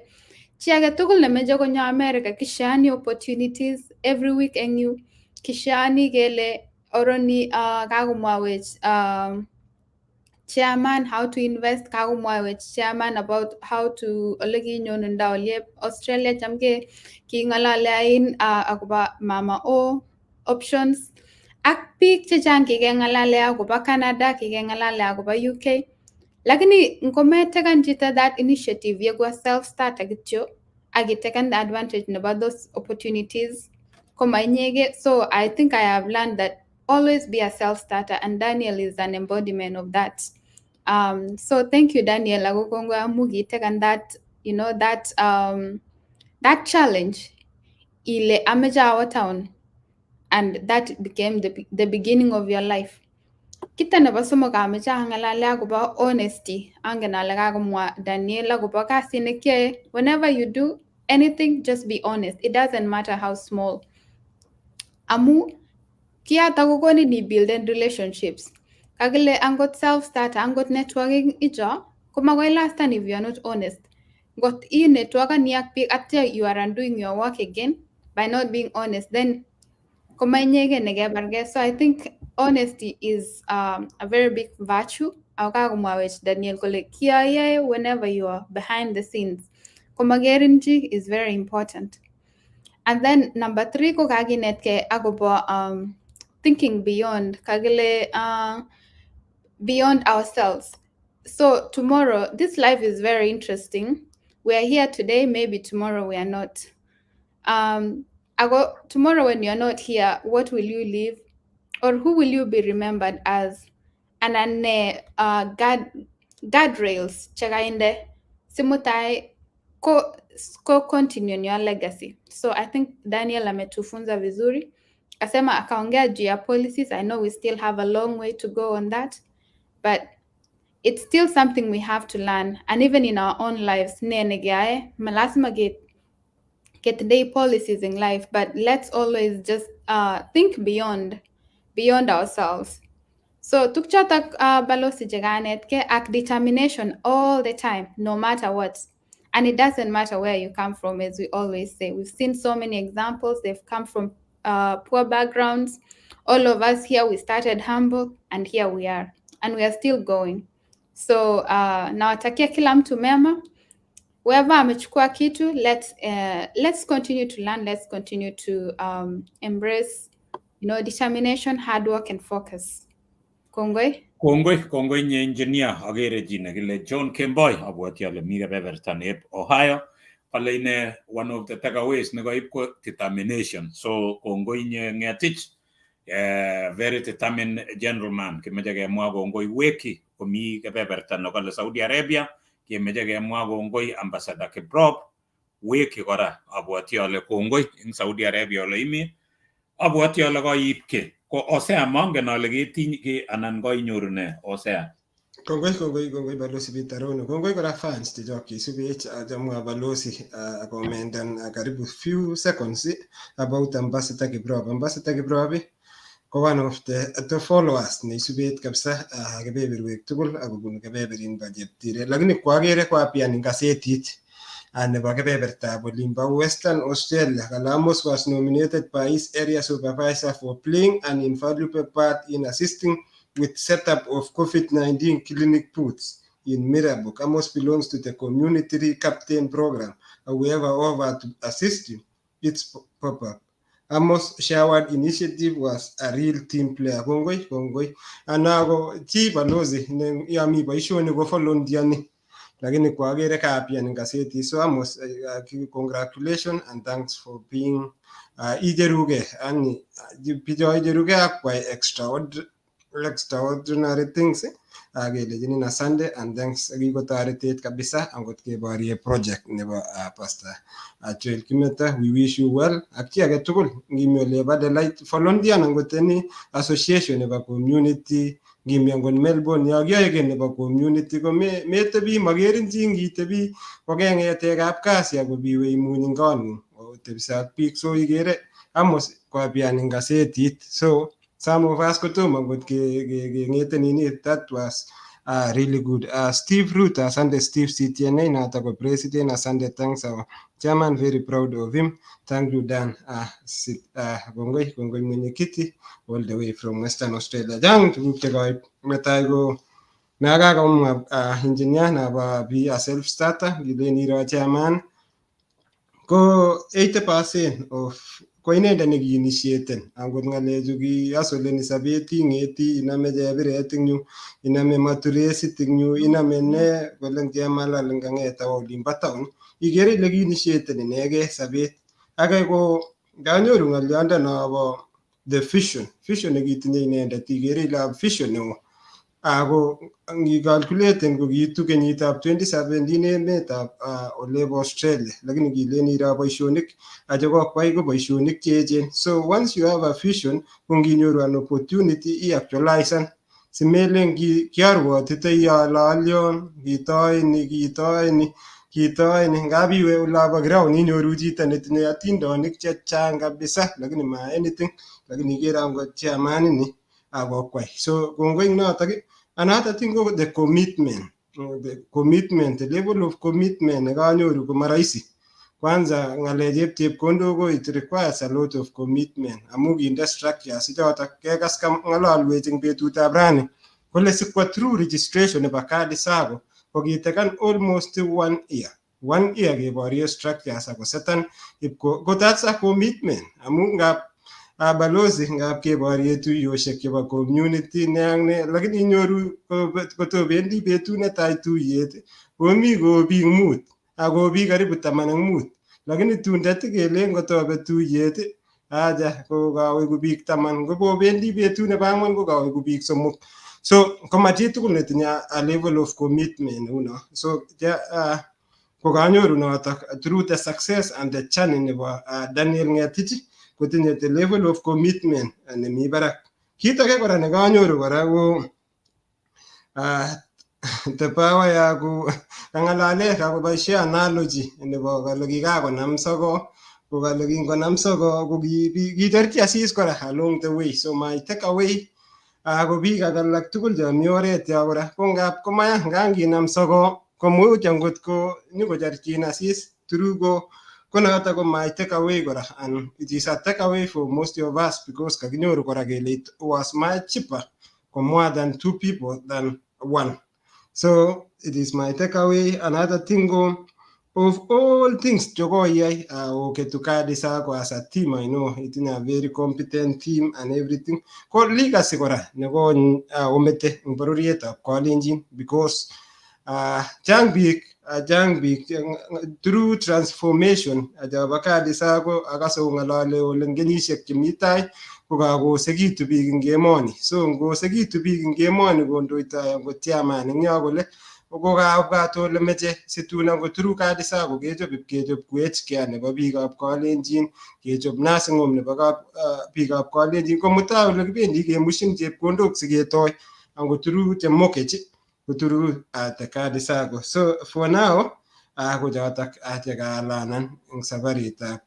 chi age tugul nemeche konyo America, kishaani opportunities every week eng yu. Kishaani kele oroni kakomwawech chairman how to invest, kakomwawech chairman about how to ole kinyonundo oliep Australia. Cham ke king'olole ain akobo Mama O options ak biik chechang. Kikeng'alale akobo Canada, kikeng'alale akobo UK, lakini ngometekan chito that initiative yeku self starter kityo ak itaken the advantage nebo those opportunities, koma inyeke. So I think I have learned that always be a self starter, and Daniel is an embodiment of that. So thank you, Daniel, ako kongoi amu kiitaken that you know that that challenge ile ameche awo town, and that became the beginning of your life. Kito nebo somok ameche ang'alale akobo honesty. Angen ale kakomwa Daniel akobo kasit nekiyoe. Whenever you do anything, just be honest. It doesn't matter how small, amu kiyoto kokonin ibuilden relationships. Kakile angot self starter, angot networking icho komakoi lastan if you are not honest. Ngot i networkani ak biik atya you are undoing your work again by not being honest, then koma inyegei nekebargei. So I think honesty is a very big virtue, ako kakomwawech Daniel kole kiyoiyoe whenever you are behind the scenes komakerin chi is very important. And then number three, ko kakinetkei akobo thinking beyond, kakile beyond ourselves. So tomorrow, this life is very interesting. We are here today, maybe tomorrow we are not. Ago tomorrow when you're not here, what will you leave, or who will you be remembered as? Anan ne guardrails chekainde simutai ko continue your legacy? So I think Daniel ametufunza vizuri, akasema, akaongea juu ya policies. I know we still have a long way to go on that, but it's still something we have to learn. And even in our own lives, ne nekeyae malazima ketindoi policies in life, but let's always just think beyond ourselves. So tuk chotok, balosi, chekanetkei ak determination all the time, no matter what. And it doesn't matter where you come from. As we always say, we've seen so many examples. They've come from poor backgrounds. All of us here, we started humble, and here we are, and we are still going. So nawatakia kila mtu mema. Whoever amechukua kitu, let's continue to learn. Let's continue to embrace determination, hard work and focus. Kongoi. Kongoi, kongoi nye engineer. Agere chi nekile John Kemboi, abwoti ale mi kebeberta neb Ohio, kale ine one of the takeaways nekoib ko determination. So kongoi nye Ngetich, very determined gentleman. Kimeche kemwa kongoi Weki komi kebeberta nekole Saudi Arabia. Kemeche kemwa kongoi Ambassador Kiprop Weki kora, abwoti ale kongoi eng Saudi Arabia ole imi. Abwoti ale koib ki ko Osea, mongen ale ketiny ki anan koinyoru ne, Osea? Kongoi, kongoi, kongoi Balosi Peter Rono. Kongoi kora fans chechok cheisubech. Chamwa Balosi akomendan karibu few seconds about Ambassador Kiprop. Ambassador Kiprop ko one of the followers neisubech kabisa kebeberwek tugul akobunu kebeberin bo Cheptiret. Lakini kwakere kwapian en kasetit nebo kebebertab olimbo Western Australia. Kalamos was nominated by his area supervisor for playing an invaluable part in assisting with setup of COVID-19 clinic booths in Mirabook. Amos belongs to the community captain program. However, over to assist you, it's pop-up. Amos showered initiative, was a real team player. Kongoi, kongoi. Ana ko chi balozi ne yami boisionik ko volunteer. Lakini kwakere kaapian en kasetit. So Amos, congratulations and thanks for being icheruge yani bicho icheruge ak kwai extraordinary things, kelechinin asante and thanks. Kikotoretech kabisa angot keborye project nebo Pastor Joel Kimeta. We wish you well ak chi age tugul ngimi olebo Adelaide, volunteer angot any association nebo community. Ngimi angot Melbourne, yo kiyoe kiy nebo community ko metebi makerin chi, ngitebi kokeng'ete kapkasi ako biwe imuny eng kong'ung otebise ak biik, so ikere Amos koappear eng gazetit. So some of us kotomo ngot kengete nini. That was really good. Steve Ruth, asante Steve CTNA, noto ko president, asante, thanks our chairman, very proud of him. Thank you, Dan. Kongoi, kongoi mwenyekiti, all the way from Western Australia. Chang tuguk chekoib. Netai ko nakakomwa engineer nabo be a self starter. Kilen iro chairman ko 80% of ko inendet nekiinitiaten angot ng'alechu kiasoleni sobet, ing'eti inome chebiret eng yu, inome maturesit eng yu, inome ne kole chemalal ngang'et awo olimbo town, ikere ile kiinitiaten inegei sobet. Ake ko kanyoru ng'olyondo nobo the vision nekitinye inendet, ikere ile vision neo. Ako ngicalculaten ko kiitu kenyitab 2017 emetab olebo Australia, lakini kilen iro boisionik achekokwai ko boisionik cheechen. So once you have a vision, ko nginyoru an opportunity i-actualize, simelen kiarwotitoi ale alyon kitoi ni, kitoi ni, kitoi ni. Ngap iwe olabo ground inyoru chito netinye atindonik chechang kabisa, lakini ma anything, lakini ikere angot chairman ini akokwai. So kongoi eng notok. Another thing ko the commitment, the commitment, the level of commitment nekanyoru ko marahisi. Kwanza ng'alek chepkondok ko it requires a lot of commitment amu kinde structures ichotok kekas ng'ololwech eng betutab rani kole sikwo through registration nebo Kadi Sacco ko kitekan almost one year, one year keborye structures akosetan ipko ko that's a commitment amu ngap balozi ngap keborye tuiyoshek chebo community ne ak ne, lakini inyoru kotobendi betut netai tuyet komi ko biik mut ako biik karibu 15, lakini tun tatikelen kotobe tuyet aja ko kaweku biik 10, kokobendi betut nebo ang'wan ko kaweku biik somok. So koma chitugul netinye a level of commitment neuno. So kokanyoru notok through the success and the journey nebo Daniel Ngetich kotinye the level of commitment nemi barak. Kit age kora nekanyoru kora ko the power ya ku kang'alale kakoboisie analogy nebo kole kikakonam soko, ko kale kingonam soko ko kicherchi asis kora along the way. So my take away ko biik alak tugul chemi oret yo kora ko ngap komaya nganginam soko komuch angot ko nyokocherchin asis through ko noto ko my take away kora, and it is a take away for most of us because kakinyoru kora kele it was much cheaper for more than two people than one. So it is my takeaway. Another thing go of all things chokoyai oketu Kadi Sacco as a team, I know it in a very competent team and everything. Ko legacy kora nebo omete eng bororietab Kalenjin because chang biik through transformation chebo Kadi Sacco akase kong'olole ole eng kenyisiek chemi tai kokakosekitu biik eng emoni. So ngosekitu biik eng emoni kondoitoi angot chairman eng yo kole kokabwat ole meche situn angot through Kadi Sacco kechob ipkechob ku aged care nebo biikab Kalenjin, kechob nursing home nebo biikab Kalenjin, ko mutai ole kibendi kemushin chepkondok siketoi angot through the mortgage ko through the Kadi Sacco. So for now ko chotok chekalanan eng safaritab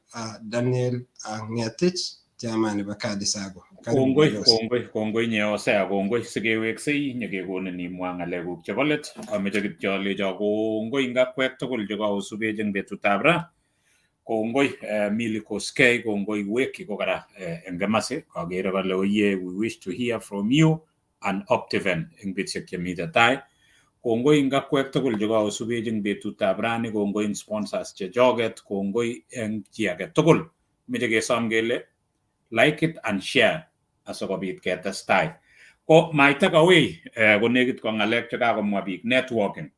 Daniel Ngetich, chairman nebo Kadi Sacco. Kongoi, kongoi, kongoi Nyeosea, kongoi sikeweksei nyekekonin imwa ng'alekuk chebo let. Ameche kityo alecho kongoi eng akwek tugul chekaosubech eng betutab ra. Kongoi Mili Koskei, kongoi Weki ko kora eng komasi. Kakere kole oye, we wish to hear from you and Optiven eng betusiek chemite tai. Kongoi eng akwek tugul chekaosubech eng betutab rani, kongoi eng sponsors chechoket, kongoi eng chi age tugul. Meche kesom kele like it and share asikobit ketestai. Ko my takeaway ko nekit ko ng'alek chekakomwa biik, networking.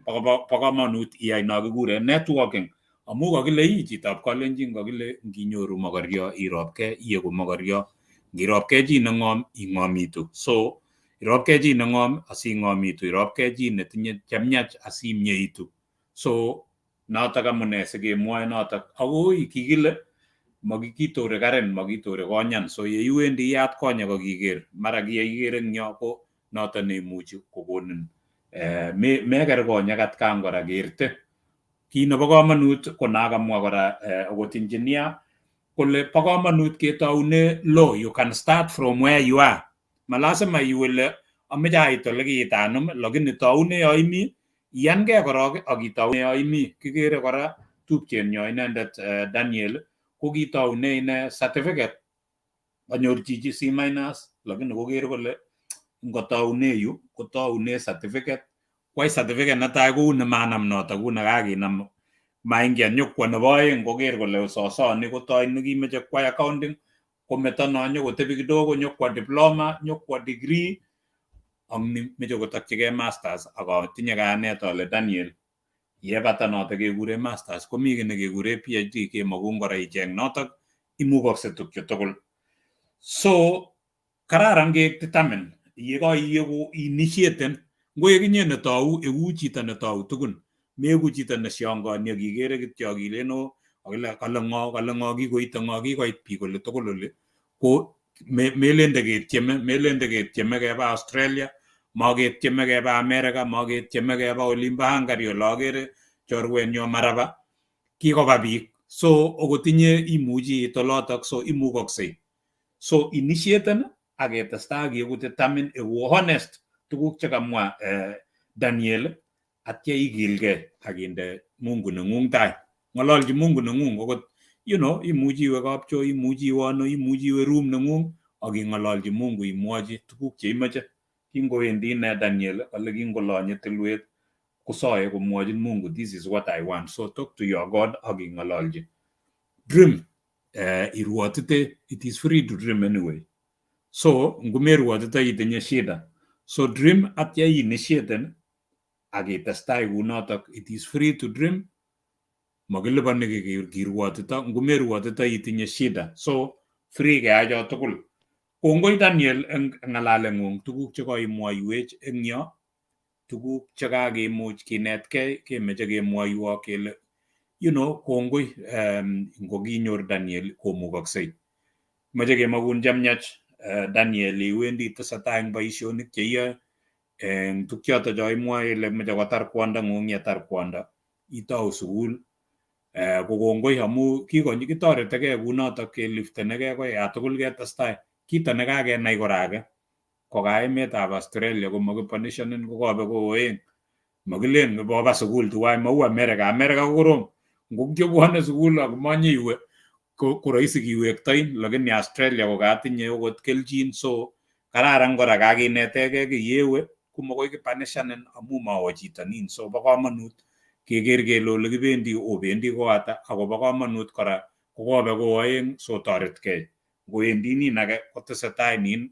Bo komonut iyai no kikuren networking amu kakile ii chitab Kalenjin kakile nginyoru mokoryo iropkei ieku mokoryo, ngiropkei chi neng'om ing'omitu. So iropkei chi neng'om asing'omitu, iropkei chi netinye chemiach asimyeitu. So notok amune sikemwoe notok. Akoi kikile makitore karen, makitore konyan. So yeiwendi iyat konyek ak iker mara kiiker eng yo ko noton neimuchi kokonin meker konyek atkan kora kerte. Kit nebo komonut ko nakamwa kora okot engineer Kole bo komonut ketoune low. You can start from where you are. Malasima iwe le ameche ait ole kiit anum, lakini toune yo imi, iyankee korok ak itoune yo imi. Kikere kora tupchenyo inendet Daniel ko kitoune ine certificate, kanyor chichi C minus, lakini koker kole ngotoune yu kotoune certificate, kwai certificate netai kou nemanam notok, kou nekakinam maingian, nyokwo nebo oeng koker kole sosoni kotoi nekimeche kwai accounting, kometo no nyokotebi kidogo, nyokwo diploma, nyokwo degree, ak meche kotokchigei masters. Ak atinye kayanet ale Daniel yebata notok kekure masters, komi kiy nekekure PhD, kemokun kora icheng notok, imukokse tukchu tugul. So kararan keek determined yekaiyeku initiaten. Ngoek inye netou, eku chito netou tugun, meku chito neshongoni ak ikere kityo ak ilen o kale ng'o, kale ng'o, kikoite ng'o, kikoit biik ole tugul oli. Ko melende ketieme, melende ketieme keba Australia, maketieme keba America, maketieme keba olimbo Hungary ole akere chorwenyo Maraba kikoba biik. So okot inye imuchi iit olotok, so imukoksei. So initiaten ak ketestai ak ieku determined, eku honest, tuguk chekamwa Daniel, atya ikilgei ak inde Mungu neng'ung tai. Ng'ololchi Mungu neng'ung okot imuchi iwe kapchoo, imuchi iwe ano, imuchi iwe room neng'ung ak ing'ololchi Mungu, imwochi tuguk cheimoche. Kingowendi ine Daniel, kale kingolonye tulwet kosoe komwochin Mungu, "This is what I want." So talk to your God ak ing'ololchi. Dream, irwotite, it is free to dream anyway. So ngomerwotitoi itinye shida. So dream atya initiaten ak itestai kunotok. It is free to dream. Makiliponi kirwotito, ngomerwotitoi itinye shida. So free keyai cho tugul. Kongoi Daniel eng ng'alaleng'ung, tuguk chekoimwoiwech eng yo, tuguk chekakemuch kinetkei, kemeche kemwoiwok kele kongoi ngokinyor Daniel komukoksei. Moche kemokun chemyach Daniel, iwendi itesetai eng boisionik cheiyoe, eng tukchoto cho imwoe ile meche kotar kwondong'ung, yetar kwondo itou sukul. Ko kongoi amu kitoretekei kunotok, keliftenekei ko yatugul ketestai. Kito nekakenai kora ake ko ka emetab Australia komakipunishanin kokobe ko oeng, makilen boba sukul tuwai, mau America. America ko korom, ngokyobwone sukul ak manyiwe ko rahisi kiwektoin, lakini Australia ko katinye okot kelchin. So kararan kora kakinetekei kiy, yewe komakoi kipunishanin amu mawo chito nin. So bo komonut keker kele ole kibendi obendi ko ata, akobo komonut kora kokobe ko oeng, so toretkei, ngowendi nin ake kotesetai nin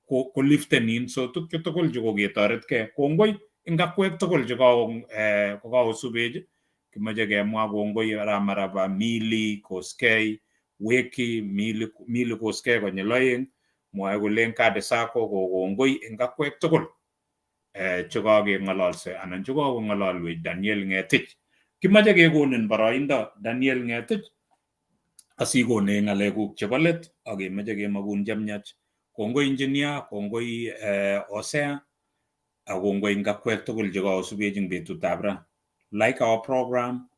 koliftenin. So tukchu tugul chu ko ketoretkei. Kongoi eng akwek tugul chekaosubech. Kimoche kemwa kongoi ara Maraba, Mili Koskei, Weki Mili, Mili Koskei konyil oeng, mwoe kole eng Kadi Sacco ko kongoi eng akwek tugul chekakeng'ololse anan chekakong'ololwech Daniel Ng'etich. Kimoche kekonin boroindo Daniel Ng'etich asikonech ng'alekuk chebo let, ak kemoche kemokun chemyach. Kongoi engineer, kongoi Hosea, ak kongoi eng akwek tugul chekaosubech eng betutab ra. Like our program,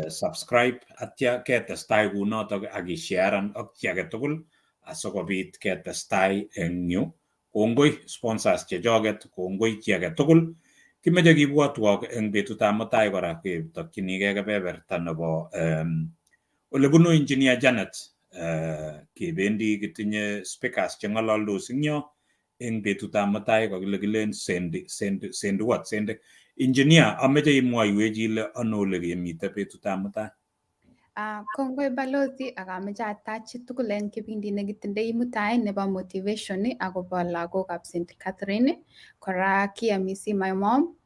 subscribe, atya ketestai kunotok ak isharan ak chi age tugul asikobit ketestai eng yu. Kongoi sponsors chechoket, kongoi chi age tugul. Kimeche kibwotwok eng betutab mutai kora ketokchinigei kebeberta nebo olebunu engineer Janet. Kebendi kitinye speakers cheng'ololdos eng yo eng betutab mutai, kakile kilen sendi sendi sendi what sendi. Engineer, ameche imwoiwech ile ano ole kemite betutab mutai. Kongoi balozi, ak ameche atach chitugul eng kipindi nekitindoi mutai nebo motivation akobo lagokab St. Catherine. Kora kiamisi my mom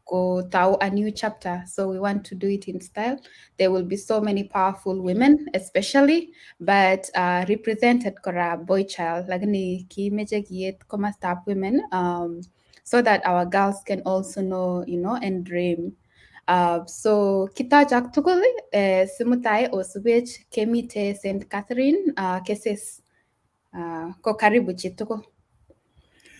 kotau a new chapter, so we want to do it in style. There will be so many powerful women especially, but represented kora boy child, lakini kimeche kiet komostab women so that our girls can also know and dream. So kitoch ak tugul simutai osubech kemite St. Catherine Keses. Ko karibu chitugul.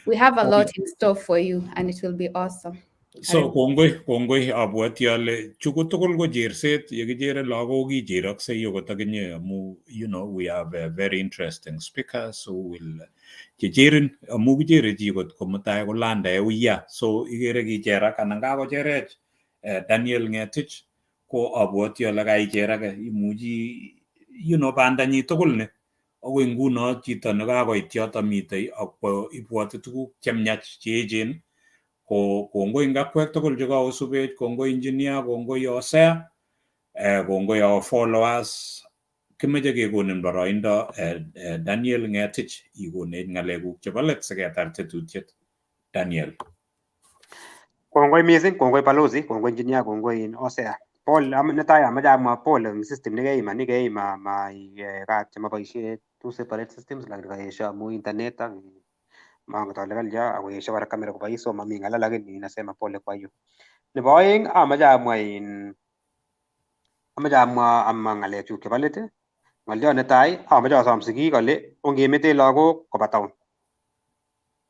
We have a lot in store for you and it will be awesome. So kongoi abwati ale chu ko tugul ko cherset yekichere lagok icheroksei okot akinye amu we have a very interesting speakers who will checherin amu kichere chi kot komutai kolandae uya. So ikere kicherak anan kakocherech Daniel Ngetich ko abwati ale kaicherake imuchi bandanyi tugul ni akoi nguno chito nekakoit yoto mitei ak ibwoti tuguk chemiach cheechen. Ko kongoi eng akwek tugul chekaosubech, kongoi engineer, kongoi Hosea, kongoi our followers. Kimeche kekonin boroindo Daniel Ngetich ikonech ng'alekuk chebo let siketar tetutiet. Daniel. Kongoi missing, kongoi balozi, kongoi engineer, kongoi Hosea. Paul, netai amache amwa Paul eng system nekeima ni keima ma chemaboisie two separate systems lakini kaesho amu internet ak manget ale kalya akoesho kora kamera kobois, so mami ng'ala lakini nasema pole kwa hiyo. Nebo aeng amache amwa in amache amwa amwa ng'alekchuk chebo let. Ng'olyo netai amache asom sigik ale ongemete lagok koba town.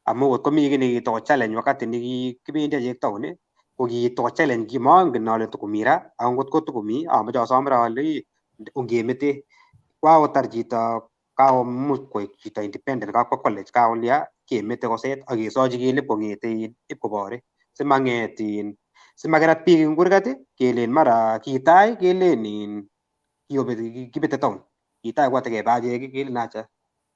Amu kot komi kiy nekitoko challenge wakati nekikibendi achek town, ko kitoko challenge kimongen ale tokomi ra, ako ngot ko tokomi amache asom ra ale ongemete. Kakotar chito kakomuch koek chito independent, kakwo college, kakolya kemete koset ak kesochi kele ipkong'ete ipkobore simang'et in simakirat biik eng kurgat kelen mara kitai kelen in kibete town, kitai koatakebe achek kelen acha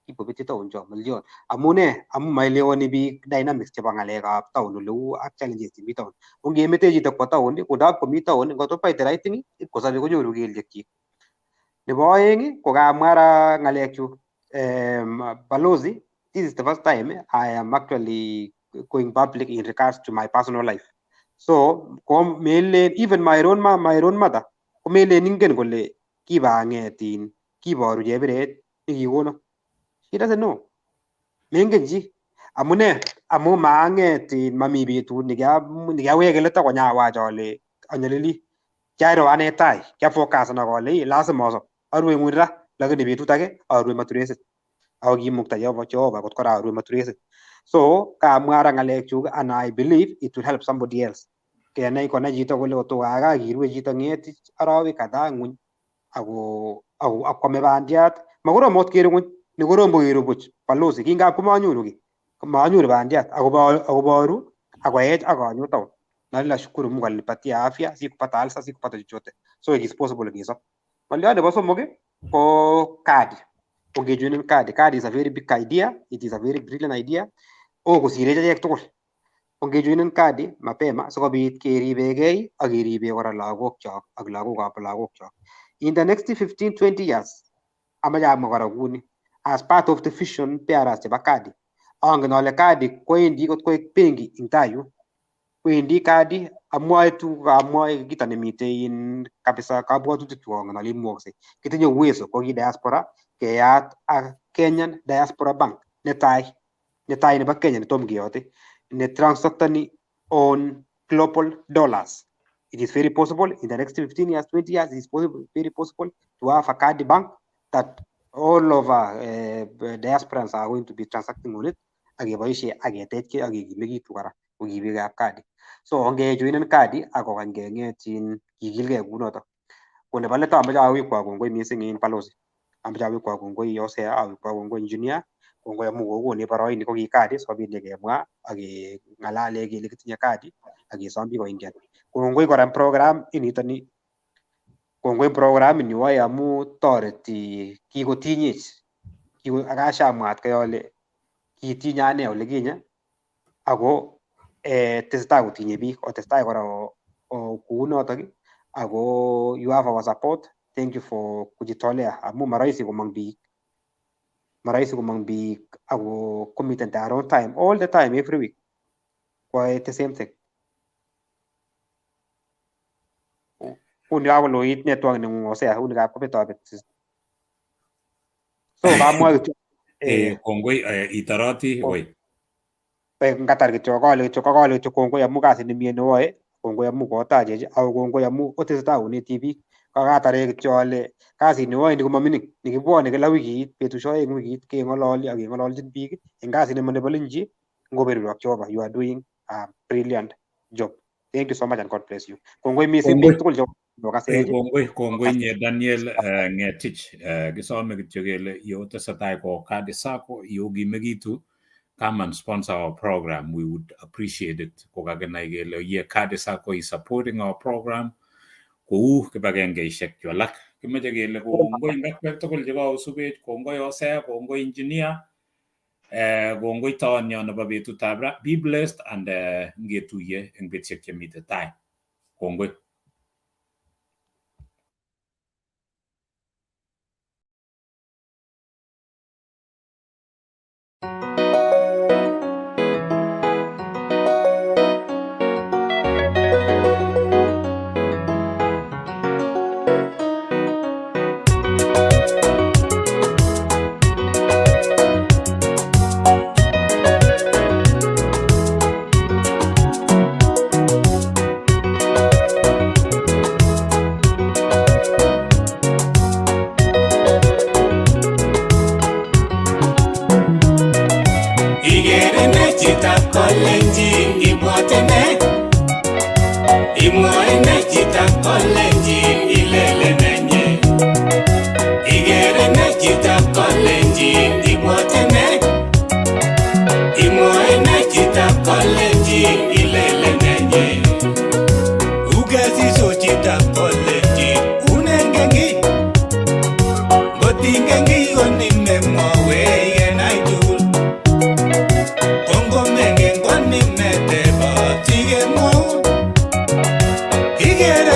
kipkobetyi town cho milyon. Amune amu maelewani biik dynamics chebo ng'alekab town oleu ak challenges chemi town. Ongemete chito kwo town, ko ndap komi town ngot fight the right thing ipkosobe konyoru kelyekyik. Nebo aeng ko kamwa ra ng'alekchuk balozi, this is the first time I am actually going public in regards to my personal life. So ko melen even my own mother ko melen ingen kole kibang'et in kiboru chebiret nekikono. She doesn't know. Mengen chi. Amune amu maang'et in mami betut nekiaweke let akonyawach ale anyalili. Kiaro ane tai, kiafocusan ak ale lazima asob. Arue ng'weny ra, lakini betut age arue maturesit. Ako kimukta Jehova kot kora arue maturesit. So kamwa ra ng'alekchuk and I believe it will help somebody else. Kenai konai chito kole koto kakaa kirue chito ng'etich arawek kadhaa ng'weny ako akwame bandiat makorom ot kere ng'weny nekorom ko keru buch balozi kingap komanyoru kiy manyoru bandiat akoboru akoech akanyo town na nashukuru Mungu alinipatia afya, sikupata ulcer, sikupata chochote, so it is possible kesob. Ng'oliot nebo somok ko kadi. Ongejoinen kadi. Kadi is a very big idea, it is a very brilliant idea. O kosirech achek tugul. Ongejoinen kadi mapema sikobit keribegei ak keribe kora lagokchok ak lagokab lagokchok. In the next 15 20 years, amache amwa kora kuni as part of the vision bearers chebo kadi. Angen ale kadi kowendi kot koek benki eng tai yu. Wendi kadi amwae tuguk amwae kito nemitei in kabisa kabwatutik chuk angen ale imukokse. Kitinye uwezo ko ki diaspora keyat ak Kenyan Diaspora Bank netai nebo Kenya netom keyote ne transactani on global dollars. It is very possible in the next 15 years, 20 years, it is possible, very possible to have a Kadi bank that all over diasporans are going to be transacting on it ak keboishe ak ketechkei ak kekimekitu kora ko ki biikab Kadi. So ongejoinen Kadi ak kokany keng'et kikilgei kunotok. Ko nebo let amoche awekwa kongoi missing en balozi. Amoche awekwa kongoi Hosea, awekwa kongoi engineer, kongoi amu kokonech boroini ko ki Kadi sikobit nyekemwa ak keng'alale kele kitinye Kadi ak kesom biik koingian. Kongoi kora program initoni, kongoi program ini oyoe amu toreti kikotinyech akashamwa atkai ale kitinye ane olikinye ako tesetai kotinye biik otestai kora kounotok ako you have our support. Thank you for kujitolea amu marahisi komong biik, marahisi komong biik ako komiten their own time all the time every week koyoe the same thing. Uni kakoloit network neng'ung Hosea, uni kapkobetobet. So kamwa kityo. Kongoi itaroti woi. Ngatar kityo kale kityo kakale kityo kongoi amu kasit nemie neoyoe, kongoi amu kotachech ako kongoi amu otesetai oneti biik. Kakatare kityo ale kasit neoyoe ni komamining, nikibwone kila wikit betusiek oeng wikit keng'ololi ak keng'ololjin biik eng kasit nemo nebo chi ngoberurok Jehova, you are doing a brilliant job. Thank you so much and God bless you. Kongoi missing biik tugul che Kongoi, kongoi nye Daniel Ngetich. Kisome kityo kele yo tesetai ko Kadi Sacco yo kimekitu, come and sponsor our program. We would appreciate it. Kokakinai kele ye Kadi Sacco is supporting our program kou kibagengeishek chu alak. Kimoche kele kongoi ngakwek tugul chekosubech, kongoi Hosea, kongoi engineer, kongoi toonyo nebo betutab ra. Be blessed and ngetuiye eng betusiek chemite tai. Kongoi. Ikere ne chitab kalenjin, ibwote ne? Imwoe ne chitab